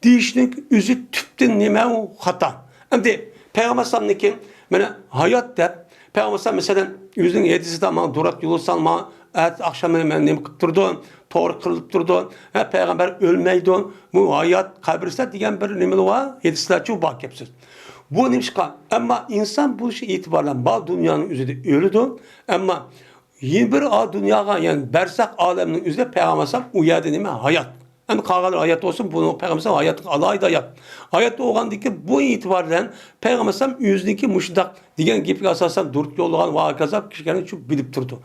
دېيىشنىڭ ئۆزى تۈپتىن نېمە ئۇ خاتا. ئەمدى پەيغەمبەر ئەلەيھىسسالامنىڭكى مانا ھايات دەپ، پەيغەمبەر ئەلەيھىسسالام مەسىلەن ئۆزىنىڭ ھەدىسىدە ماڭا دۇرات يوللىساڭ ماڭا ئەتە ئاخشام مەن نېمە قىلىپ تۇرىدۇ، توغرا قىلىپ تۇرىدۇ. ھە، پەيغەمبەر ئۆلمەيدۇ، بۇ ھايات، قەبرىستان دېگەن بىر نېمىلەر بار، ھەدىسلەرچۇ بار گەپ سۆز. بۇ نېمىشقا؟ ئەمما ئىنسان بولۇشى ئېتىبارى بىلەن بار دۇنيانىڭ ئۆزىدە ئۆلىدۇ. ئەمما يەنە بىر ئا دۇنياغا، يەنى بەرزەخ ئالەمنىڭ ئۆزىدە پەيغەمبەر ئەلەيھىسسالام ئۇ يەردە نېمە؟ ھايات. ئەمدى قالغانلار ھايات بولسۇن، بۇنىڭ پەيغەمبەر ئەلەيھىسسالام ھاياتلىق ئالاھىدە ھايات. ھايات بولغاندىكىن بۇ ئېتىبار بىلەن پەيغەمبەر ئەلەيھىسسالام ئۆزىنىڭكى مۇشۇنداق دېگەن گېپىگە ئاساسەن دۇرۇت يوللىغان ۋە ھاكازا كىشىلەرنى شۇ بىلىپ تۇرىدۇ.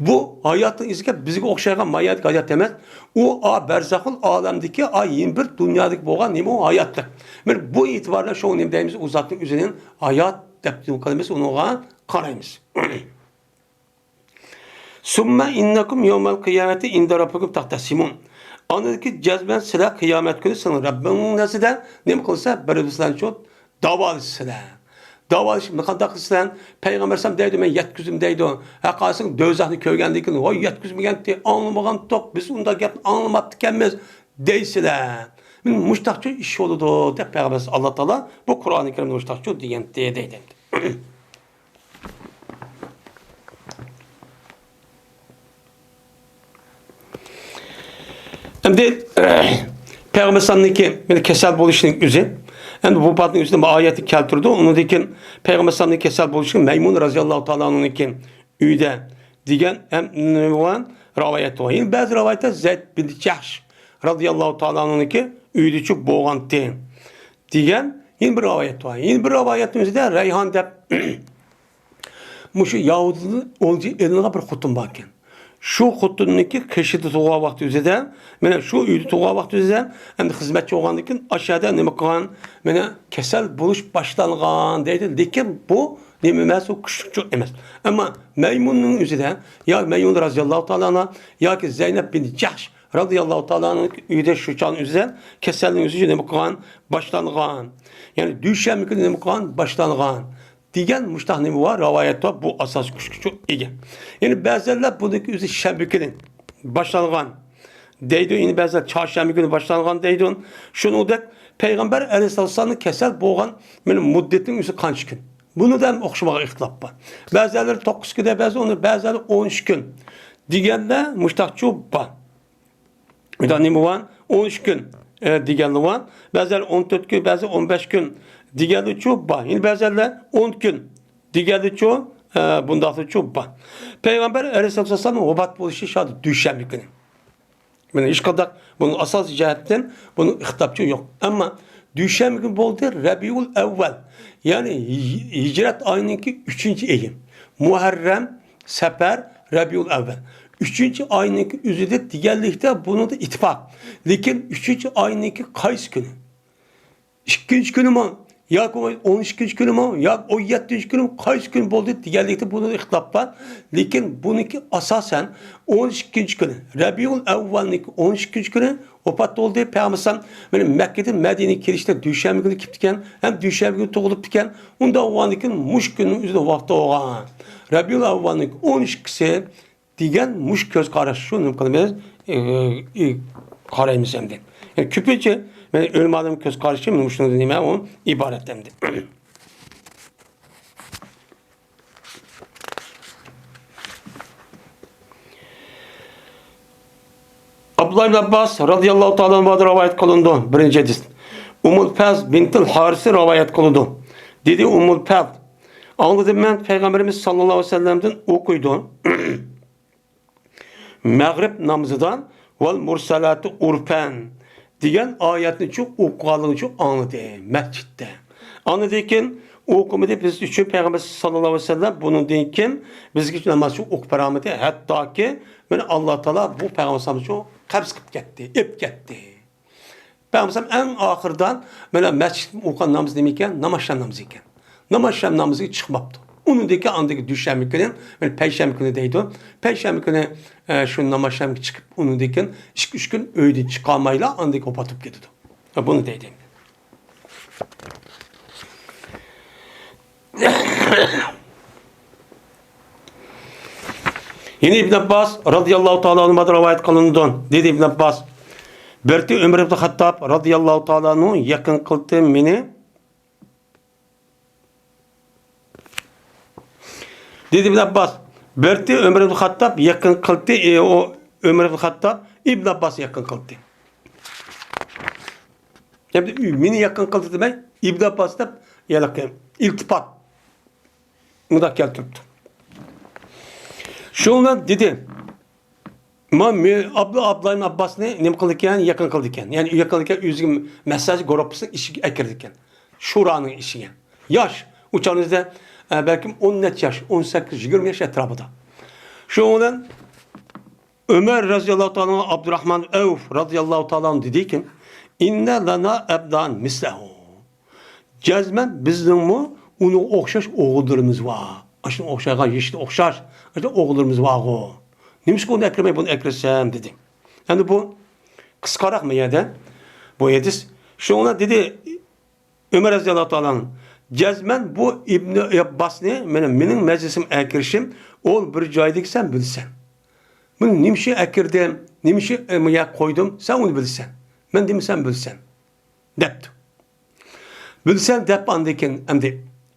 بۇ ھاياتنىڭ ئىزىگە بىزگە ئوخشايدىغان ما يەردىكى ھايات ئەمەس. ئۇ ئا بەرزەخۇل ئالەمدىكى ئا يەنە بىر دۇنيادىكى بولغان نېمە ئۇ ھاياتلىق. مانا بۇ ئېتىبار بىلەن شۇڭا نېمە دەيمىز؟ ئۇ زاتنىڭ ئۆزىنى ھايات دەپ نېمە قىلىمىز، ئۇنىڭغا قارايمىز. ثم إنكم يوم القيامة عند ربكم تختصمون. ئاندىن كېيىن جەزمەن سىلەر قىيامەت كۈنى سىلەر رەببىڭلار نەزىرىدە نېمە قىلسا، بىر-بىرىڭلار شۇ داۋالىشىسىلەر. داۋالىشىپ نېمە قانداق قىلىسىلەر؟ پەيغەمبەر ئەلەيھىسسالام دەيدۇ، مەن يەتكۈزدۈم دەيدۇ. ھە، قارىساڭ دوزاخنى كۆرگەندىن كېيىن، ۋاي يەتكۈزمىگەنتى، ئاڭلىمىغانتۇق، بىز ئۇنداق گەپنى ئاڭلىماپتىكەنمىز دەيسىلەر. مانا مۇشتاقچۇ ئىش بولىدۇ دەپ پەيغەمبەر ئاللا تائالا بۇ قۇرئانى كەرىمدە مۇشتاقچۇ دېگەنتى دەيدۇ. ئەمدى پەيغەمبەر ئەلەيھىسسالامنىڭكى مانا كېسەل بولۇشىنىڭ ئۆزى، ئەمدى ۋاپاتنىڭ ئۆزىدە بۇ ئايەتنى كەلتۈرىدۇ. ئۇنىڭدىن كېيىن پەيغەمبەر ئەلەيھىسسالامنىڭ كېسەل بولۇشى مەيمۇن رەزىياللاھۇ تائالا ئەنھۇنىڭكى ئۆيىدە دېگەن ھەم رىۋايەت بار. يەنە بەزى رىۋايەتتە زەيد بىن جەھش رەزىياللاھۇ تائالا ئەنھۇنىڭكى ئۆيىدىچۇ بولغانتى دېگەن يەنە بىر رىۋايەت بار. يەنە بىر رىۋايەتنىڭ ئۆزىدە رەيھان دەپ مۇشۇ يەھۇدىيدىن ئولجا ئېلىنغان بىر خوتۇن بار ئىكەن. شۇ خوتۇننىڭكى قېشىدا تۇرغان ۋاقتى ئۆزىدە، مانا شۇ ئۆيدە تۇرغان ۋاقتى ئۆزىدە، ئەمدى خىزمەتچى بولغاندىن كېيىن ئاشۇ يەردە نېمە قىلغان؟ مانا كېسەل بولۇش باشلانغان دەيدۇ. لېكىن بۇ نېمە ئەمەس، ئۇ كۈچلۈكچۇ ئەمەس. ئەمما مەيمۇننىڭ ئۆزىدە يا مەيمۇن رەزىياللاھۇ تائالا ئەنھا ياكى زەينەپ بىن جەھش رەزىياللاھۇ تائالا ئەنھۇنىڭ ئۆيىدە شۇ چاغنىڭ ئۆزىدە كېسەلنىڭ ئۆزى نېمە قىلغان؟ باشلانغان. يەنى دۈشەنبە كۈنى نېمە قىلغان؟ باشلانغان. دېگەن مۇشتاق نېمە بار؟ رىۋايەت بار. بۇ ئاساسىي كۈچكە ئىگە. يەنى بەزىلەر بۇنىڭكى ئۆزى شەنبە كۈنى باشلانغان دەيدۇ. يەنە بەزىلەر چارشەنبە كۈنى باشلانغان دەيدۇ. شۇنىڭدەك پەيغەمبەر ئەلەيھىسسالامنىڭ كەسەل بولغان مانا مۇددىتىنىڭ ئۆزى قانچە كۈن؟ بۇنىدا ھەم ئوخشىمىغان ئىختىلاپ بار. بەزىلەر توققۇز كۈن دەيدۇ، بەزىلەر ئون، بەزىلەر ئون ئۈچ كۈن دېگەنلەر مۇشتاقچۇ بار. بۇندا نېمە بار؟ ئون ئۈچ كۈن، ئە، دېگەنلەر بار. بەزىلەر ئون تۆت كۈن، بەزى ئون بەش كۈن دېگەنلىرىچۇ بار. يەنە بەزىلەر ئون كۈن دېگەنلىرىچۇ، ئە، بۇنداقلىرىچۇ بار. پەيغەمبەر ئەلەيھىسسالام ۋاپات بولۇشى شۇ دۈشەنبە كۈنى. مانا ھېچقانداق بۇنىڭ ئاساسىي جەھەتتىن بۇنىڭ ئىختىلاپچۇ يوق. ئەمما دۈشەنبە كۈنى بولدى رەبىئۇل ئەۋۋەل، يەنى ھىج-، ھىجرەت ئايىنىڭكى ئۈچىنچى ئېيى. مۇھەررەم، سەپەر، رەبىئۇل ئەۋۋەل. ئۈچىنچى ئاينىڭكى ئۆزىدە دېگەنلىكتە بۇنىڭدا ئىتتىپاق. لېكىن ئۈچىنچى ئاينىڭكى قايسى كۈنى؟ ئىككىنچى كۈنىمۇ ياكى ئون ئىككىنچى كۈنىمۇ ياكى ئون يەتتىنچى كۈنىمۇ قايسى كۈن بولدى دېگەنلىكتە بۇنىڭدا ئىختىلاپ بار. لېكىن بۇنىڭكى ئاساسەن ئون ئىككىنچى كۈنى، رەبىئۇل ئەۋۋەلنىڭكى ئون ئىككىنچى كۈنى ۋاپات بولدى. پەيغەمبەر ئەلەيھىسسالام مەككىدىن مەدىنىگە كېلىشتە دۈشەنبە كۈنى كېلىپتىكەن، ھەم دۈشەنبە كۈنى تۇغۇلۇپتىكەن. ئۇنداق بولغاندىن كېيىن مۇشۇ كۈننىڭ ئۆزىدە ۋاپات بولغان. رەبىئۇل ئەۋۋەلنىڭ ئون ئىككىسى دېگەن مۇشۇ كۆز قاراش، شۇ نېمە قىلىمىز؟ ئى، ئى، قارايمىز ئەمدى. يەنى كۆپىنچە مەن ئۆلىمالارنىڭ كۆز قارىشى مۇشۇنىڭدىن نېمە ئۇ ئىبارەت ئەمدى. ئابدۇللا ئىبن ئابباس رەزىياللاھۇ تائالا ئەنھۇدىن رىۋايەت قىلىنىدۇ. بىرىنچى ھەدىس. ئۇممۇل فەز بىنتىل ھارىسى رىۋايەت قىلىدۇ. دېدى ئۇممۇل فەز، ئاڭلىدىم مەن پەيغەمبىرىمىز ساللاللاھۇ ئەلەيھى ۋەسەللەمدىن ئوقۇيدۇ. مەغرىب نامىزىدا ۋەل مۇرسەلاتى ئۇرفەن دېگەن ئايەتنىچۇ ئوقۇغانلىقىنىچۇ ئاڭلىدى مەسچىتتە. ئاندىن كېيىن ئوقۇمىدى بىز ئۈچۈن پەيغەمبەر ساللاللاھۇ ئەلەيھى ۋەسەللەم، بۇنىڭدىن كېيىن بىزگە نامازچۇ ئوقۇپ بەرمىدى، ھەتتاكى مانا ئاللا تائالا بۇ پەيغەمبەر ئەلەيھىسسالامنىچۇ قەبز قىلىپ كەتتى، ئېلىپ كەتتى. پەيغەمبەر ئەلەيھىسسالام ئەڭ ئاخىرىدا مانا مەسچىتتە ئوقۇغان نامىزى نېمە ئىكەن؟ ناماز شام نامىزى ئىكەن. ناماز شام نامىزىغا چىقماپتۇ. ئۇنىڭدىن كېيىن ئاندىن كېيىن دۈشەنبە كۈنى، مانا پەيشەنبە كۈنى دەيدۇ. پەيشەنبە كۈنى، ئە، شۇ ناماز شامغا چىقىپ، ئۇنىڭدىن كېيىن ئىككى، ئۈچ كۈن ئۆيدىن چىقالمايلا، ئاندىن كېيىن ۋاپات بولۇپ كېتىدۇ. بۇنى دەيدۇ. يەنە ئىبن ئابباس رازىياللاھۇ تائالا ئەنھۇمدىن رىۋايەت قىلىنىدۇ. دېدى ئىبن ئابباس، بىرتى ئۆمەر ئىبن خەتتاب رازىياللاھۇ تائالا ئەنھۇ يېقىن قىلدى مېنى. دېدى ئىبن ئابباس، بىرتى ئۆمەر ئىبن خەتتاب يېقىن قىلدى، ئى، ئۇ ئۆمەر ئىبن خەتتاب ئىبن ئابباس يېقىن قىلدى. ئەمدى مېنى يېقىن قىلدى دېمەي، ئىبن ئابباس دەپ ھېلىقى ئىلتىپات مۇنداق كەلتۈرۈپتۇ. شۇنىڭ بىلەن دېدى، ما-، مې-، ئابلا-، ئابدۇللا ئىبن ئابباسنى نېمە قىلىدىكەن؟ يېقىن قىلىدىكەن. يەنى يېقىن قىلىدىكەن، ئۆزىگە مەسلىھەتچى گۇرۇپپىسىنىڭ ئىشىگە ئەكىردىكەن. شۇرانىڭ ئىشىگە. ياش، ئۇ چاغنىڭىزدا، ئە، بەلكىم ئون نەچچە ياش، ئون سەككىز، يىگىرمە ياش ئەتراپىدا. شۇنىڭ بىلەن ئۆمەر رازىياللاھۇ تائالا ئابدۇراھمان ئەۋف رازىياللاھۇ تائالا دېدىكى، ئىننە لەنا ئەبنان مىسلەھۇ. جەزمەن بىزنىڭمۇ ئۇنىڭغا ئوخشاش ئوغۇللىرىمىز بار. ئاشۇنىڭغا ئوخشايدىغان يېشىدا ئوخشاش ئاشۇنداق ئوغۇللىرىمىز بارغۇ. نېمىشقا ئۇنى ئەكىرمەي بۇنى ئەكىرسەم دېدى. ئەمدى بۇ قىسقاراقمۇ يەردە بۇ ھەدىس. شۇڭا دېدى ئۆمەر رەزىياللاھۇ تائالا ئەنھۇ، جەزمەن بۇ ئىبنى ئابباسنى مېنىڭ، مېنىڭ مەجلىسىمگە ئەكىرىشىم، ئۇ بىر جايدىكى سەن بىلىسەن. بۇنى نېمە ئۈچۈن ئەكىردىم، نېمە ئۈچۈن، ئە، يا قويدۇم، سەن ئۇنى بىلىسەن. مەن دېمىسەم بىلىسەن. دەپتۇ. بىلىسەن دەپ ئاندىن كېيىن ئەمدى،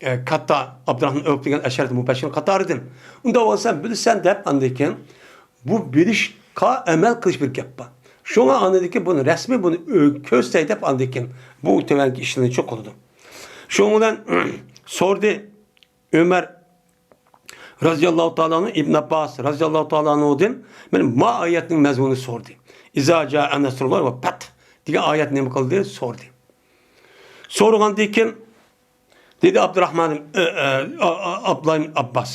ئە، كاتتا ئابدۇراھمان ئەۋف دېگەن ئەشەرەتۇل مۇبەششىرىن قاتارىدىن. ئۇنداق بولسا بىلىسەن دەپ ئاندىن كېيىن بۇ بىلىشقا ئەمەل قىلىش بىر گەپ بار. شۇڭا ئاندىن كېيىن بۇنى رەسمىي بۇنى ئۆ-، كۆرسەتەي دەپ ئاندىن كېيىن بۇ تۆۋەنكى ئىشلارنى قىلىدۇ. شۇنىڭ بىلەن سورىدى ئۆمەر رەزىياللاھۇ تائالا ئەنھۇ، ئىبن ئابباس رەزىياللاھۇ تائالا ئەنھۇدىن، مانا ما ئايەتنىڭ مەزمۇنىنى سورىدى. ئىزا جائە نەسرۇللاھى ۋەل فەتھ دېگەن ئايەت نېمە قىلدى؟ سورىدى. سورىغاندىن كېيىن دېدى ئابدۇراھمان، ئە، ئە، ئا-، ئا-، ئابدۇللا ئىبن ئابباس.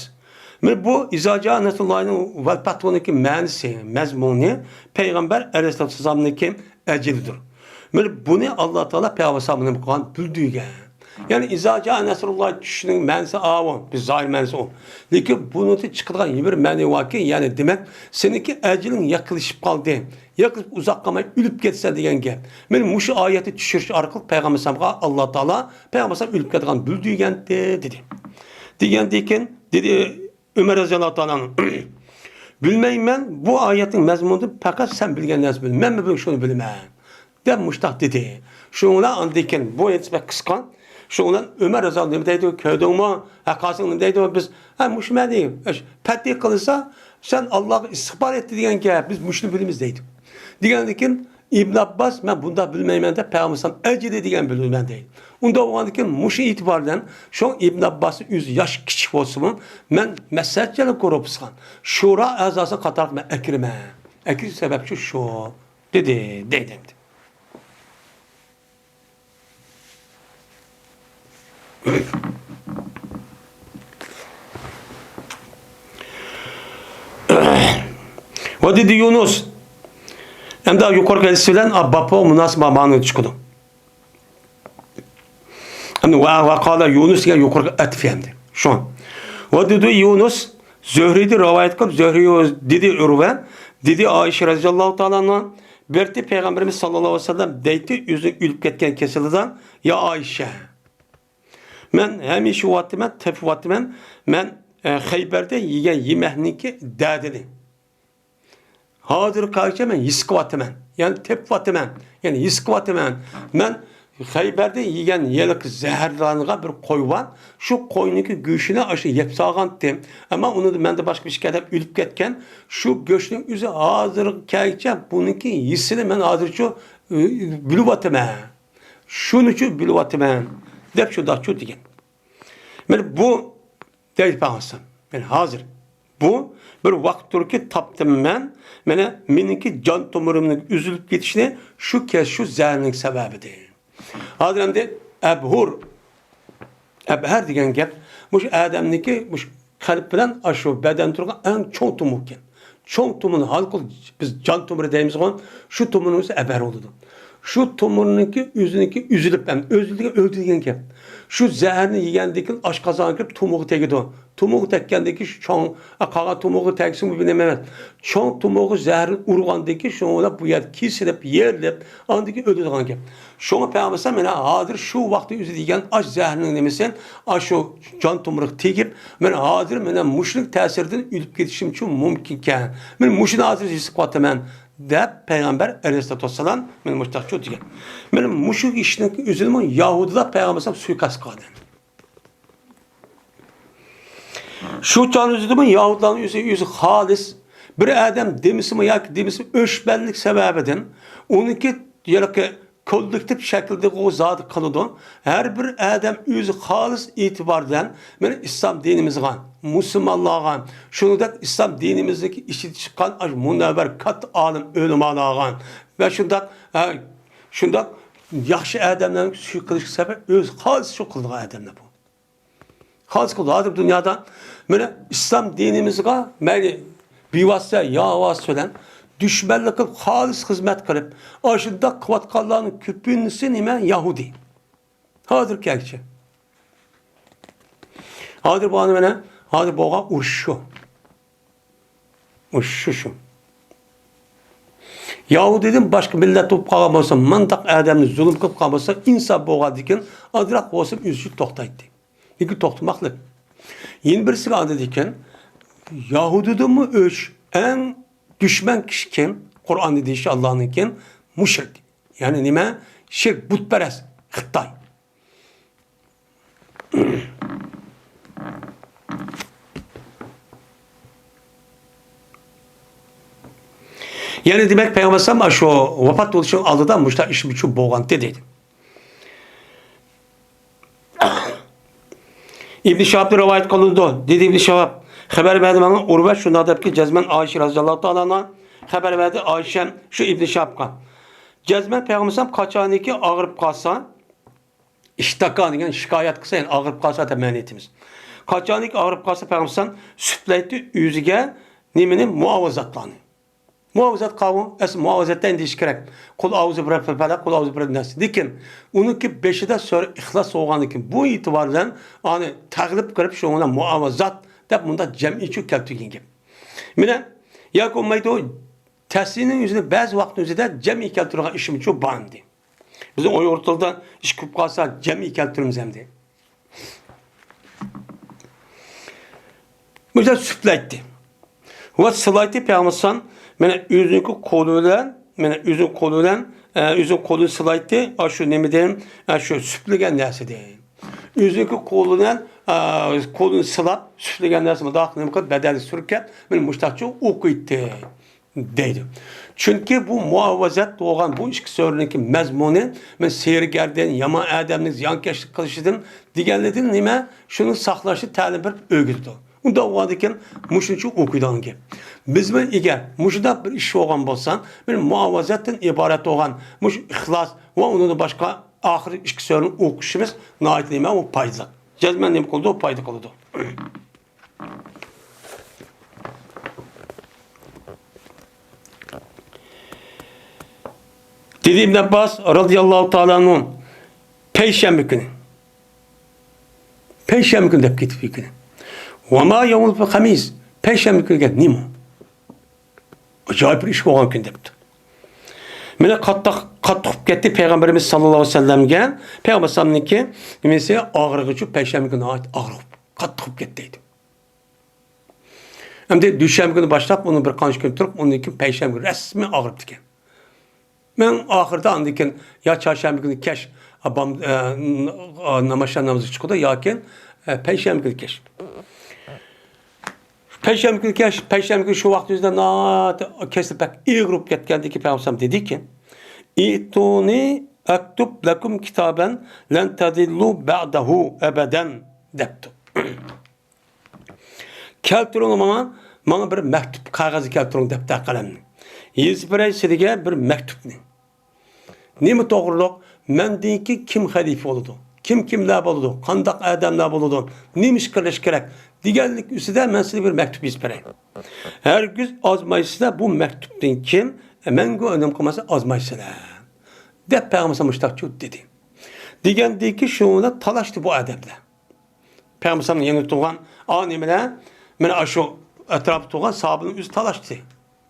مانا بۇ ئىزا جائە نەسرۇللاھىنىڭ ۋەل فەتھۇنىڭكى مەنىسى، مەزمۇنى پەيغەمبەر ئەلەيھىسسالامنىڭكى ئەجىلىدۇر. مانا بۇنى ئاللا تائالا پەيغەمبەر ئەلەيھىسسالامغا نېمە قىلغان؟ بىلدۈرگەن. يەنى ئىزا جائە نەسرۇللاھ چۈشىنىڭ مەنىسى ئاۋۇ، بىز زاھىر مەنىسى ئۇ. لېكىن بۇنىڭدىن چىقىدىغان يەنە بىر مەنە باركى، يەنى دېمەك، سېنىڭكى ئەجىلىڭ يېقىنلىشىپ قالدى. يېقىن ئۇزاق قالماي ئۆلۈپ كېتىسەن دېگەن گەپ. مانا مۇشۇ ئايەتنى چۈشۈرۈش ئارقىلىق پەيغەمبەر ئەلەيھىسسالامغا ئاللا تائالا پەيغەمبەر ئەلەيھىسسالام ئۆلۈپ كەتكەن بىلدۈرگەنتى دېدى. دېگەندىن كېيىن دېدى، ئۆمەر رەزىياللاھۇ تائالا ئەنھۇ، بىلمەيمەن، بۇ ئايەتنىڭ مەزمۇنىدىن پەقەت سەن بىلگەن نەرسە بىلىمەن، مەنمۇ بىر شۇنى بىلىمەن، دەپ مۇشتاق دېدى. شۇنىڭ بىلەن ئاندىن كېيىن بۇ ھەدىس بەك قىسقا. شۇنىڭ بىلەن ئۆمەر رەزىياللاھۇ نېمە دەيدۇ، كۆردۈڭمۇ؟ ھەققاسىڭ نېمە دەيدۇ؟ بىز، ھە، مۇشۇ مەنى، ئەش-، پەتھى قىلسا، سەن ئاللاغا ئىستىغپار ئېيتتى دېگەن گەپ، بىز مۇشۇنى بىلىمىز دەيدۇ. دېگەندىن كېيىن ئىبن ئابباس، مەن بۇنداق بىلمەيمەن دەپ، پەيغەمبەر ئەلەيھىسسالام ئەجىلى دېگەن بىلىمەن دەيدۇ. ئۇنداق بولغاندىن كېيىن مۇشۇ ئېتىبار بىلەن شۇ ئىبن ئابباسنى ئۆزى ياش كىچىك بولسىمۇ، مەن مەسلىھەتچىلەر گۇرۇپپىسىغا، شورا ئەزاسى قاتارلىق مەن ئەكىرىمەن. ئەكىرىش سەۋەبچى شۇ، دېدى، دەيدۇ ئەمدى. ۋە دېدى يۇنۇس. ئەمدى يۇقىرىقى ھەدىس بىلەن باب مۇناسىپ مەنىدە چىقىدۇ. ئەمدى ۋە، ۋە قالە يۇنۇس دېگەن يۇقىرىقى ئەتىپ ئەمدى. شۇ. ۋە دېدى يۇنۇس، زۆھرىدىن رىۋايەت قىلىپ، زۆھرى دېدى ئۇرۋە، دېدى ئائىشە رەزىياللاھۇ تائالا ئەنھا، بىرتى پەيغەمبىرىمىز ساللاللاھۇ ئەلەيھى ۋەسەللەم دەيتتى، ئۆزىنىڭ ئۆلۈپ كەتكەن كېسىلىدە، يا ئائىشە، مەن ھەمىشە يەۋاتىمەن، تېپىۋاتىمەن، مەن، ئە، خەيبەردە يېگەن يېمەكنىڭكى دەردىنى. ھازىرغىچە مەن ھېس قىلىۋاتىمەن، يەنى تېپىۋاتىمەن، يەنى ھېس قىلىۋاتىمەن. مەن خەيبەردە يېگەن ھېلىقى زەھەرلەنگەن بىر قوي بار، شۇ قوينىڭكى گۆشىنى ئاشۇ يەپ سالغانتىم. ئەمما ئۇنى مەندىن باشقا ھېچ ئادەم ئۆلۈپ كەتكەن. شۇ گۆشنىڭ ئۆزى ھازىرغىچە بۇنىڭكى ھېسىنى مەن ھازىرچۇ، ئى، بىلىۋاتىمەن. شۇنىچۇ بىلىۋاتىمەن، دەپ شۇنداقچۇ دېگەن. مانا بۇ دەيدۇ پەيغەمبەر. مانا ھازىر بۇ بىر ۋاقىتتۇركى تاپتىم مەن. مانا مېنىڭكى جان تومۇرۇمنىڭ ئۈزۈلۈپ كېتىشىنى شۇ كەس-، شۇ زەھەرنىڭ سەۋەبىدىن. ھازىر ئەمدى ئەبھۇر، ئەبھەر دېگەن گەپ مۇشۇ ئادەمنىڭكى مۇشۇ قەلب بىلەن ئاشۇ بەدەن تۇرغان ئەڭ چوڭ تومۇر ئىكەن. چوڭ تومۇرنى ھالقىل بىز جان تومۇرى دەيمىزغۇ، شۇ تومۇرنىڭ ئۆزى ئەبھەر بولىدۇ. شۇ تومۇرنىڭكى ئۆزىنىڭكى ئۈزۈلۈپ، ھەم ئۆزى دېگەن ئۆلدى دېگەن گەپ. شۇ زەھەرنى يېگەندىن كېيىن ئاشقازانغا كىرىپ تومۇرغا تېگىدۇ. تومۇرغا تەگكەندىن كېيىن شۇ چوڭ، قالغان تومۇرغا تەگسىمۇ بىر نېمە ئەمەس. چوڭ تومۇرغا زەھەر ئۇرغاندىن كېيىن شۇنىڭ بىلەن بۇ يەر كېسىلىپ، يېرىلىپ، ئاندىن كېيىن ئۆلىدىغان گەپ. شۇڭا پەيغەمبەر ئەلەيھىسسالام مانا ھازىر شۇ ۋاقىتتا ئۆزى دېگەن ئاش زەھەرنىڭ نېمىسى، ئاشۇ جان تومۇرغا تېگىپ، مەن ھازىر مانا مۇشۇنىڭ تەسىرىدىن ئۆلۈپ كېتىشىمچۇ مۇمكىنكەن. مەن مۇشۇنى ھازىر ھېس قىلىۋاتىمەن. دەپ پەيغەمبەر ئەلەيھىسسالاتۇ ۋەسسالام مانا مۇشۇنداق دېگەن. مانا مۇشۇ ئىشنىڭ ئۆزىنىمۇ يەھۇدىيلار پەيغەمبەر ئەلەيھىسسالام سۇيىقەست قىلغان. شۇ چاغنىڭ ئۆزىدىمۇ يەھۇدىيلارنىڭ ئۆزى، ئۆزى خالىس بىر ئادەم دېمىسىمۇ ياكى دېمىسىمۇ ئۆچمەنلىك سەۋەبىدىن ئۇنىڭكى ھېلىقى كوللېكتىپ شەكىلدە ئۇ زادى قىلىدۇ. ھەر بىر ئادەم ئۆزى خالىس ئېتىبار بىلەن مانا ئىسلام دىنىمىزغا، مۇسۇلمانلارغا، شۇنىڭدەك ئىسلام دىنىمىزنىڭكى ئىچىدە چىققان ئاشۇ مۇنەۋۋەر كاتتا ئالىم ئۆلىمالارغا ۋە شۇنداق، ھە، شۇنداق ياخشى ئادەملەرنى سۈيىقەست قىلىشقا سەۋەب ئۆزى خالىس شۇ قىلىدىغان ئادەملەر بۇ. خالىس قىلىدۇ. ھازىر دۇنيادا مانا ئىسلام دىنىمىزغا مەيلى بىۋاسىتە يا ۋاسىتە بىلەن دۈشمەنلىك قىلىپ، خالىس خىزمەت قىلىپ، ئاشۇنداق قىلىۋاتقانلارنىڭ كۆپىنچىسى نېمە؟ يەھۇدىي. ھازىرغىچە. ھازىر بولغان مانا، ھازىر بولغان ئۇرۇش شۇ. ئۇرۇش شۇ، شۇ. يەھۇدىيدىن باشقا مىللەت بولۇپ قالغان بولسا، مۇنداق ئادەمنى زۇلۇم قىلىپ قالغان بولسا، ئىنسان بولغاندىكىن ئازراق بولسا ئۆزى ئۈچۈن توختايتتى. لېكىن توختىماقلىق. يەنە بىرسىگە ئاندىن كېيىن يەھۇدىيدىنمۇ ئۆچ، ئەڭ دۈشمەن كىشى كىم؟ قۇرئاندا دېيىشى ئاللانىڭكى مۇشرىك. يەنى نېمە؟ شىرك، بۇتپەرەس، خىتاي. يەنى دېمەك، پەيغەمبەر ئەلەيھىسسالام شۇ ۋاپات بولۇشنىڭ ئالدىدا مۇشۇنداق ئىش بولغانتى دەيدۇ. ئىبن شىھابتىن رىۋايەت قىلىنىدۇ. دېدى ئىبن شىھاب، خەۋەر بەردى ماڭا ئۇرۋە شۇنداق دەپكى، جەزمەن ئائىشە رەزىياللاھۇ تائالا ئانھا خەۋەر بەردى، ئائىشەم شۇ ئىبن شىھابقا. جەزمەن پەيغەمبەر ئەلەيھىسسالام قاچانكى ئاغرىپ قالسا، ئىشتاكا دېگەن شىكايەت قىلسا، يەنى ئاغرىپ قالسا دەپ مەنە ئېيتىمىز. قاچانكى ئاغرىپ قالسا پەيغەمبەر ئەلەيھىسسالام سۈپلەيتتى ئۆزىگە نېمىنى؟ مۇئاۋىزاتلارنى. مۇئاۋىزات قاۋۇ، ئەسلى مۇئاۋىزەتتە ئەندىشە كېرەك. قۇل ئەئۇزۇ بىرەببىل پەلەق، قۇل ئەئۇزۇ بىرەببىن ناس. لېكىن ئۇنىڭكى بېشىدا سۈرە ئىخلاس بولغاندىن كېيىن، بۇ ئېتىبار بىلەن ئانى تەغلىپ قىلىپ، شۇنىڭ بىلەن مۇئاۋىزات دەپ مۇنداق جەمئىيچە كەلتۈرگەن گەپ. مانا، ياكى بولمايدۇ، تەسلىمنىڭ ئۆزىنى بەزى ۋاقىتنىڭ ئۆزىدە جەمئىي كەلتۈرىدىغان ئىشىمچۇ بار ئەمدى. بىزنىڭ ئۇيغۇر تىلىدا ئىش كۆپ قالسا جەمئىي كەلتۈرىمىز ئەمدى. مۇشۇنداق سۈپلەيتتى. ۋە سىلايتى پەيغەمبەر ئەلەيھىسسالام مانا ئۆزىنىڭكى قولى بىلەن، مانا ئۆزىنىڭ قولى بىلەن، ئە، ئۆزىنىڭ قولىنى سىلايتتى، ئاشۇ نېمىدىن، ئاشۇ سۈپلىگەن نەرسىدىن. ئۆزىنىڭكى قولى بىلەن، ئە، قولىنى سىلاپ، سۈپلىگەن نەرسە مۇنداق نېمە قىلىپ بەدەنگە سۈركەپ، مانا مۇشۇنداقچە ئوقۇيتتى. دەيدۇ. چۈنكى بۇ مۇئاۋىزەت بولغان بۇ ئىككى سۈرىنىڭكى مەزمۇنى، مەن سېھىرگەردىن، يامان ئادەمنى زىيانكەشلىك قىلىشىدىن دېگەنلىرىدىن نېمە؟ شۇنى ساقلاشنى تەلىم بېرىپ ئۆگىتىدۇ. ئۇنداق بولغاندىكىن مۇشۇنچە ئوقۇيدىغان گەپ. بىزمۇ ئەگەر مۇشۇنداق بىر ئىش بولغان بولسا، بىر مۇئاۋىزەتتىن ئىبارەت بولغان مۇشۇ ئىخلاس ۋە ئۇنىڭدىن باشقا ئاخىرى ئىككى سۈرىنى ئوقۇشىمىز ناھايىتى نېمە؟ ئۇ پايدىلىق. جەزمەن نېمە قىلىدۇ؟ پايدا قىلىدۇ. دېدى ئىبن ئابباس رازىياللاھۇ تائالا ئەنھۇ، پەيشەنبە كۈنى. پەيشەنبە كۈنى دەپ كېتىپتۇ كۈنى. ۋە ما يەۋمۇل خەمىس. پەيشەنبە كۈنى دېگەن نېمە؟ ئاجايىپ بىر ئىش بولغان كۈن دەپتۇ. مانا قاتتىق، قاتتىق قوپۇپ كەتتى پەيغەمبىرىمىز ساللاللاھۇ ئەلەيھى ۋەسەللەمگە. پەيغەمبەر ئەلەيھىسسالامنىڭكى نېمىسى ئاغرىقى شۇ پەيشەنبە كۈنى ناھايىتى ئاغرىق، قاتتىق قوپۇپ كەتتى دەيدۇ. ئەمدى دۈشەنبە كۈنى باشلاپ ئۇنى بىر قانچە كۈن تۇرۇپ، ئۇندىن كېيىن پەيشەنبە كۈنى رەسمىي ئاغرىپتىكەن. مەن ئاخىرىدا ئاندىن كېيىن يا چارشەنبە كۈنى كەچ، ئا، بام-، ئە، ن-، ئا، ناماز نامىزىغا چىقىدۇ ياكى، ئە، پەيشەنبە كۈنى كەچ. پەيشەنبە كۈنى كەچ، پەيشەنبە كۈنى شۇ ۋاقىت ئۆزىدە ناھايىتى كېسىلى بەك ئېغىر بولۇپ كەتكەندىكىن پەيغەمبەر دېدىكى، ئىئتۇنى ئەكتۇب لەكۇم كىتابەن لەن تەزىللۇ بەئدەھۇ ئەبەدەن دەپتۇ. كەلتۈرۈڭلار ماڭا، ماڭا بىر مەكتۇپ، قەغەز كەلتۈرۈڭ، دەپتەر قەلەمنى. يېزىپ بېرەي سىلىگە بىر مەكتۇپنى. نېمە توغرۇلۇق؟ مەندىن كېيىن كىم خەلىپە بولىدۇ؟ كىم كىملەر بولىدۇ؟ قانداق ئادەملەر بولىدۇ؟ نېمە ئىش قىلىش كېرەك؟ دېگەنلىك ئۈستىدە مەن سىلىگە بىر مەكتۇپ يېزىپ بېرەي. ھەرگىز ئازمايسىلەر، بۇ مەكتۇپتىن كېيىن مەڭگۈ ئۈنۈم قىلماسا ئازمايسىلەر. دەپ پەيغەمبەر مۇشۇنداقچۇ دېدى. دېگەندىكىن شۇنىڭ بىلەن تالاشتى بۇ ئادەملەر. پەيغەمبەرنىڭ يېنىدا تۇرغان ئا نېمىلەر، مانا شۇ ئەتراپتا تۇرغان ساھابىلەر ئۆزى تالاشتى.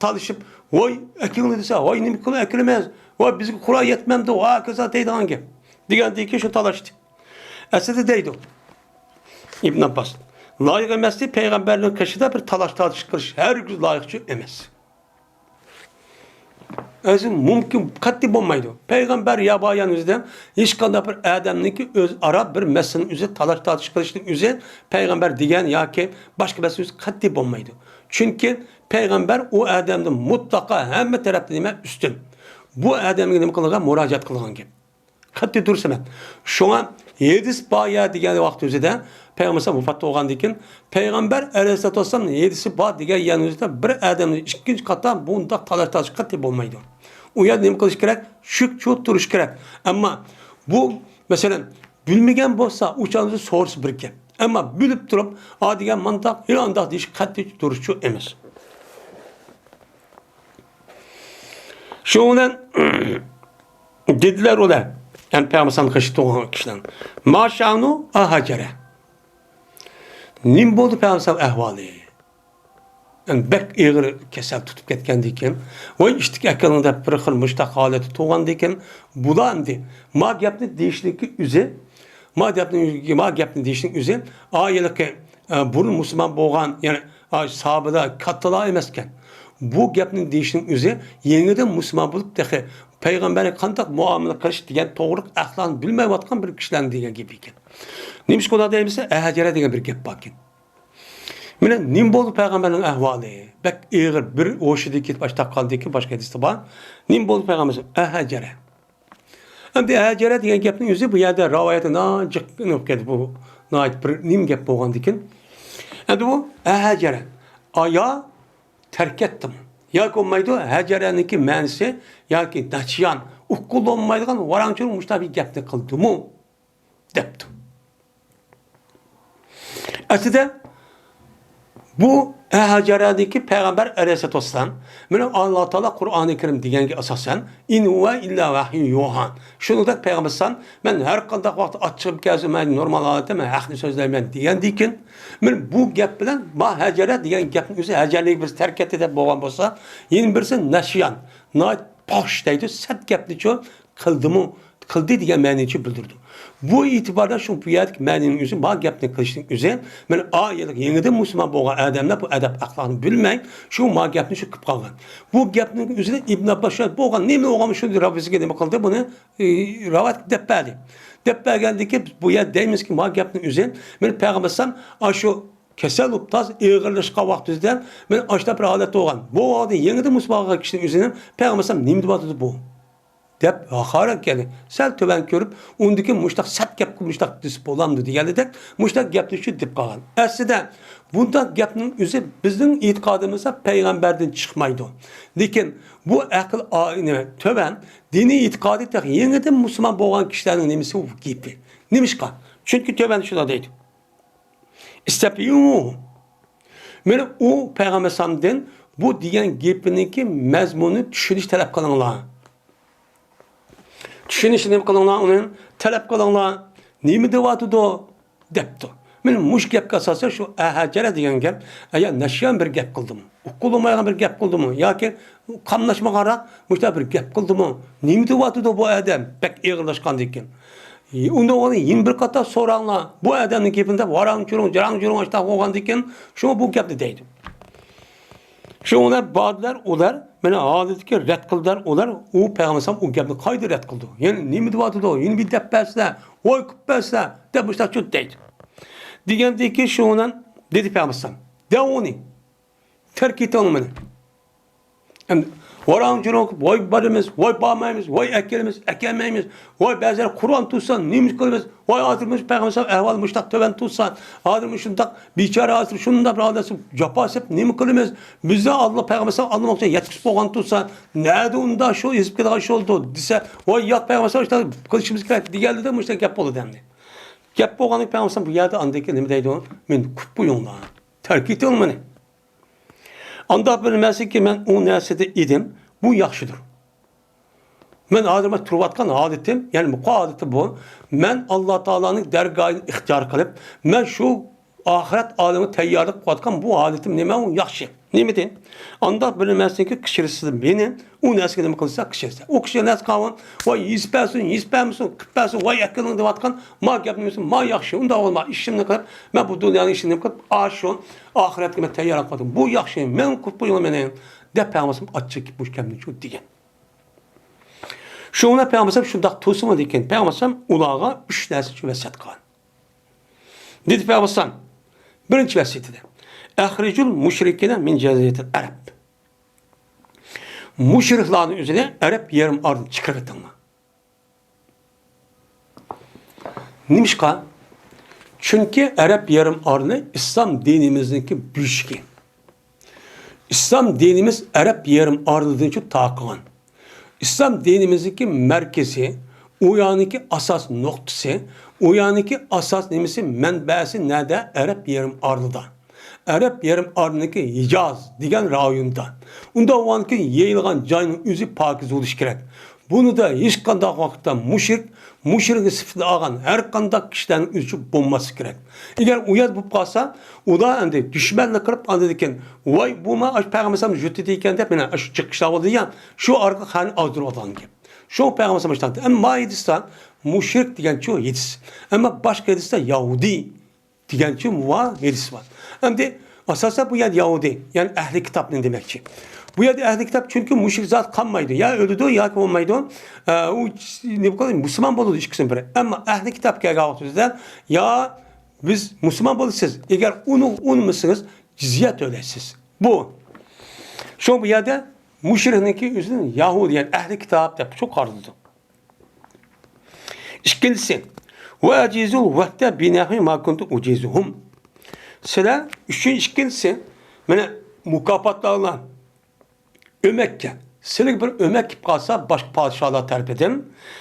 تالىشىپ، ۋاي ئەكىلىڭلار دېسە، ۋاي نېمە قىلىپ ئەكىلىمىز، ۋاي بىزگە قورال يەتمەمدۇ، ھاكازا دەيدىغان گەپ. دېگەندىكىن شۇ تالاشتى. ئەسلىدە دەيدۇ ئىبن ئابباس، لايىق ئەمەستى پەيغەمبەرنىڭ قېشىدا بىر تالاش تارتىش قىلىش، ھەرگىز لايىقچۇ ئەمەس. ئەزىم مۇمكىن، قەتئىي بولمايدۇ. پەيغەمبەر يا بايان ئۆزىدە ھېچقانداق بىر ئادەمنىڭكى ئۆزئارا بىر مەسىلىنىڭ ئۆزى، تالاش تارتىش قىلىشنىڭ ئۆزى پەيغەمبەر دېگەن ياكى باشقا مەسىلە ئۆزى قەتئىي بولمايدۇ. چۈنكى پەيغەمبەر ئۇ ئادەمدىن مۇتلەقا ھەممە تەرەپتىن نېمە ئۈستۈن. بۇ ئادەمگە نېمە قىلغان؟ مۇراجىئەت قىلغان گەپ. قەتئىي دۇرۇس ئەمەس. شۇڭا ھەدىس بار يا دېگەن ۋاقىت ئۆزىدە پەيغەمبەر ۋاپات بولغاندىن كېيىن پەيغەمبەر ئەلەيھىسسالاتۇ ۋەسسالام ھەدىسى بار دېگەن يەرنىڭ ئۆزىدە بىر ئادەمنى ئىككىنچى قاتلام بۇنداق تالاش تارتىش قەتئىي بولمايدۇ. ئۇ يەردە نېمە قىلىش كېرەك؟ شۈك چوت تۇرۇش كېرەك. ئەمما بۇ مەسىلەن بىلمىگەن بولسا ئۇ چاغدا سورىسا بىر گەپ. ئەمما بىلىپ تۇرۇپ ئا دېگەن مانداق، يا ئانداق دېيىش قەتئىي دۇرۇسچۇ ئەمەس. شۇنىڭ بىلەن دېدىلەر ئۇلار، يەنى پەيغەمبەر ئەلەيھىسسالام قېشىدا تۇرغان كىشىلەر، ما شانۇ ئا ھاجەرە. نېمە بولدى پەيغەمبەر ئەلەيھىسسالام ئەھۋالى؟ يەنى بەك ئېغىر كېسەل تۇتۇپ كەتكەندىكىن، ۋاي ئىشتىك ئەكىلىڭ دەپ بىر خىل مۇشتاق ھالەتتە تۇرغاندىكىن، بۇلار ئەمدى ما گەپنى دېيىشنىڭكى ئۆزى، ما گەپنى، ما گەپنى دېيىشنىڭ ئۆزى، ئا ھېلىقى، ئە، بۇرۇن مۇسۇلمان بولغان، يەنى، ئا، ساھابىلەر كاتتىلار ئەمەسكەن. بۇ گەپنى دېيىشنىڭ ئۆزى يېڭىدىن مۇسۇلمان بولۇپ، تېخى پەيغەمبەرگە قانداق مۇئامىلە قىلىش دېگەن توغرىلىق ئەخلاقنى بىلمەيۋاتقان بىر كىشىلەرنىڭ دېگەن گېپى ئىكەن. نېمىشقا ئۇنداق دەيمىز؟ ئەھەجەرە دېگەن بىر گەپ باركەن. مانا نېمە بولدى پەيغەمبەرنىڭ ئەھۋالى؟ بەك ئېغىر، بىر ھوشىدىن كېتىپ ئاشتاق قالدىكىن، باشقا ھەدىستە بار. نېمە بولدى پەيغەمبەر؟ ئەھەجەرە. ئەمدى ھەجەرە دېگەن گەپنىڭ ئۆزى بۇ يەردە رىۋايەتتە ناجىق ئېنىق كەلدى. بۇ ناھايىتى بىر نېمە گەپ بولغاندىكىن. ئەمدى بۇ ھەجەرە. ئايا تەرك ئەتتىمۇ؟ ياكى بولمايدۇ، ھەجەرەنىڭكى مەنىسى ياكى نەسيان، ئۇققىلى بولمايدىغان ۋاراڭ-چۇرۇڭ مۇشۇنداق بىر گەپنى قىلدىمۇ؟ دەپتۇ. ئەسلىدە بۇ ھەجەرەدىكى پەيغەمبەر ئەلەيھىسسالاتۇ ۋەسسالام، مانا ئاللا تائالا قۇرئانى كەرىم دېگەنگە ئاساسەن، ئىن ھۇۋە ئىللا ۋەھيۇن يۇھا. شۇنىڭدەك پەيغەمبەر ئەلەيھىسسالام، مەن ھەر قانداق ۋاقىتتا ئاچچىقىم كەلسە، مەن نورمال ھالەتتە مەن ھەقنى سۆزلەيمەن دېگەندىكىن، مانا بۇ گەپ بىلەن ما ھەجەرە دېگەن گەپنىڭ ئۆزى، ھەجەرىنى بىز تەرك ئەتتى دەپ بولغان بولسا، يەنە بىرسى نەسيان، ناھايىتى پاھىش دەيدۇ، سەت گەپنىچۇ قىلدىمۇ؟ قىلدى دېگەن مەنىنى بىلدۈرىدۇ. بۇ ئېتىباردا شۇ بۇ يەردىكى مەنىنىڭ ئۆزى ما گەپنى قىلىشنىڭ ئۆزى، مانا ئا يەنى يېڭىدىن مۇسۇلمان بولغان ئادەملەر بۇ ئەدەپ ئەخلاقنى بىلمەي، شۇ ما گەپنى شۇ قىلىپ قالغان. بۇ گەپنىڭ ئۆزىدە ئىبن ئابباس شۇ بولغان، نېمە بولغان شۇ رەببىسىگە نېمە قىلدى؟ بۇنى، ئى، رىۋايەت دەپ بەردى. دەپ بەرگەندىكىن بۇ يەردە دەيمىزكى، ما گەپنىڭ ئۆزى، مانا پەيغەمبەر ئەلەيھىسسالام ئاشۇ كېسەل بولۇپ تاز ئېغىرلاشقان ۋاقتىدا، مانا ئاشۇنداق بىر ھالەتتە بولغان. بۇ ۋاقىتتا يېڭىدىن مۇسۇلمان بولغان كىشىنىڭ ئۆزىنى پەيغەمبەر ئەلەيھىسسالام نېمە دەۋاتىدۇ بۇ؟ دەپ ھاقارەت كەلدى. سەل تۆۋەن كۆرۈپ، ئۇندىكى مۇشتاق سەت گەپكە مۇشتاق دېسە بولامدۇ دېگەنلىدەك، مۇشتاق گەپنى شۇ دەپ قالغان. ئەسلىدە بۇنداق گەپنىڭ ئۆزى بىزنىڭ ئېتىقادىمىزدا پەيغەمبەردىن چىقمايدۇ. لېكىن بۇ ئەقىل ئا-، نېمە، تۆۋەن، دىنىي ئېتىقادى تېخى يېڭىدىن مۇسۇلمان بولغان كىشىلەرنىڭ نېمىسى، ئۇ گېپى. نېمىشقا؟ چۈنكى تۆۋەندە شۇنداق دەيدۇ. ئىستەپىيۇ. مانا ئۇ پەيغەمبەر ئەلەيھىسسالامدىن بۇ دېگەن گېپىنىڭكى مەزمۇنىنى چۈشىنىش تەلەپ قىلىڭلار. چۈشىنىشنى نېمە قىلىڭلار، ئۇنى تەلەپ قىلىڭلار. نېمە دەۋاتىدۇ؟ دەپتۇ. مانا مۇشۇ گەپكە ئاساسەن شۇ ئەھەجەرە دېگەن گەپ، ئەيا نەشيان بىر گەپ قىلدىمۇ؟ ئۇقۇلمايدىغان بىر گەپ قىلدىمۇ؟ ياكى قاملاشمىغانراق مۇشۇنداق بىر گەپ قىلدىمۇ؟ نېمە دەۋاتىدۇ بۇ ئادەم؟ بەك ئېغىرلاشقاندىكىن. ئۇندا ئۇنى يەنە بىر قاتار سوراڭلار. بۇ ئادەمنىڭ گېپىنى دەپ، ۋاراڭ-چۇرۇڭ، جاراڭ-جۇرۇڭ ئاشتاق بولغاندىكىن، شۇڭا بۇ گەپنى دەيدۇ. شۇڭا بۇلار بادىلەر ئۇلار، مانا ھالىتىكى رەت قىلدىلار ئۇلار، ئۇ پەيغەمبەر ئەلەيھىسسالام ئۇ گەپنى قايتا رەت قىلدى. يەنى نېمە دەۋاتىدۇ؟ يەنە بىر دەپ بەرسىلە، ۋاي قىلىپ بەرسىلە، دەپ مۇشۇنداق چۆت دەيدۇ. دېگەندىكىن شۇنىڭ دېدى پەيغەمبەر ئەلەيھىسسالام، دەۋۇنى، تەرك ئېتىڭ مېنى. ئەمدى ۋاراڭ-جۇرۇڭ قىلىپ، ۋاي بارىمىز، ۋاي بارمايمىز، ۋاي ئەكەلمىز، ئەكەلمەيمىز، ۋاي بەزىلەر قۇرئان تۇتسا نېمە قىلىمىز، ۋاي ھازىر مۇشۇ پەيغەمبەر ئەلەيھىسسالام ئەھۋالى مۇشۇنداق تۆۋەن تۇرسا، ھازىر مۇشۇنداق بىچارە، ھازىر شۇنداق بىر ھالەتتە جاپا چېكىپ نېمە قىلىمىز، بىزنى ئاللا پەيغەمبەر ئەلەيھىسسالام ئاللىماقچە يەتكۈزۈپ بولغان تۇرسا، نەدە ئۇنداق شۇ ئېزىپ كېتىدىغان ئىش بولىدۇ دېسە، ۋاي ياق پەيغەمبەر ئەلەيھىسسالام شۇنداق قىلىشىمىز كېرەك دېگەنلىدە مۇشۇنداق گەپ بولىدۇ ئەمدى. گەپ بولغاندىكىن پەيغەمبەر ئەلەيھىسسالام بۇ يەردە ئاندىن كېيىن نېمە دەيدۇ؟ مېنى قويۇپ قويۇڭلار، تەرك ئېتىڭ مېنى. ئانداق بىر نەرسىكى مەن ئۇ نەرسىدە ئىدىم، بۇ ياخشىدۇر. مەن ھازىر مانا تۇرۇۋاتقان ھالىتىم، يەنى بۇ ھالىتى بۇ. مەن ئاللا تائالانىڭ دەرگاھىنى ئىختىيار قىلىپ، مەن شۇ ئاخىرەت ئالىمىگە تەييارلىق قىلىۋاتقان بۇ ھالىتىم نېمە ئۇ؟ ياخشى. نېمىدى؟ ئانداق بىر نەرسىنىڭكى كىشىلىسىدە مېنى، ئۇ نەرسىگە نېمە قىلسا كىشىلىسە. ئۇ كىشى نەرسە قىلغان، ۋاي يېزىپ بەرسۇن، يېزىپ بەرمىسۇن، قىلىپ بەرسۇن، ۋاي ئەكىلىڭ دەۋاتقان، ما گەپنى دېسۇن، ما ياخشى، ئۇنداق بولما، ئىشىمنى قىلىپ، مەن بۇ دۇنيانىڭ ئىشىنى نېمە قىلىپ، ئاشۇ ئاخىرەتكە مەن تەييارلىق قىلدىم. بۇ ياخشى، مەن قىلىپ قويۇڭ مېنى، دەپ پەيغەمبەر ئاچچىق گەپ مۇشۇ گەپنى شۇ دېگەن. شۇڭا پەيغەمبەر شۇنداق تۇرسىمۇ لېكىن پەيغەمبەر ئۇلارغا ئۈچ نەرسە ۋەسىيەت قىلغان. دېدى پەيغەمبەر، بىرىنچى ۋەسىيىتىدە، «ئەخرىجۇل مۇشرىكىنە مىن جەزىرەتىل ئەرەب.» مۇشرىكلارنى ئۆزىنى ئەرەب يېرىم ئارىدىن چىقىرىۋېتىڭلار. نېمىشقا؟ چۈنكى ئەرەب يېرىم ئارىلى ئىسلام دىنىمىزنىڭكى بۆشۈكى. ئىسلام دىنىمىز ئەرەب يېرىم ئارىلىدىنچۇ تارقىغان. ئىسلام دىنىمىزنىڭكى مەركىزى، ئۇ يەرنىڭكى ئاساس نۇقتىسى، ئۇ يەرنىڭكى ئاساس نېمىسى، مەنبەسى نەدە؟ ئەرەب يېرىم ئارىلىدا. ئەرەب يېرىم ئارىلىنىڭكى ھىجاز دېگەن رايونىدا. ئۇنداق بولغاندىكىن يېيىلغان جاينىڭ ئۆزى پاكىز بولۇشى كېرەك. بۇنىدا ھېچقانداق ۋاقىتتا مۇشرىك، مۇشرىك سۈپىتىنى ئالغان ھەر قانداق كىشىلەرنىڭ ئۆزى بولماسلىقى كېرەك. ئەگەر ئۇ يەردە بولۇپ قالسا، ئۇلار ئەمدى دۈشمەنلىك قىلىپ، ئاندىن كېيىن، ۋاي، بۇمۇ ئاشۇ پەيغەمبەر ئالەيھىسسالام يۇرتىدا ئىكەن دەپ، مانا ئاشۇ جىق ئىشلار بولىدۇ دېگەن، شۇ ئارقىلىق خەقنى ئازدۇرۇۋاتىدىغان گەپ. شۇ پەيغەمبەر ئالەيھىسسالام ئېيتقان. ئەمما ما ھەدىستە مۇشرىك دېگەنچۇ ھەدىس. ئەمما باشقا ھەدىستە يەھۇدىي دېگەنچۇ ۋا ھەدىس بار. ئەمدى ئاساسەن بۇ يەردە يەھۇدىي، يەنى ئەھلى كىتابنى دېمەكچى. بۇ يەردە ئەھلى كىتاب، چۈنكى مۇشرىك زات قالمايدۇ. يا ئۆلىدۇ ياكى بولمايدۇ. ئە، ئۇ نېمە قىلىدۇ؟ مۇسۇلمان بولىدۇ ئىككىسىنىڭ بىرى. ئەمما ئەھلى كىتاب كەلگەن ۋاقتىمىزدا يا بىز مۇسۇلمان بولىسىز، ئەگەر ئۇنى ئۇنىمىسىڭىز جىزيە تۆلەيسىز. بۇ. شۇڭا بۇ يەردە مۇشرىكنىڭكى ئۆزىنى يەھۇدىي، يەنى ئەھلى كىتاب دەپ شۇ قارىلىدۇ. ئىككىنچىسى، «ۋە ئەجىزۇل ۋەھدە بىنەھۋى ما كۇنتۇ ئۇجىزۇھۇم.» سىلەر ئۈچۈن ئىككىنچىسى، مانا مۇكاپاتلارلا ئۆمەككە، سىلىگە بىر ئۆمەك كېلىپ قالسا باشقا پادىشاھلار تەرىپىدىن،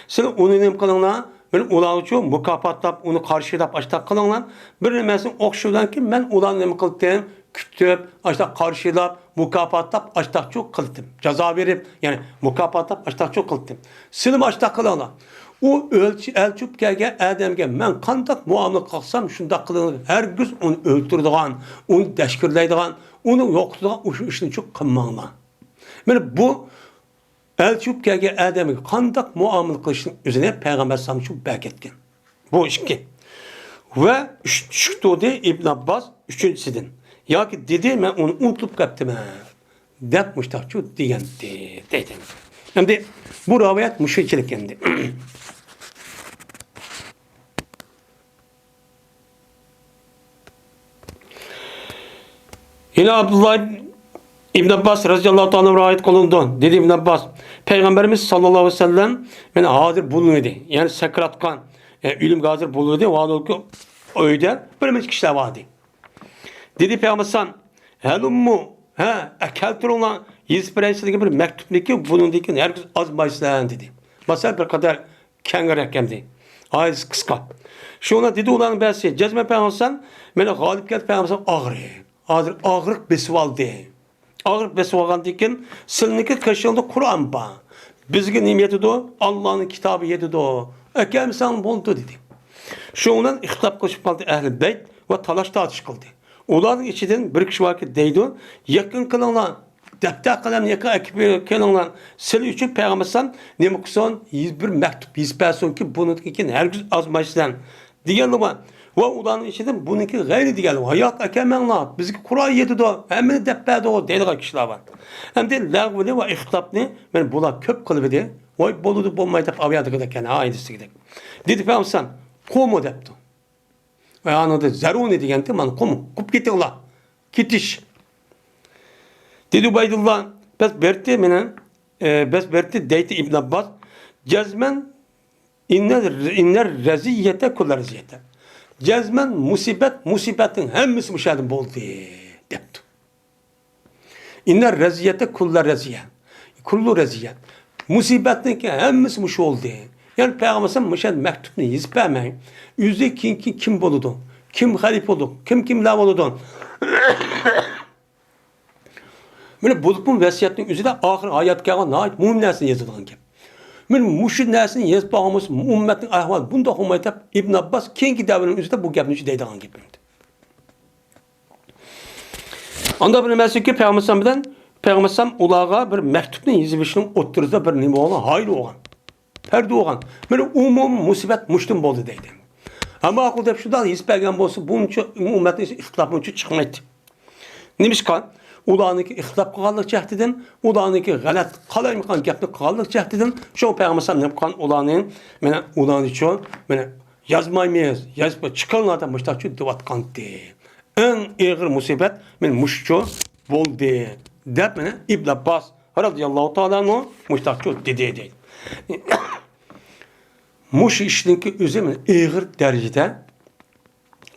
سىلەر ئۇنى نېمە قىلىڭلار، مانا ئۇلارغىچۇ مۇكاپاتلاپ، ئۇنى قارشىلاپ، ئاشتاق قىلىڭلار. بىر نېمىسىنى ئوخشىغاندىن كېيىن مەن ئۇلارنى نېمە قىلدىم؟ كۈتۈپ، ئاشتاق قارشىلاپ، مۇكاپاتلاپ، ئاشتاقچۇ قىلدىم. جازا بېرىپ، يەنى مۇكاپاتلاپ، ئاشتاقچۇ قىلدىم. سىلىمۇ ئاشتاق قىلىڭلار. ئۇ ئۆلچى-، ئەلچى بولۇپ كەلگەن ئادەمگە مەن قانداق مۇئامىلە قىلسام، شۇنداق قىلىڭلار. ھەرگىز ئۇنى ئۆلتۈرىدىغان، ئۇنى دەشكۈرلەيدىغان، ئۇنى يوقىتىدىغان ئۇ ئىشنىچۇ قىلماڭلار. مانا بۇ ئەلچى بولۇپ كەلگەن ئادەمگە قانداق مۇئامىلە قىلىشنىڭ ئۆزىنى پەيغەمبەر ئەلەيھىسسالامچۇ بەرگەن. بۇ ئىككى. ۋە ئۈچ، چۈشكە تۇردى ئىبن ئابباس ئۈچىنچىسىدىن. ياكى دېدى، مەن ئۇنى ئۇنتۇپ قاپتىمەن، دەپ مۇشتاقچۇ دېگەنتى، دەيدۇ. ئەمدى بۇ رىۋايەت مۇشۇنچىلىك ئەمدى. يەنە ئابدۇللا ئىبن ئابباس رەزىياللاھۇ تائالا رىۋايەت قىلىنىدۇ. دېدى ئىبن ئابباس، پەيغەمبىرىمىز ساللاللاھۇ ئەلەيھى ۋەسەللەم مانا ھازىر بولۇۋىدى. يەنى ساكراتقا، ئە، ئۆلۈمگە ھازىر بولۇۋىدى. ۋاھالۇكى ئۆيدە بىر نەچچە كىشىلەر بار ئىدى. دېدى پەيغەمبەر ئەلەيھىسسالام، ھەلۇممۇ، ھە، ئە، كەلتۈرۈڭلار، يېزىپ بېرەي سىلەرگە بىر مەكتۇپنىكى، بۇنىڭدىن كېيىن ھەرگىز ئازمايسىلەر، دېدى. مەسىلەن، بىر قەدەر كەڭرەك ئەمدى. ئايىسى قىسقا. شۇڭا دېدى ئۇلارنىڭ بەزىسى، جەزمەن پەيغەمبەر ئەلەيھىسسالام، مانا غالىپ كەلدى پەيغەمبەر ئەلەيھىسسالام ئاغرىپ. ھازىر ئاغرىق بېسىۋالدى. ئاغرىپ بېسىۋالغاندىن كېيىن، سىلىنىڭكى قېشىڭدا قۇرئان بار. بىزگە نېمە يېتىدۇ؟ ئاللانىڭ كىتابى يېتىدۇ. ئەكەلمىسەڭ بولدى، دېدى. شۇنىڭ بىلەن ئىختىلاپ قىلىشىپ قالدى ئەھلى بەيت ۋە تالاش تارتىش قىلدى. ئۇلارنىڭ ئىچىدىن بىر كىشى باركى دەيدۇ، يېقىن قىلىڭلار، دەپتەر قەلەمنى يېقىن ئەكىپ كېلىڭلار. سىلەر ئۈچۈن پەيغەمبەر ئەلەيھىسسالام نېمە قىلسۇن؟ بىر مەكتۇپ يېزىپ بەرسۇنكى، بۇنىڭدىن كېيىن ھەرگىز ئازمايسىلەر، دېگەنلىرى بار. ۋە ئۇلارنىڭ ئىچىدىن بۇنىڭكى غەيرى دېگەنلىرى بار. ياق، ئەكەلمەڭلار، بىزگە قۇرئان يېتىدۇ، ھەممىنى دەپ بەردۇ دەيدىغان كىشىلەر بار. ئەمدى لەغۋىنى ۋە ئىختىلاپنى مانا بۇلار كۆپ قىلىۋىدى. ۋاي، بولىدۇ، بولمايدۇ دەپ ئاۋۇ يەردىكىدەك، يەنى ھە، ئايدىسىدىكىدەك. دېدى پەيغەمبەر ئەلەيھىسسالام، قۇمۇ دەپتۇ. ۋە ئانىڭدا زەرۇنى دېگەنتى، مانا قۇمۇ، قۇپ كېتىڭلار. كېتىش. دېدى ئۇبەيدۇللا، بەس بەردى مانا، ئە، بەس بەردى دەيتى ئىبن ئابباس، جەزمەن ئىننە، ئىننە رەزىيەتە كۇللە رەزىيەتە. جەزمەن مۇسىبەت، مۇسىبەتنىڭ ھەممىسى مۇشۇ يەردىن بولدى، دەپتۇ. ئىننە رەزىيەتە كۇللە رەزىيە. كۇللۇ رەزىيە. مۇسىبەتنىڭكى ھەممىسى مۇشۇ بولدى. يەنى پەيغەمبەر ئەلەيھىسسالام مۇشۇ يەردە مەكتۇپنى يېزىپ بەرمەي، ئۆزى كېيىن، كېيىن كىم بولىدۇ؟ كىم خەلىپە بولىدۇ؟ كىم كىملەر بولىدۇ؟ مانا بۇ ۋەسىيەتنىڭ ئۆزىدە ئاخىر ھاياتقا كەلگەن ناھايىتى مۇھىم نەرسىنى يېزىدىغان گەپ. مەن مۇشۇ نەرسىنى يېزىپ بولغان بولسا، ئۇممەتنىڭ ئەھۋالى بۇنداق بولمايتتى دەپ، ئىبن ئابباس كېيىنكى دەۋرنىڭ ئۆزىدە بۇ گەپنى دەيدىغان گەپ ئەمدى. ئاندا بىر مەسىلىكى پەيغەمبەر بىلەن پەيغەمبەر ئۇلارغا بىر مەكتۇبنى يېزىۋېلىشنىڭ ئوتتۇرىسىدا بىر نېمە بولغان، ھايلى بولغان. پەردە بولغان. مانا ئومۇم مۇسىبەت مۇشتىن بولدى دەيدۇ. ئەمما ئاخىر دەپ شۇنداق يېزىپ بەرگەن بولسا، بۇنچە ئۇممەتنىڭ ئىختىلاپ بۇنچە چىقمايتتى. نېمىشقا؟ ئۇلارنىڭكى ئىختىلاپ قىلغانلىق جەھىتىدىن، ئۇلارنىڭكى غەلەت، قالايمىقان گەپنى قىلغانلىق جەھىتىدىن، شۇڭا پەيغەمبەر نېمە قىلغان ئۇلارنى، مانا ئۇلارنىچۇ، مانا يازمايمىز، يازىپ چىقىڭلار دەپ مۇشتاقچۇ دەۋاتقانتى. ئەڭ ئېغىر مۇسىبەت مانا مۇشۇچۇ بولدى دەپ مانا ئىبن ئابباس رازىياللاھۇ تائالا ئەنھۇ مۇشتاقچۇ دېدى دەيدۇ. مۇشۇ ئىشنىڭكى ئۆزى مانا ئېغىر دەرىجىدە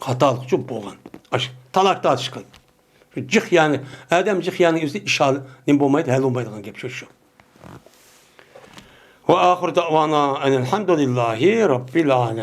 خاتالىقچۇ بولغان. ئاشۇ تالاش تارتىشقان. شۇ جىق يەنى، ئادەم جىق يەنى ئۆزى ئىش ھال نېمە بولمايدۇ، ھەل بولمايدىغان گەپ شۇ، شۇ. ۋە ئاخىر دەۋانا ئەنىل ھەمدۇلىللاھى رەببىل ئالەمىن.